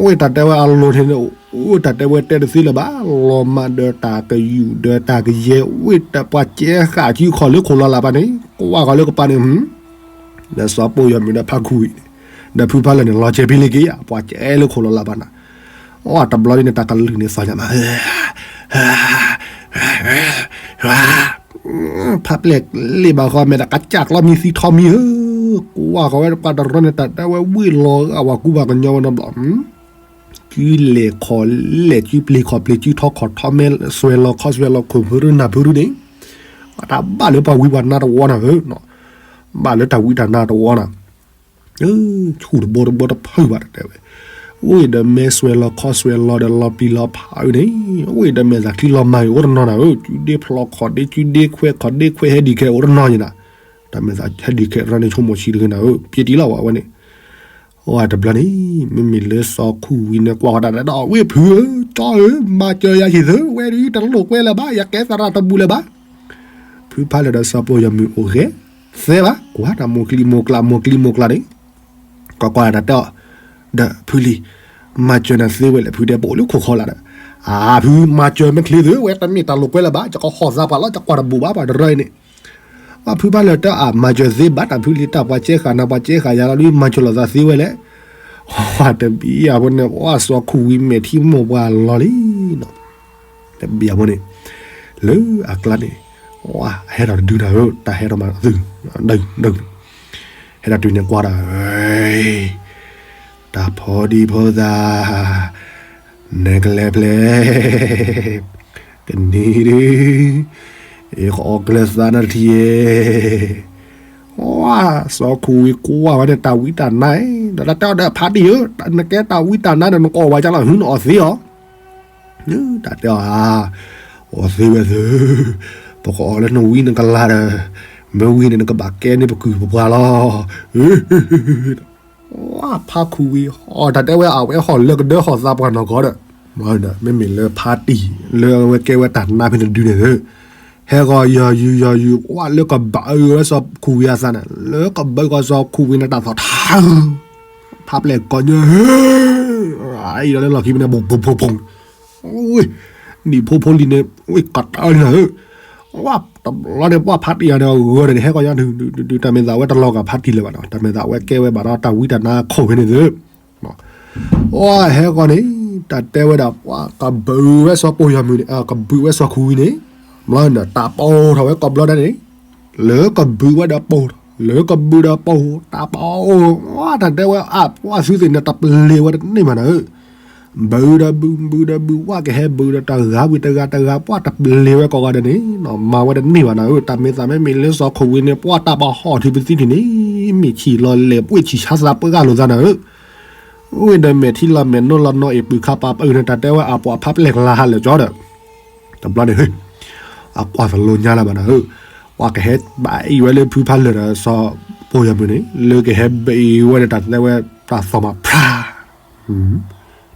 ဝဲတၢ်တဲဝဲအလိၤန့ၣ် အိၣ်တၢ်တဲဝဲတဲတသ့လၢၤဘၣ် လီၤမၢ်ဒီးတၢ်ကယူာ်ဒီးတၢ်ကယဲၢ် ဝဲတပှၤကဲဃာ်စုခီၣ်လၢခိၣ်လီၤလးဘၣ်န့ၣ် ကွၢ်ဃီၤလၢကပၤန့ၣ် ဒီးစီၤပိာ်ယီၤမုၢ်ဒီးဖါခူၣ်ဝံၤ ဒီးဖုဖါလၢာ်န့ၣ် လီၤစဲၤဖံလ့က့ၤယါ ပှၤကဲလၢခိၣ်လီၤလးဘၣ်နၤ အိၣ်တဘျီဒ်န့ၣ် တၢ်ကလုၢ်န့ၣ်သီၣ်ညါမး ဖါပျဲၢ်လ့ၣ်ဘၣ်ဃီမဲာ်တၢ်ကစၢ်ကျီမံသံထီမံဧၢ ကွၢ်ဃီၤဝဲပှၤတရၢန့ၣ် တၢ်တဲဝဲဝ့ၢ်လီၤအဝၤကူဘၣ်ကညီဝဲနီတဘျီ ကုလဲၤခီၣ်လဲၤ ကုပျ့ၤခီၣ်ပျ့ၤ ကုထီခီၣ်ထီ မ့ၢ်စွဲၤလီၤခီၣ်စွဲၤလီၤခိၣ်ဖုရူနၢ်ဖုရူန့ၣ် တၢ်ဘၣ်လၢပှၤဝံပှၤနါတဝီနၤဧၢ ဘၣ်လၢတၢ်ဝံတၢ်နါတဝီနၤ ဆူၣ်တဘိတဘိတဖုဘၣ်တတဲဝဲ ဝ့ၢ်ဒီးမ့ၢ်စွဲၤလီၤခီၣ်စွဲၤလီၤဒီးလီၤပျံၤလီၤဖးအုးန့ၣ် ဝ့ၢ်ဒီးမဲာ်သးချံလီၤမၢ်အံၤအိၣ်တနီၤနၤဧၢ ကုဒ့ဖျီခီၣ်ဒ့ ကုဒ့ခွဲးခီၣ်ဒ့ခွဲးဟဲဒံးခဲအိၣ်တနီၤယနၤ တၢ်မဲာ်သးဟဲဒံးခဲရၢန့ၣ် ဆိကမိၣ်ဆံးတဂ့ၤနၤဧၢ ပျ့ၤတံၢ်လီၤဝဲန့ၣ် အိၣ်တဘျီန့ၣ် မ့မ့ၢ်လၢစီၤခူၣ်ဝံၤန့ၣ် ကွၢ်ဃီၤတၢ်ဒီး ဝ့ၢ်ဖုဧၢ ကၠီဧၢ မၤစၢၤယၤဟံၣ်သု ဝဲဒၣ်တလိၣ်ကွဲလၢၤဘၣ် ယကဲသရၣ်တဘူၣ်လၢၤဘၣ် ဖုဖါလၢာ်ဒီးစီၤပိာ်ယီၤမုၢ်အိၣ်ဂဲၤ သဲဘၣ် ကွၢ်တၢ်မိၢ်ကျံမိၢ်ကျါ မိၢ်ကျံမိၢ်ကျါန့ၣ် ကွၢ်ကွၢ်တၢ်တဲအီၤ ဒီးဖုလံၤ မၤစၢၤနၤသ့ဝဲလဲၣ် ဖုတဲ ပအိၣ်လၢခိၣ်ခီလာ်ဒီး အဖုမၤစၢၤမ့ၢ်ချ့သု ဝဲတမ့ၢ်တၢ်လိာ်ကွဲလၢၤဘၣ် ယကဟီၣ်သးပှၤလီၤ ယကွၢ်တဘူၣ်ဘၣ် ပှၤတရၢအံၤန့ၣ်, ပှၤဖုဖးလၢာ်တၢ်အမၤစၢၤသ့ဘၣ် တၢ်ဖုလံတၢ်ပှၤကဲဃာ်နၤ ပှၤကဲဃာ်ယၤလီၤဒ် မၤစၢၤလိာ်သးသ့ဝဲလဲၣ်. တဘျီအံၤဖိန့ၣ် ပှၤစီၤခူၣ်ဝံၤမဲာ်ထံမိၢ်ပှၢ်လီၤလံနီၤ. တဘျီအံၤဖိန့ၣ် လၢအကျါန့ၣ် ပှၤဟဲထီၣ်တဒုနၤဧၢ တၢ်ဟဲထီၣ်မးသု ဒၢဒၢ ဟဲထီၣ်တုၤန့ၣ်ကွၢ်ဒီး တၢ်ဖိဒံဖိသၣ် နကလဲၤဖျဲး တနံၤဒု ယကအီၣ်ကျၢၤသးနၤတထံၣ်ဧါ. စီၤခူၣ်ဝံၤကွၢ်ဝဲန့ၣ် တၢ်ဝံတၢ်နါအံၤ ဒီးတၢ်တဲအီၤဒီးဖါတံၢ်ဧၢ နကဲတၢ်ဝံတၢ်နါဒီး နကအီၣ်ဝဲကလီၤ ဟုနအီၣ်သ့အီၤ တၢ်တဲအီၤဧါ အီၣ်သ့ဝဲသု ပကအီၣ်လၢနဝံနကလၤဒီး မ့ၢ်ဝံန့ၣ် နကဘၣ်ကဲန့ၢ်ပကုၢ်ပပှၤလီၤ. ဖါခူၣ်ဝံၤ တၢ်တဲဝဲအဝဲဟီၣ်လၢကဒၢဟီၣ်သးပှၢ်နီၢ်ကီၢ်ဒီး မ့မ့ၢ်လၢဖါတံၢ် လၢအဝဲကဲဝဲတၢ်နါဖဲန့ၣ်တဒုန့ၣ်သု ဟဲဂီၤယီၤယုာ်ယီၤယုာ် ကွၢ်လၢကဘၣ်အုးဝဲစီၤခူၣ်ဝံၤအသးန့ၣ် လၢကဘၣ်ဂီၤစီၤခူၣ်ဝံၤန့ၣ် တၢ်သီၣ်ထါ ဖးပျဲၢ်ကီၢ်ညါ အံၤဒီးလၢလီၢ်ခံမ့ၢ်န့ၣ် ဘိၣ်ဘိၣ်ဘိၣ်ဘိၣ် နံၣ်ဖိဖိလံၤန့ၣ် ဝံၢ်ကတၢၢ်လံနၤဧၢ, ဝဲတဘျီန့ၣ် ပှၤဖါတံၢ်ယၤန့ၣ် ဂၢၢ်န့ၣ် ဟဲကီၢ်ညါဒုးဒုးဒုး တၢ်မ့ၢ်သးဝဲတလီၤဂာ်ဖါတံၢ်လၢၤဘၣ်နီၤ, တၢ်မ့ၢ်သးဝဲကဲဝဲဘၣ်ဒီးတၢ်ဝံတၢ်နါခိၣ်ဖဲန့ၣ်သု, ဝဲဟဲကီၢ်န့ၣ် တၢ်တဲဝဲဒၣ် ပှၤကဘုးဝဲစီၤပိာ်ယီၤမုၢ်န့ၣ် ကဘုးဝဲစီၤခူၣ်ဝံၤန့ၣ်, ဘျီန့ၣ် တၢ်ပီထီၣ်ဝဲကိးဘျီဒၣ်န့ၣ် လၢကဘုးဝဲဒီးပိာ်, လၢကဘုးဒီးပိာ် တၢ်ပီ, တၢ်တဲဝဲအပှၤသုသ့ၣ်န့ၣ် တပျ့ၤဝဲတန့ၢ်ဘၣ်နၤဧၢ, ဘုးဒီးဘုး ဘုးဒီးဘုး ပှၤကဟဲဘုးဒီးတဂၤဝံၤတဂၤတဂၤ ပှၤတပျ့ၤဝဲကိးဂၤဒဲးန့ၣ်, မၤဝဲတန့ၢ်ဘၣ်နၤဧၢ, တၢ်မ့ၢ်သးမ့မ့ၢ်လၢစီၤခိၣ်ဝံၤန့ၣ် ပှၤတၢ်ဘၣ်ဟီၣ်ထံပသံထံၣ်န့ၣ် မ့ၢ်ဆံၣ်လီၤလဲၣ် ပှ့ၢ်ဆံၣ်ဆါသးပှၢ်ဂၤလိာ်သးနၤဧၢ, ဝံၤဒီးမဲာ်ထံလီၤမဲာ်နိလီၤနီၤအံၤပုၢ်ခါပာ်ပၢၢ်န့ၣ် တၢ်တဲဝဲအပှၤဖးပျဲၢ်ကလါဟးလၢာ်ကၠီဒီး တဘျီန့ၣ် အကွၢ်သလိညါလၢၤဘၣ်နၤဧၢ, ပှၤကဟဲဘၣ်အံၤဝဲလၢဖုဖးလၢာ်ဒီးစီၤပိာ်ယီၤမုၢ်န့ၣ် လၢကဟဲဘၣ်အံၤဝဲဒီးတၢ်တဲဝဲတၢ်သီၣ်မးဖျါ,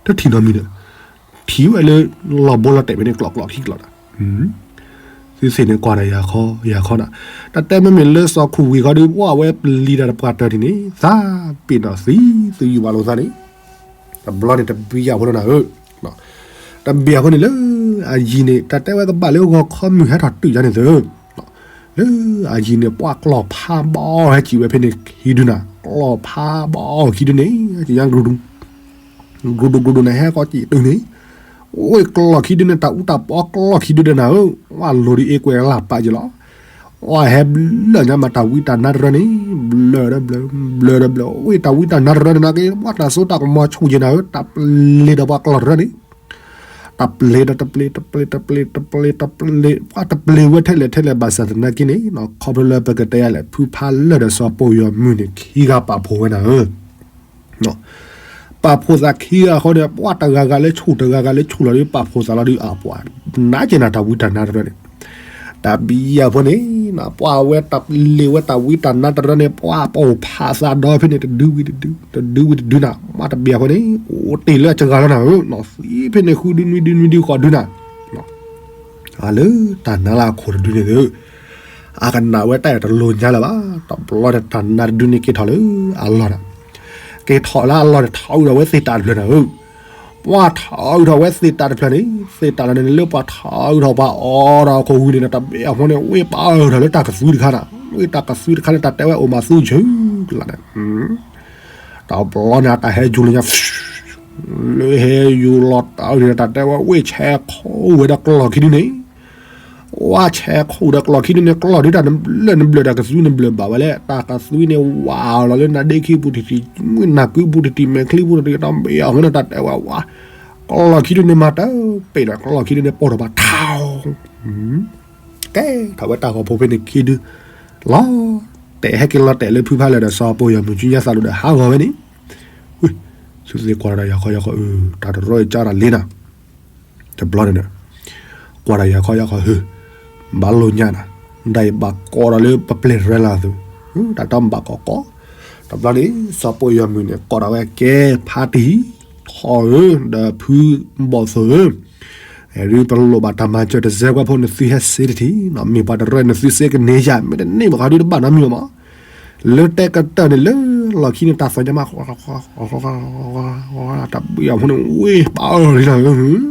တထံၣ်နီတမံၤဒီး ထံၣ်ဝဲလၢလီၢ်ဘိလီၤတဲာ်ဖဲန့ၣ် ကျီၢ်ကျီၢ်ခံကျီၢ်ဒီး သုသ့ၣ်န့ၣ်ကွၢ်ဒီးယၤခီယၤခီနၤ, တၢ်တဲမ့မ့ၢ်လၢစီၤခိၣ်ဝံၤခီဒီး ပှၤဝဲပျံၤတၢ်တပှၢ်တၢၢ်ထံၣ်န့ၣ် သးပ့ၤနီၣ်သံသုယုၢ်ဘၣ်လိာ်သးန့ၣ်, တဘျီန့ၣ်တဘံယၤဖိလီၤနၤဧၢ, တဘံယၤဖိန့ၣ်လၢအယံၤန့ၣ် တၢ်တဲဝဲကဘၣ်လၢဂီၤခီမုၢ်ဟဲထီၣ်တုၤယၤန့ၣ်သု လၢအယံၤန့ၣ် ပှၤကျီၢ်ဖးဘီဟဲစံၣ်ဝဲဖဲန့ၣ်ခံဒုနၤ, ကျီၢ်ဖးဘီခံဒုန့ၣ် ကညါ ကရူဒူ ကရူဒူန့ၣ် ဟဲကီၢ်စံၣ်တုၤန့ၣ်, အိၣ်ကျီၢ်ခံဒုန့ၣ် တၢ်အူတၢ်ပီကျီၢ်ခံဒုဒဲးနၤဧၢ, ဝဲလိၤဒ်အ့ကွဲးလၢ်ပာ်က့ၤလီၤ, ဝဲဟဲဘျၢၣ်ညါမးတၢ်ဝံတၢ်နါတရၢန့ၣ်, ဘျၢၣ်ဒီးဘျၢၣ်, ဘျၢၣ်ဒီးဘျၢၣ်, အိၣ်တၢ်ဝံတၢ်နါတရၢန့ၣ်နာ်က့ ပှၤတၢ်စိတၢ်ကမီၤဆူၣ်က့ၤနၤဧၢ, တၢ်ပျ့ၤဒီးပှၤကျီၢ်တရၢန့ၣ် တၢ်ပျ့ၤဒီးတပျ့ၤ တပျ့ၤ တပျ့ၤ တပျ့ၤ တပျ့ၤ ပှၤတပျ့ၤဝဲထဲလဲၣ်ထဲလဲၣ်ဘၣ်ဆၣ်သနာ်က့န့ၣ်, ခီဖျိလၢပကတဲယၤလဲၣ် ဖုဖးလၢာ်ဒီးစီၤပိာ်ယီၤမုၢ်န့ၣ် ခံဂၤပာ်ဖှိၣ်ဝဲနၤဧၢ, ပာ်ဖှိၣ်သးခံဂၤအဃိန့ၣ် ပှၤတဂၤဂၤလၢဆူၣ်တဂၤဂၤလၢဆူၣ်လီၤဒီး ပာ်ဖှိၣ်သးလီၤဒီးအပှၤ နာ်က့နၤတၢ်ဝံတၢ်နါတရၢန့ၣ်, တၢ်ဘံယၤဖိန့ၣ် ပှၤဝဲတပျ့ၤဝဲတၢ်ဝံတၢ်နါတရၢန့ၣ် ပှၤပိာ်ဖးသးဒီဖဲန့ၣ် တဒုဝံၤတဒု တဒုဝံၤတဒုနၤ, မ့ၢ်တဘံယၤဖိန့ၣ် အိၣ်တ့ၢ်လၢအစှၤလီၤနၤဧၢ, သံဖဲန့ၣ်ဃုဒုနွံဒုနွံဒုဃိးဒုနၤ လၢတၢ်နါလၢအခိၣ်တဒုန့ၣ်သု, အကနၣ်ဝဲတၢ်အံၤတလိၤညါလၢၤဘၣ်, တဘျီန့ၣ်တၢ်နါတဒုန့ၣ်က့ၤထီၣ်လၢအလီၢ်ဒီး, က့ၤထီၣ်လၢအလီၢ်န့ၣ် ထီၣ်အုးထီၣ်ဝဲသ့ၣ်တၢ်တဖျၢၣ်နၤဧၢ, ပှၤထီၣ်အုးထီၣ်ဝဲသ့ၣ်တၢ်တဖျၢၣ်န့ၣ် သ့ၣ်တၢ်လီၢ်န့ၣ် လၢပှၤထီၣ်အုးထီၣ်ပှၤအီထီၣ်အခိၣ်ဝံၤန့ၣ် တဘံယၤဖိန့ၣ် ဝ့ၢ်ပာ်အုးထီၣ်လၢတၢ်ကသွံတခါနၤ, ဝ့ၢ်တၢ်ကသွံတခါန့ၣ် တၢ်တဲဝဲအိၣ်မးသူဆၢကလးန့ၣ် တဘျီန့ၣ် တၢ်ဟဲယူၤလၢညါ လၢဟဲယူၤလီၤတၢ်အုးန့ၣ် တၢ်တဲဝဲဝ့ၢ်ဆဲးခိၣ်ဝဲဒီးကျီၢ်ခံဒုန့ၣ်, ဝဲဆဲးခိၣ်ဒီးကျီၢ်ခံဒုန့ၣ် ကျီၢ်ဒုတၢ်နဘျၢၣ်နဘျၢၣ်တၢ်ကသွံနဘျၢၣ်ဘၣ်ဝဲလဲၣ်, တၢ်ကသွံန့ၣ် ဝးလီၤလၢနါဒ့ခံပူၤတံၢ်တံၢ် မုၢ်နၢ်ကုပူၤတံၢ်တံၢ် မဲာ်ချံပူၤတံၢ်တံၢ် တဘံယၤဖိန့ၣ် တၢ်တဲဝဲဝး ကျီၢ်ခံဒုန့ၣ်မၤတပ့ၤဒီး ကျီၢ်ခံဒုန့ၣ်ပိာ်ထီၣ်ဘၣ်ထါ ကဲထီၣ်ဝဲတၢ်ဂီၤဖိဖဲန့ၣ်ခံဒု, လီၤတဲာ်ဟဲက့ၤလီၤတဲာ်လၢဖုဖးလၢာ်ဒီးစီၤပိာ်ယီၤမုၢ်ကၠံညါသးလိၤဒီးဟးဂီၤဝဲန့ၣ်, သုသ့ၣ်ကွၢ်ဒီးယၤခီယၤခီ တၢ်တရီအံၤကၢ်တၢ်လ့နၤ, တဘျီန့ၣ်ဒီး ကွၢ်ဒီးယၤခီယၤခီဧၢ, ဘၣ်လိာ်ညါနၤ, ဒ်အံၤဘၣ်ကိးဒီးလၢပပျဲၢ်ရဲလၢသု, တၢ်တဘၣ်ကိးကိး, တဘျီန့ၣ် စီၤပိာ်ယီၤမုၢ်န့ၣ် ကိးဒီးဝဲကဲဖါတံၢ်, ထီၣ်ဧၢ, ဒီးဖုဘီၣ်သိၣ်ဧၢ ဒ်ပလိၣ်ဘၣ်တၢ်မၤစၢၤတစဲးကွဲးဖိနသုဟဲစ့တထံၣ်, မ့ၢ်ပှၤတရၢနသုစ့ကန့ၢ်ယၤ မ့ၢ်တန့ၢ်ဘၣ်ဃီဒုတဘၣ်နီတမံၤမး, လၢတဲကတၢၢ်န့ၣ်လၢလီၢ်ခံန့ၣ်တၢ်သီၣ်ညါမး, တၢ်ဘံယၤဖိန့ၣ် ဝ့ၢ်ပာ်အီၤလံနၤဧၢ,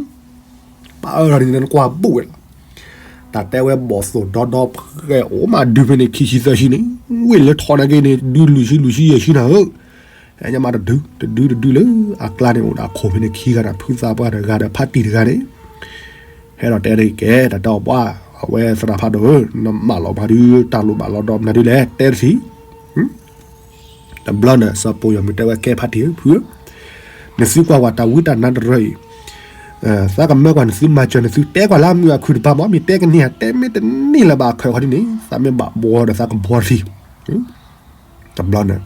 ပာ်အၢထီၣ်န့ၣ် နကွၢ်ဘူးဝဲလီၤ. တၢ်တဲဝဲဘီၣ်သိၣ်ဒီဒီဖှဲးအိၣ်မးဒုဖဲန့ၣ် ခံဆံသၢဆံန့ၣ်, ဝ့ၢ်လၢထီၣ်နာ်က့န့ၣ် ဒုလွံၢ်ဆံလွံၢ်ဆံယဲၢ်ဆံနၤဧၢ, ဟဲညါမးတဒု တဒုတဒုလၢအကျါန့ၣ် အိၣ်ဒီးအခိၣ်ဖဲန့ၣ်ခံဂၤဒီး ဖုသးပှၢ်တဂၤဒီးဖါတံၢ်တဂၤန့ၣ် ဟဲဒီးတဲဒ်ကဲ တၢ်တဲအီၤပှၢ် အဝဲသရၣ်ဖးဒိၣ်ဧၢ, နမၢလီၤပှၤဒု တၢ်လိၣ်ဘၣ်လီၤဒီးမနုၤဒုလဲၣ် တဲတထံၣ် တဘျီန့ၣ် စီၤပိာ်ယီၤမုၣ်တဲဝဲ ကဲဖါတံၢ်ဧၢ ဖုဧၢ, နသုကွၢ်ကွၢ်တၢ်ဝံတၢ်နါတရၢအံၤ, သးကမၢကွၢ်နသုမၤစၢၤနသုတဲကွၢ်လၢမုၢ်အခုၣ်တပၤမး မ့ၢ်တဲကန့ၢ်ဧါ တဲမ့ၢ်တန့ၢ်လၢၤဘၣ်အခၢၣ်ခီဒ်န့ၣ် သးမ့ၢ်ဘၣ်ဘှီဒီးသးကဘှီတထံၣ် တဘျီန့ၣ်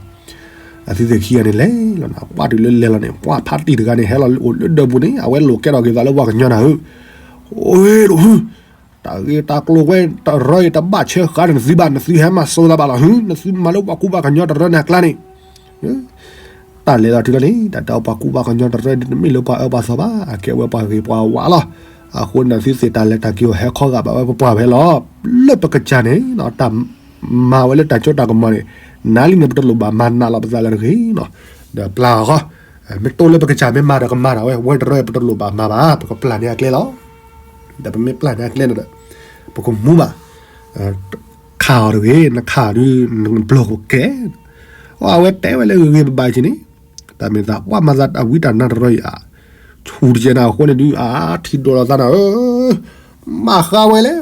အသုသ့ၣ်ခံဂၤန့ၣ်လဲၤလီၤန့ၣ် အပှၢ်တုၤလၢလဲၤလီၤန့ၣ် ပှၢ်ဖါတံၢ်တဂၤန့ၣ် ဟဲလီၤအိၣ်လၢဒၢးပူၤန့ၣ် အဝဲလိာ်ကဲထီၣ်က့ၤသးလၢပှၤကညီနၤဧၢ, အိၣ်ဒိၣ်ဟု တၢ်ဂ့ၢ်တၢ်ကျိၤဝဲတရၢအံၤ တဘၣ်ဆၢဃာ်ဒီးနသုဘၣ် နသုဟဲမၤစိၤသးဘၣ်လီၤဟု နသုမၤလၢပှၤကူပှၤကညီတရၢန့ၣ်အကျါန့ၣ် တၢ်လဲၤလီၤတုၤလီၤန့ၣ် တၢ်တဲအီၤပှၤကူပှၤကညီတရၢန့ၣ် တမ့ၢ်လၢပှၤအၢပှၤသီဘၣ် အကဲဝဲပှၤဂ့ၤပှၤဝါလီၤ. အဃိန့ၣ်သုသ့ၣ်တၢ်လဲၤတၢ်က့ၤအီၤဟဲခီဂာ်ဘၣ်ဝဲပပှၢ်ဖဲလီၤ. လၢပကစၢ်န့ၣ် တၢ်မၤဝဲလၢတၢ်စိတၢ်ကမီၤန့ၣ် နၤလံန့ၣ် ပတလိၣ်ဘၣ်မၤနးလီၤပသးလၢတဂ့ၤနီၤ. ဒီးပျၢ်အီၤဃီ မ့ၢ်တိၢ်လၢပကစၢ်မ့ၢ်မၤဒီးကမၤဒၣ်ဝဲ ဝဲတရၢပတလိၣ်ဘၣ်မၤဘၣ် ပကပျၢ်န့ၢ်အကျဲလီၤ. ဒီးပမ့ၢ်ပျၢ်န့ၢ်အကျဲန့ၣ်ဒီး ပကမူဘၣ် ခးအီၤတဂ့ၤ နခးအီၤဒုး နဘျီကကဲ အဝဲတဲဝဲလၢဂ့ၤဂ့ၤဘၣ်ဘၣ်က့ၤန့ၣ် တၢ်မ့ၢ်သးပှၢ်မၤသးအဝံတၢ်နါတရၢအံၤဧါ ဆူၣ်တကဲနၤအဃိန့ၣ်ဒုး အါ ထံဒိၣ်လီၤသးနၤဧၢ မၤဃါဝဲလဲၣ်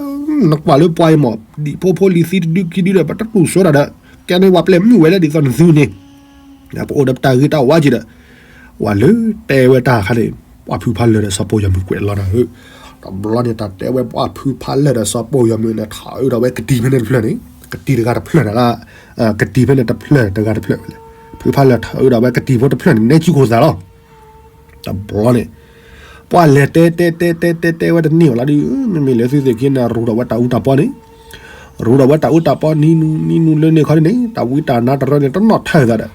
နကွၢ်လၢပှၤအံၤမး ဒံၣ်ဖိဖိလံၤသံတဒုခံဒုဒီး ပတတူၢ်စိတၢ်ဒီး ကဲန့ၣ်ပှၤပျဲၢ်မုၣ်ဝဲလၢဒ်သိးနသုန့ၣ် ပအိၣ်ဒီးပတၢ်ဂ့ၤတၢ်ဝါက့ၤဒီး ပှၤလၢတဲဝဲတၢ်အခါန့ၣ် ပှၢ်ဖုဖးလၢာ်ဒီးစီၤပိာ်ယီၤမုၣ်ကွဲးလီၤနၤဧၢ တဘျီန့ၣ် တၢ်တဲဝဲပှၢ်ဖုဖးလၢာ်ဒီးစီၤပိာ်ယီၤမုၣ်န့ၣ် ထးအုးဒီးဝဲကတံၤဖဲန့ၣ်တဖျၢၣ်န့ၣ် ကတံၤတဂၤတဖျၢၣ်န့ၣ်လၢ ကတံၤဖဲန့ၣ်တဖျၢၣ်တဂၤတဖျၢၣ်ဝဲလဲၣ် ဖုဖးလၢာ်ထးအုးဒီးဝဲကတံၤဖိတဖျၢၣ်န့ၣ် နဲကံခိၣ်သးလီၤ တဘျီန့ၣ် ပှၢ်လဲၤတဲတဲတဲတဲတဲတဲဝဲတန့ၢ်ဝဲလီၤဒုး မ့မ့ၢ်လၢသုသ့ၣ်ခံန့ၣ် ရူးဒီးဝဲတၢ်အူတၢ်ပီန့ၣ် ရူးဒီးဝဲတၢ်အူတၢ်ပီနံၤနူနံၤနူလၢန့ၣ်ခီန့ၣ် တၢ်ဝံတၢ်နါတရၢန့ၣ် တနီၣ်ထၢၣ်သးဒီး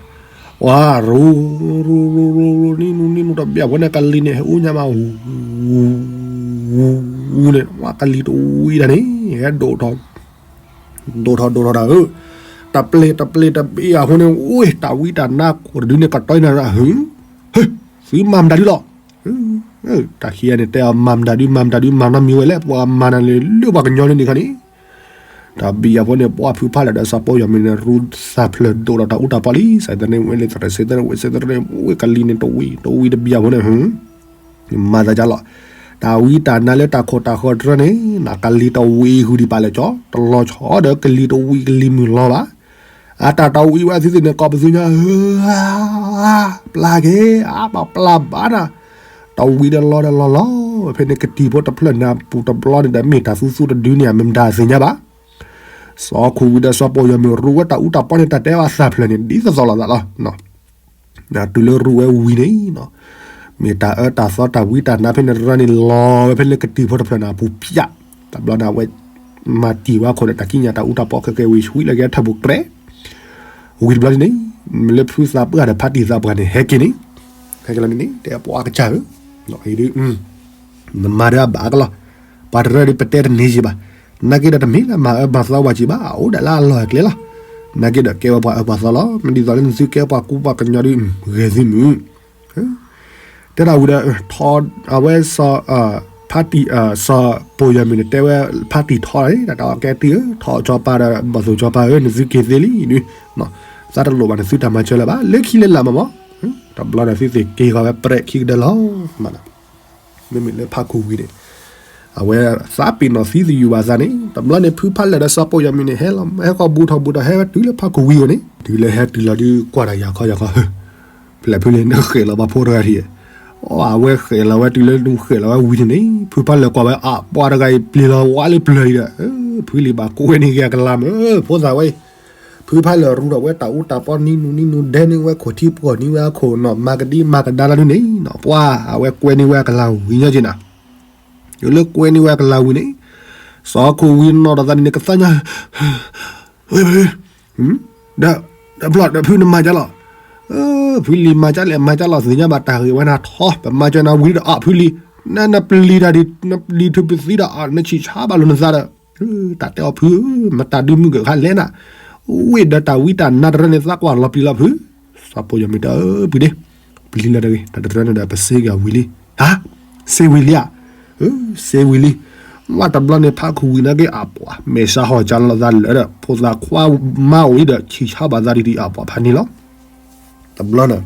ဝါရူး ရူးရူးရူးရူး နံၤနူနံၤနူတဘျီဖိန့ၣ် ကလံၤန့ၣ် ဟဲအူညါမး ဝူဝူဝူန့ၣ် ဝါကလံၤတဝံဒၣ်န့ၣ် ဟဲဒိၣ်ထီၣ် ဒိၣ်ထီၣ်ဒိၣ်ထီၣ်တၢ်ဧၢ, တပျ့ၤတပျ့ၤတပျ့ၤအဃိန့ၣ် အိၣ်တၢ်ဝံတၢ်နါကိၣ်တဒုန့ၣ် ကတီၤနၤဟၢ သုမၤမတၤဒုလီၤ, တၢ်ခံဂၤန့ၣ် တဲအီၤမၤမတၤဒု မၤမတၤဒု မၤနီတမံၤဝဲလဲၣ် ပှၤမၤနၤလၢလၢပှၤကညီလၢန့ၣ်ခီန့ၣ်, တၢ်ဘံၣ်အဃိန့ၣ် ပှၢ်ဖုဖးလၢာ်ဒီးစီၤပိာ်ယီၤမုၢ်န့ၣ် ရူးသးဖျၢၣ်ဒိၣ်ဒီးတၢ်အူတၢ်ပီလံ, စဲးသရ့ၣ်ဝဲလၢသရ့ၣ် စဲးသရ့ၣ်ဝဲ စဲးသရ့ၣ်ဝဲ ကလံၤန့ၣ်တဝံ တဝံတဘံၣ်အဃိန့ၣ် မၤသးဒ်လီၤ, တၢ်ဝံတၢ်နါလၢတၢ်ခိၣ်တၢ်ဃၢၤတရၢန့ၣ် နကလံၤတဝံဃုာ်ဒံးပာ်လၢာ်ကၠီ, တလီၤဆီဒီးကလံၤတဝံကလံၤမုၢ်လီၤဘၣ်, အတၢ်တဝံဝဲသုသ့ၣ်န့ၣ် ကိးပသူညါဧၢ, ပျၢ်က့ၤ အါဘၣ်ပျၢ်ဘၣ်နၤ, တဝံဒီးလီၤဒီးလီၤလီၤ, ဖဲန့ၣ်ကတံၤဖိတဖျၢၣ်န့ၣ် ပူၤတဘျီန့ၣ်ဒီး မ့ၢ်တၢ်သူသူတဒုန့ၣ် မ့ၢ်မတၤသ့ၣ်ညါဘၣ်, စီၤခိၣ်ဝံၤဒီးစီၤပိာ်ယီၤမုၢ်ရူးဝဲတၢ်အူတၢ်ပီန့ၣ် တၢ်တဲဘၣ်သးဖျၢၣ်န့ၣ် ဒ်သိးသိးလိာ်သးလီၤ တုၤလၢရူးဝဲဝံၤန့ၣ်, မ့ၢ်တၢ်အၢတၢ်သီတၢ်ဝံတၢ်နါဖဲန့ၣ်တရၢန့ၣ် လီၤဝဲဖဲလၢကတံၤဖိတဖျၢၣ်န့ၣ် အပူၤပျၢ်, တဘျီန့ၣ်အဝဲ မၤတံၢ်ဝဲအခိၣ်ဒီးတၢ်ကံးညာ်တၢ်အူတၢ်ပီခဲကဲဝံၤ ဆွံလၢကဟဲထၢၣ်ပူၤကြဲး, ဝံၤတဘျီန့ၣ်, လၢဖုသးပှၢ်ဒီးဖါတံၢ်သးပှၢ်န့ၣ် ဟဲက့ၤန့ၣ်, ဟဲက့ၤလီၤန့ၣ် တဲပှၤကစၢ်ဧၢ, နမၤဒီးအဘၣ်အကလီၢ်, ပှၤတရၢဒီးပတဲတန့ၢ်က့ၤဘၣ်, နာ်က့ဒီးတမ့ၢ်လၢမၤအၢမၤသီဝဲက့ၤဘၣ်, အိၣ်ဒၣ်လၢအလီၢ်အကျဲလီၤ, နာ်က့ဒီးကဲဝဲပှၤအၢပှၤသီလီၤ, မ့ၢ်ဒ်သိးလၢနသုကဲပှၤကူပှၤကညီဒီး ဂဲၤသုမုၢ် တဲဒၣ်ဝံၤဒီး ထီ အဝဲ ဖါတံၢ် စီၤပိာ်ယီၤမုၢ်န့ၣ် တဲဝဲဖါတံၢ်ထီန့ၣ် တၢ်တဲအီၤကဲတံၢ်ဧၢ ထီစီၤပၤဒီး ဘီၣ်သိၣ်စီၤပၤဧၢ နသုက့ၤသ့လံဒုး သးတလိၣ်ဘၣ်နသုတၢ်မၤစၢၤလၢၤဘၣ် လၢခံလၢလာ်မးမး တဘျီဒီးသုသ့ၣ်က့ၤဃီၤဝဲပြဲးခံကဒၢလီၤ မ့မ့ၢ်လၢဖါခိၣ်ဝံၤန့ၣ် အဝဲသးပ့ၤနီၣ်သံသယုၢ်ဘၣ်သးန့ၣ် တဘျီန့ၣ် ဖုဖးလၢာ်ဒီးစီၤပိာ်ယီၤမုၢ်န့ၣ် ဟဲလီၤ ဟဲဃီၤဘူးထီၣ်ဘူးထီၣ် ဟဲဝဲတုၤလၢဖါခိၣ်ဝံၤအအိၣ်န့ၣ် တုၤလၢဟဲတုၤလီၤဒုး ကွၢ်တၢ်ယၤခီယၤခီ ဖျဲၣ်ဖုလံၤ နဃဲးလီၤပှၤဖိတဂၤထံၣ်, အဝဲဃဲးလီၤဝဲတုၤလၢနဃဲးလီၤဝဲဝံၤန့ၣ်န့ၣ် ဖုဖးလၢာ်ကွၢ်ဝဲ အပှၤတဂၤအံၤ ပျံၤလီၤဝဲလၢပျၢၤအံၤဒီး ဖုလံၤဘၣ်ကွဲန့ၢ်က့ၤအကလၤမး ဖိသၣ်ဝဲအံၤ ဖုဖးလၢာ်ရူဒီးဝဲတၢ်အူတၢ်ပီနံၤနူနံၤနူ ဒဲန့ၢ်ဝဲခိၣ်ထံပှီၢ်နံၤဝဲအခိၣ်နီၤ မၤကဒံမၤကဒါလၢဒုးန့ၣ်နီၤ ပှၤအဝဲကွဲန့ၢ်ဝဲအကလၤဝံၤညီက့ၤနၤ လၢကွဲန့ၢ်ဝဲအကလၤဝံၤန့ၣ် စီၤခိၣ်ဝံၤနီၢ်ဒီးသးန့ၣ်န့ၣ် ကသါညါ ဒီး ဒီးဖျီၣ်ဒီးဖုနမၤကၢလီၤ, ဖုလံၤမၤကၢလဲၣ်မၤကၢလီၤ သ့ၣ်ညါဘၣ်တၢ်ဂ့ၢ်ဝဲနၤထီ ပမၤကၢနၤဝံၤဒီးအီၣ်ဖုလံၤ, နနပျံၤတၢ်ဒံး နပျံၤထုးပသံဒီးအီၣ်နဆံၣ်ဆါဘၣ်လိာ်နသးဒီး, တၢ်တဲအီၤဖုဧၢ, မတၤဒုမုၢ်ဂၢၢ်ခါလဲၣ်နၤ, ဝ့ၢ်ဒီးတၢ်ဝံတၢ်နါတရၢန့ၣ် သးကွၢ်လီၤပျံၤလီၤဖု, စီၤပိာ်ယီၤမုၢ်တၢ်ဧၢ ပျံၤဒ့, ပျံၤလီၤတဂ့ၤ တၢ်တရၢန့ၣ်ဒီးပစ့က့ၤအီၤဝံၤလံ, ဟါ, စ့ဝံၤလံဧါ, စ့ဝံၤလံ. ဝဲတဘျီန့ၣ် ဖးခူၣ်ဝံၤနာ်က့အပှၤ မဲာ်ဆါဟီၣ်ကၢလီၤသးလၢာ်ဒီး ဖိသၣ်ခွါမါအိၣ်အံၤဒီး ဆံၣ်ဆါဘၣ်သးဒ်အံၤအပှၤဖးန့ၣ်လီၤ. တဘျီန့ၣ်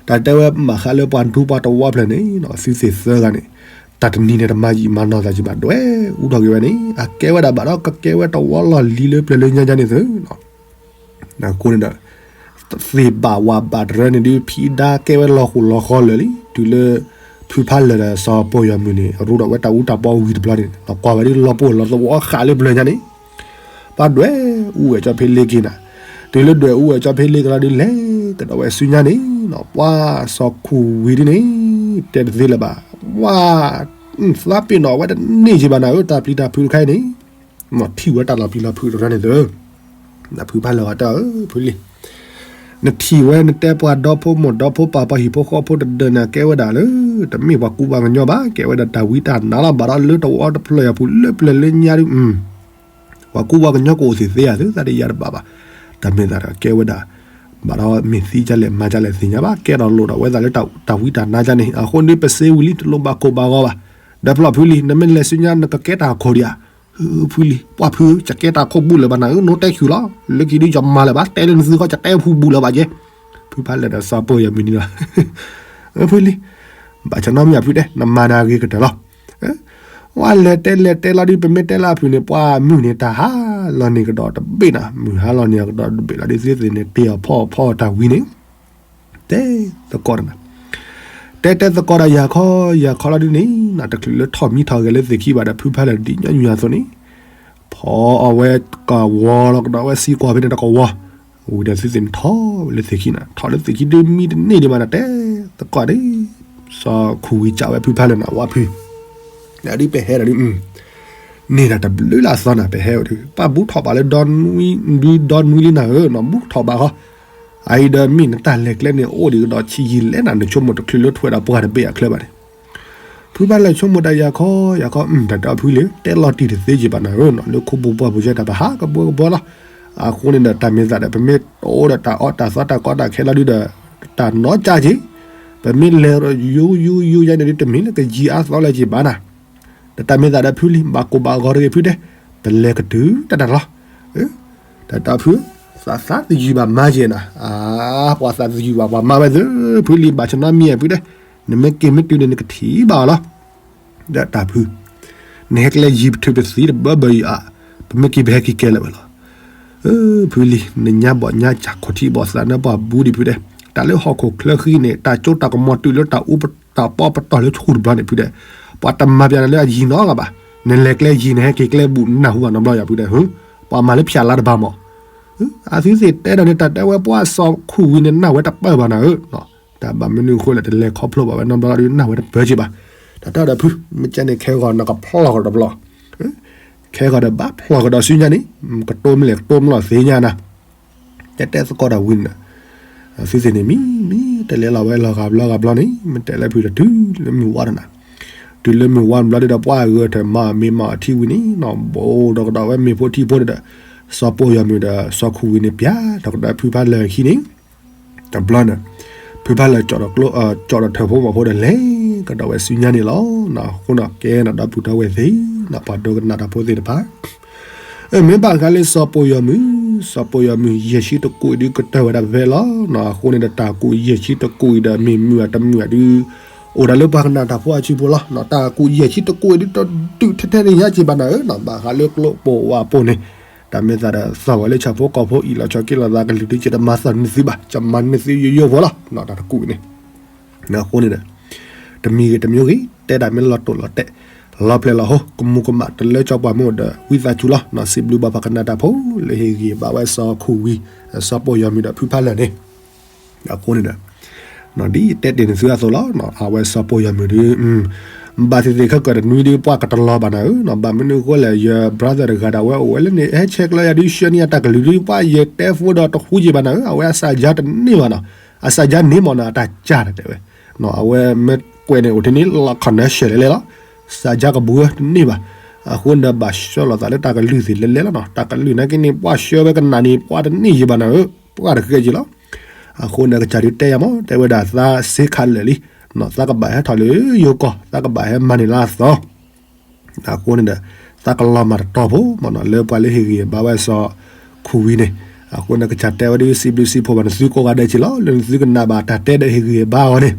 တၢ်တဲဝဲမၤဃါလၢပှၤဒူပှၤတဝီဖျၢၣ်န့ၣ် သုသ့ၣ်သၢဂၤန့ၣ် တၢ်တနံၤန့ၣ်တမၤယံာ်မၤနီၢ်သးက့ဘၣ် ဒွဲၣ်အူထီၣ်က့ၤဝဲန့ၣ် အကဲဝဲဒၣ်ဘၣ်ဒီးကကဲဝဲတဝီလီၢ်လံၤလၢပျၢၤလၢညါညါန့ၣ်သု အဃိန့ၣ်ဒီး သ့ၣ်ဘၣ်ဝၣ်ဘၣ်တရၢန့ၣ်ဒုး ဖံးဒါကဲဝဲလီၤဃိာ်လီၤဃီလၢာ်လံ တုၤလၢ ဖုဖးလၢာ်ဒီးစီၤပီၢ်ယီၤမုၢ်န့ၣ် ရိဒီးဝဲတၢ်အူတၢ်ပီဝံၤတဘျီန့ၣ် ကွၢ်ဝဲဒ်လီၤပှီၢ်လီၤသဝီဃာ်လၢပျၢၤညါန့ၣ် ပှၤဒွဲၣ်အူဝဲကၠီဖ့လ့က့ၤနၤ, တုၤလၢဒွဲၣ်အူဝဲကၠီဖ့လ့က့ၤလီၤဒုး လဲၤကဒီးဝဲဆူညါန့ၣ် ပှၤစီၤခူၣ်ဝံၤဒ်န့ၣ် တဲတသ့လၢၤဘၣ်, ဝါ သးပ့ၤနီၣ်ဝဲတန့ၢ်က့ၤဘၣ်နၤဧၢ တၢ်ပျံၤတၢ်ဖုးတခါအံၤန့ၣ် ထံၣ်ဝဲတၢ်လီၤပျံၤလီၤဖုးတရၢန့ၣ်သု, ဖုဖးလၢာ်ဂီၤတဲအီၤ ဖုလံ နထံၣ်ဝဲနတဲပှၤဒီဖိမိၢ်ဒီဖိပၢ်ပှၤဟံၣ်ဖိဃီဖိတဒၢးန့ၣ် ကဲဝဲဒၣ်လၢ တမ့ၢ်ပှၤကူပှၤကညီဘၣ်, ကဲဝဲဒၣ်တၢ်ဝံတၢ်နါလီၤ, ဘၣ်ဒီးလၢတဝီတဖျၢၣ်အပူၤလၢပျၢၤလၢညါဒုး ပှၤကူပှၤကညီကအိၣ်သ့ၣ်သ့ဧါသု သးတယါတဘၣ်ဘၣ်, တၢ်မ့ၢ်သးဒီးကဲဝဲဒၣ် ဘၣ်ဒီးမ့ၢ်သံကလဲၣ်မၤကလဲၣ်သ့ၣ်ညါဘၣ်, ကဲထီၣ်လိၣ်ဒီးဝဲသးလၢတၢ်ဝံတၢ်နါကန့ၣ်, အဃိန့ၣ်ပစ့ဝံၤလံ တလိၣ်ဘၣ်ကိၢ်ဘၣ်ဂီၤဘၣ်, ဒီးဖျီၣ်ဖုလံ နမ့ၢ်လဲၤဆူညါနကကဲတၢ်ခိၣ်ဒံးဧါ ဖုလံ ပှၢ်ဖု ယကဲတၢ်ခိၣ်ဘူးလၢၤဘၣ်နၤဧၢ နိတဲခံလီၤ, လၢခံဒုးယမၤလၢၤဘၣ် တဲလၢနသုဃီ ယကဲဖုဘူးလၢၤဘၣ်ကဲ, ဖုဖးလၢာ်ဒီးစီၤပီၢ်ယီၤမုၢ်န့ၣ်လီၤ, ဖုလံ ဘၣ်ဆၢနီတမံၤဖုတဲ နမၤနၤဂ့ၤကတၢၢ်လီၤ, ဝဲလဲၤတဲလဲၤတဲလီၤဒုး ပမ့ၢ်တဲလၢအဖုၣ်န့ၣ် ပှၤမုၢ်န့ၣ် တၢ်ဟးလီၤန့ၢ်ကဒီးတဘ့ၣ်နၤ, မုၢ်ဟါလီၤန့ၢ်ကဒီးတဘ့ၣ်လီၤဒုး သုသ့ၣ်န့ၣ် တ့ၢ်အီၤဖီအီၤဖီအီၤတၢ်ဝံၤန့ၣ် တဲသကိးတနၤ, တဲတဲသကိးဒီးယၤခီယၤခီလီၤဒုးန့ၣ် တချုးလၢထီၣ်မံထီၣ်ဂဲၤလၢသ့ၣ်ခံဘၣ်ဒီး ဖုဖးလၢာ်ဒ်ညီနုၢ်အသိးန့ၣ် ဖီအီၣ်ဝဲကဝီၤလီၤကဒီးဝဲစံကွၢ်ဖဲန့ၣ်တကဝီၤ, ဝံၤဒီးသုသ့ၣ်န့ၣ်ထီၣ်ဝဲလၢသ့ၣ်ခံနၤ, ထီၣ်လၢသ့ၣ်ခံဒုးမံတန့ၢ်ဒံးဘၣ်နၤ တဲသကိးဒ် စီၤခူၣ်ဝံၤကးဝဲဖုဖးလၢာ်နၤ ဝါဖု ဒ်ပဟဲဒီးဒုး န့ၢ်ဒၣ်တဘျုးလၢအသီနၤ ပဟဲဝဲဒုး ပှၤဘူးထီၣ်ဘၣ်လၢ ဒုးဒီနွံလံနၤဧၢ နီၢ်ဘူးထီၣ်ဘၣ်ဃီ, အအံၤဒီးမ့ၢ်နတၢ်လဲၤကျဲန့ၣ် အိၣ်ဒံးကဒီးဆံးယံာ်လဲၣ်နၤ နဆိကမိၣ်တချုးလၢထွဲဒီးပှၤတဘ့ၣ်အချၢဘၣ်န့ၣ်, ဖုဖးလၢာ်ဆိကမိၣ်တၢ်ယၤခီယၤခီ တၢ်ဒီးဖုလံ တဲလီၤတံၢ်တသ့က့ၤဘၣ်နၤဧၢ လၢခိပူၤပှၢ်ပူၤကဲတၢ်ပဟးကဘှီကဘှီလီၤ, အဃိန့ၣ်ဒီးတၢ်မ့ၢ်သးဒီး ပမ့ၢ်တအိၣ်ဒီးတၢ်အီၣ်တၢ်သီတၢ်ကီတၢ်ခဲလီၤဒုးဒီး တၢ်နီၢ်ကၢ်က့ၤ, ပမ့ၢ်လဲၤဒီးယူယူယူယါန့ၣ်ဒုး တမ့ၢ်လၢကယံာ်အါသီလၢက့ၤဘၣ်နၤ, ဒီးတၢ်မ့ၢ်သးဒီးဖုလံ ဘၣ်ကိၢ်ဘၣ်ဂီၤတဂ့ၤဖုတဲ, ပလဲၤကတုၤတၢ်တၢ်လီၤ, တၢ်ဒီးဖု သးသးသယုၢ်ဘၣ်မၤက့ၤနၤ, ပှၤသးသယုၢ်ဘၣ်ပှၤမၤဝဲသ့ၣ် ဖုလံ ဘၣ်ဆၢနီတမံၤဖုတဲ, နမ့ၢ်က့ၤမ့ၢ်တုၤန့ၣ် နကထံၣ်ဘၣ်အီၤလီၤ ဒီးတၢ်ဖု, နဟဲကျဲယံၤပထုးပသံတဘၢဘၢအံၤအါ, ပမ့ၢ်က့ၤပဟဲက့ၤကဲလၢာ်ဝဲလီၤ, ဖုလံ နညါဘီၣ်ညါစၢ်ခိၣ်ထံဘီၣ်သးနၢပှၤဘူးဒံးဖုတဲ, တၢ်လၢဟီၣ်ခိၣ်ချၢဃံန့ၣ် တၢ်ကၠိတၢ်ကမီၤတုၤလၢတၢ်အူတၢ်ပီပတီၢ်လၢဆူၣ်တဘျီန့ၣ်ဖုတဲ, ပှၤတမၤပျးနၤလၢအယံၤနီတဂၤဘၣ်, နလဲၤကျဲယံၤ နဟဲက့ၤကျဲဘူးနၢ်ဟူဘၣ်နီတဘျီယၤဖုတဲ, ပှၤမၤလၢဖၠၣ်လါတဘၣ်မး အသုသ့ၣ်တဲဒီးန့ၣ် တၢ်တဲဝဲပှၤစီၤခူၣ်ဝံၤန့ၣ် နၢ်ဝဲတပၢၢ်ဘၣ်နၤဧၢ, တၢ်ဘၣ်မနုၤအဃိလဲၣ် တလဲၤခီဖျိဘၣ်ဝဲနီတဘျီဒီး နၢ်ဝဲတပၢၢ်က့ၤဘၣ်, တၢ်တဲဒီးဖု မ့ၢ်ကဲန့ၣ် ခဲဂီၤနကဖျီၣ်ကဒီးတဘျီ, ခဲဂီၤဒီးဘၣ်ဖျီၣ်ကဒီးဆူညါန့ၣ် ကတိၤမ့ၢ်လဲၣ်ကတိၤမ့ၢ်လီၤသ့ၣ်ညါနၤ တဲတဲသကိးတၢ်ဝံၤန့ၣ်, သုသ့ၣ်န့ၣ်မံမံ တလဲၤလီၤဝဲလီၤဂာ်ဘျီဂာ်ဘျီန့ၣ် မ့ၢ်တဲလၢဖုတတုၤလၢမုၢ်ဝါတနၤ, တုၤလၢမုၢ်ဝါဘျီဒီး ပှၤဂဲၤထၢၣ်မၤအီၣ်မ့ၤမၤအီၣ်ထံဝံၤန့ၣ် နီၢ်ဘိးထီၣ်ကဒီးဝဲမ့ၤဖိထံဖိဒီး စီၤပီၢ်ယီၤမုၢ်ဒီးစီၤခူၣ်ဝံၤန့ၣ် ပျဲထီၣ်ကဒီးဖုဖးလၢာ်အခံန့ၣ် တဘျီန့ၣ် ဖုဖးလၢာ် ကၠီၣ်ဒီးထၢၣ်ဖိမီၤဖိဒီးလဲၤကဒီးဝဲဆူညါန့ၣ်လီၤ. အဃိန့ၣ် ကဲနၤဒီပုၢ်ဒီဝဲၢ်သ့ၣ် ပှၤဒိကနၣ်တၢ်ဖိသ့ၣ်တဖၣ် မ့ၢ်ဘၣ်ဃးလၢစီၤပီၢ်ယီၤမုၢ်, စီၤပီၢ်ယီၤမုၢ် ယဲၢ်ဆံတကူးအံၤဒုးကတၢၢ်ဝဲဒၣ်ဖဲဖဲလီၤ. အဃိန့ၣ်ဒီးတၢ်ကူးယဲၢ်ဆံတကူးအံၤဒီးမ့ၢ်မုာ်အတမုာ်အဒုး အိၣ်ဒၣ်လၢပှၤကနၣ်တၢ်ဖိအစုပူၤလီၤ. တၢ်ကူးယဲၢ်ဆံတကူးအံၤဒုးတဒုးထဲထဲန့ၣ်ညါက့ၤဘၣ်နၤဧၢ, ဘၣ်ဃးလၢကျိပိာ်ဝးပိာ်န့ၣ် တၢ်မ့ၢ်သးဒီးသီၣ်ဝဲလၢဆၣ်ဖိကီၢ်ဖိအံၤလီၤဆီက့ၤလီၤသးကလုၢ်ဒုး ကတမၤသီၣ်န့ၢ်သုဘၣ်, ကမၤန့ၢ်သုယိယိဖိလီၤ. တၢ်တကူးအံၤန့ၣ် အဃိန့ၣ်ဒီး တမံၤဂ့ၤတမံၤဂ့ၤ တဲဒၣ်မ့ၢ်လီၤတိာ်လီၤတဲာ် လီၤဖျဲးလီၤဟိ ကမူၤကမၣ်တလၢကၠီပှၤမ့ၢ်အိၣ်ဒီး ဝံသးစူၤလီၤ. စံးဘျုးဘၣ်ပှၤကနၣ်တၢ်ဖိလၢဟ့ၣ်ဂံၢ်ဘါဝဲစီၤခူၣ်ဝံၤ စီၤပီၢ်ယီၤမုၢ်ဒီးဖုဖးလၢာ်န့ၣ် အဃိန့ၣ်ဒီး ဒ်တဲတ့ၢ်န့ၢ်သုအသိးလီၤ. အဝဲစီၤပီၢ်ယီၤမုၢ်ဒုး ဘၣ်သ့ၣ်သ့ၣ်ခဲကၢၢ်တနွံဒုး ပှၤကတလီၤဘၣ်နၤဧၢ, ဘၣ်မနုၤအဃိလဲၣ် ယ brother တဂၤဒၣ်ဝဲအိၣ်ဝဲလၢန့ၣ် ဟဲဆဲးကျၢယၤဒုး ဆှၢန့ၢ်ယၤတၢ်ကလုၢ်ဒုး ပှၤယတဲဖိဒီးတဃူယံာ်ဘၣ်နၤဧၢ, အဝဲအစၢ်ယါတန့ၢ်ဘၣ်နီၤ, အစၢ်ယါန့ၢ်မ့ၢ်နီၤ အတၢ်ကၢ်တဲဝဲ, အဝဲမ့ၢ်ကွဲးန့ၣ်အိၣ်ထဲန့ၣ် လီၤ connection လဲၤလဲၤလီၤ, စၢ်ယါကဘှၢတန့ၢ်ဘၣ်. အဃိန့ၣ်ဒီးဘၣ်ဆှၢလီၤသးလၢတၢ်ကလုၢ်သ့ၣ်လဲၤလဲၤလီၤနီၤ, တၢ်ကလုၢ်နာ်က့န့ၣ် ပှၤဆှၢဝဲကနၣ်န့ၣ် ပှၤတန့ၢ်ယံာ်ဘၣ်နၤဧၢ, ပှၤတဃဲက့ၤလီၤ. အဃိန့ၣ် ကစၢ်ဒုးတဲယၤမး တဲဝဲဒၣ်သးစ့ခးလၢာ်လံ, သးကဘၣ်ဟဲထီၣ်လၢယိၤကီၢ် သးကဘၣ်ဟဲမၤန့ၢ်လၢအသီ အဃိန့ၣ်ဒီး သးကလီၤမၤတတီၢ်ဖိမ့ၢ်နီၤ လၢပှၤလၢဟ့ၣ်ဂံၢ်ဟ့ၣ်ဘါဝဲစီၤခူဝံန့ၣ်, အဃိန့ၣ် ကစၢ်တဲဝဲဒ်စံးဘျုးစံးဖှိၣ်ဘၣ်နသုကိးဂၤဒဲးက့ၤလီၤ လၢနသုကနၣ်ဘၣ်တၢ်တဲဒီးဟ့ၣ်ဂံၢ်ဟ့ၣ်ဘါအီၤန့ၣ်,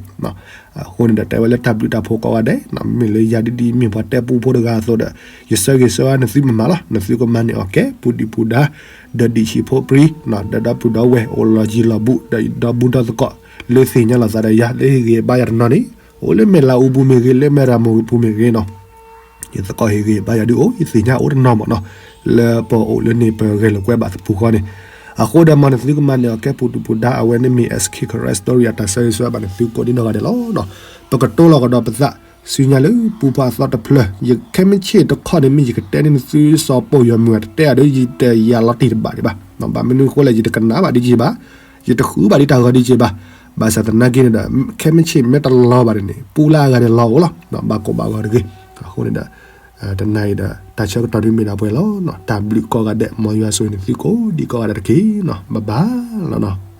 အဃိန့ၣ်ဒီးတဲဝဲလၢတၢ်ဘျုးတၢ်ဖှိၣ်ကိးဂၤဒဲး, မ့ၢ်လၢယၤဒ်ဒ်မ့ၢ်ပှၤတဲပူဖိတဂၤအသိးဒီး ယဆၢဂ့ၤဆၢဝါနသုမ့ၢ်မးလီၤ နသုကမၤန့ၢ်အီၤကဲ ပူၤဒံးပူၤဒါ ဒီးဒံၣ်ဆံးဖိပြံ, ဒီးဒီပုၢ်ဒီဝဲၢ်အိၣ်လီၤယံၤလီၤဘူး ဒီးဒီဘူးဒီသကိး လၢသ့ၣ်ညါလိာ်သးဒီးယၤ လၢဟ့ၣ်ဂံၢ်ဟ့ၣ်ဘါယၤတနီၤန့ၣ်, အိၣ်လၢမဲၢ်လးအူပူၤမ့ၢ်ဂ့ၤ လၢမဲၢ်ရမိၢ်ပူၤမ့ၢ်ဂ့ၤနီၤ, ယသကိးဟ့ၣ်ဂံၢ်ဟ့ၣ်ဘါယၤဒ်အိၣ် ယသ့ၣ်ညါအိၣ်တနီၤမ့ၢ်နီၤ, လၢပအိၣ်လၢန့ၣ်ပဂဲၤလိာ်ကွဲဘၣ်သပူၤဃီန့ၣ်, အဃိဒီးမ်နသုကမၤန့ၢ်အီၤကဲ ပူၤဒံးပူၤဒါ အဝဲန့ၣ်မ့ၢ် S K Karen Story အတၢ်ဆၢဂ့ၤဆၢဝါဘၣ်နသုကိးဒံနီၢ်ဂၤဒဲးလီၤ. ပကတိၤလီၤကဒီးပသး ဆူညါလၢပူၤပှၤအသီတဖျၢၣ် ယခဲမုၢ်ဆ့ၣ်တခီန့ၣ် မ့ၢ်ယကတဲန့ၢ်နသုစီၤပိာ်ယွၤမုၢ်ဂၤတတဲအါဒီး ယတယၤလီၤတံၢ်တဘၣ်ဒံးဘၣ်, ဘၣ်မနုၤအဃိလဲၣ် ယတကနၣ်ဘၣ်ဒ်က့ၤဘၣ်, ယတဃုဘၣ်ဒ်တၢ်ဂီၤဒ်က့ၤဘၣ်, ဘၣ်ဆၣ်သနာ်က့န့ၣ်ဒီး ခဲမုၢ်ဆ့ၣ်မ့ၢ်တလီၤဘၣ်န့ၣ် ပူလၢအဂၤန့ၣ်လီၤအိၣ်လီၤ, ဘၣ်ကိးဘၣ်ဂီၤတဂ့ၤ, အဃိန့ၣ်ဒီး တနၤအံၤဒီး တၢ်ဆၢကတီၢ်ဒ်မ့ၢ်ဒၣ်ပှဲၤလီၤ, တၢ်ဘျုးကိးဂၤဒဲး မ်ယွၤဆိၣ်ဂ့ၤနသုကိးဒံကိးဂၤဒဲးတက့ၢ်, ဘၣ်ဘၣ်လီၤ.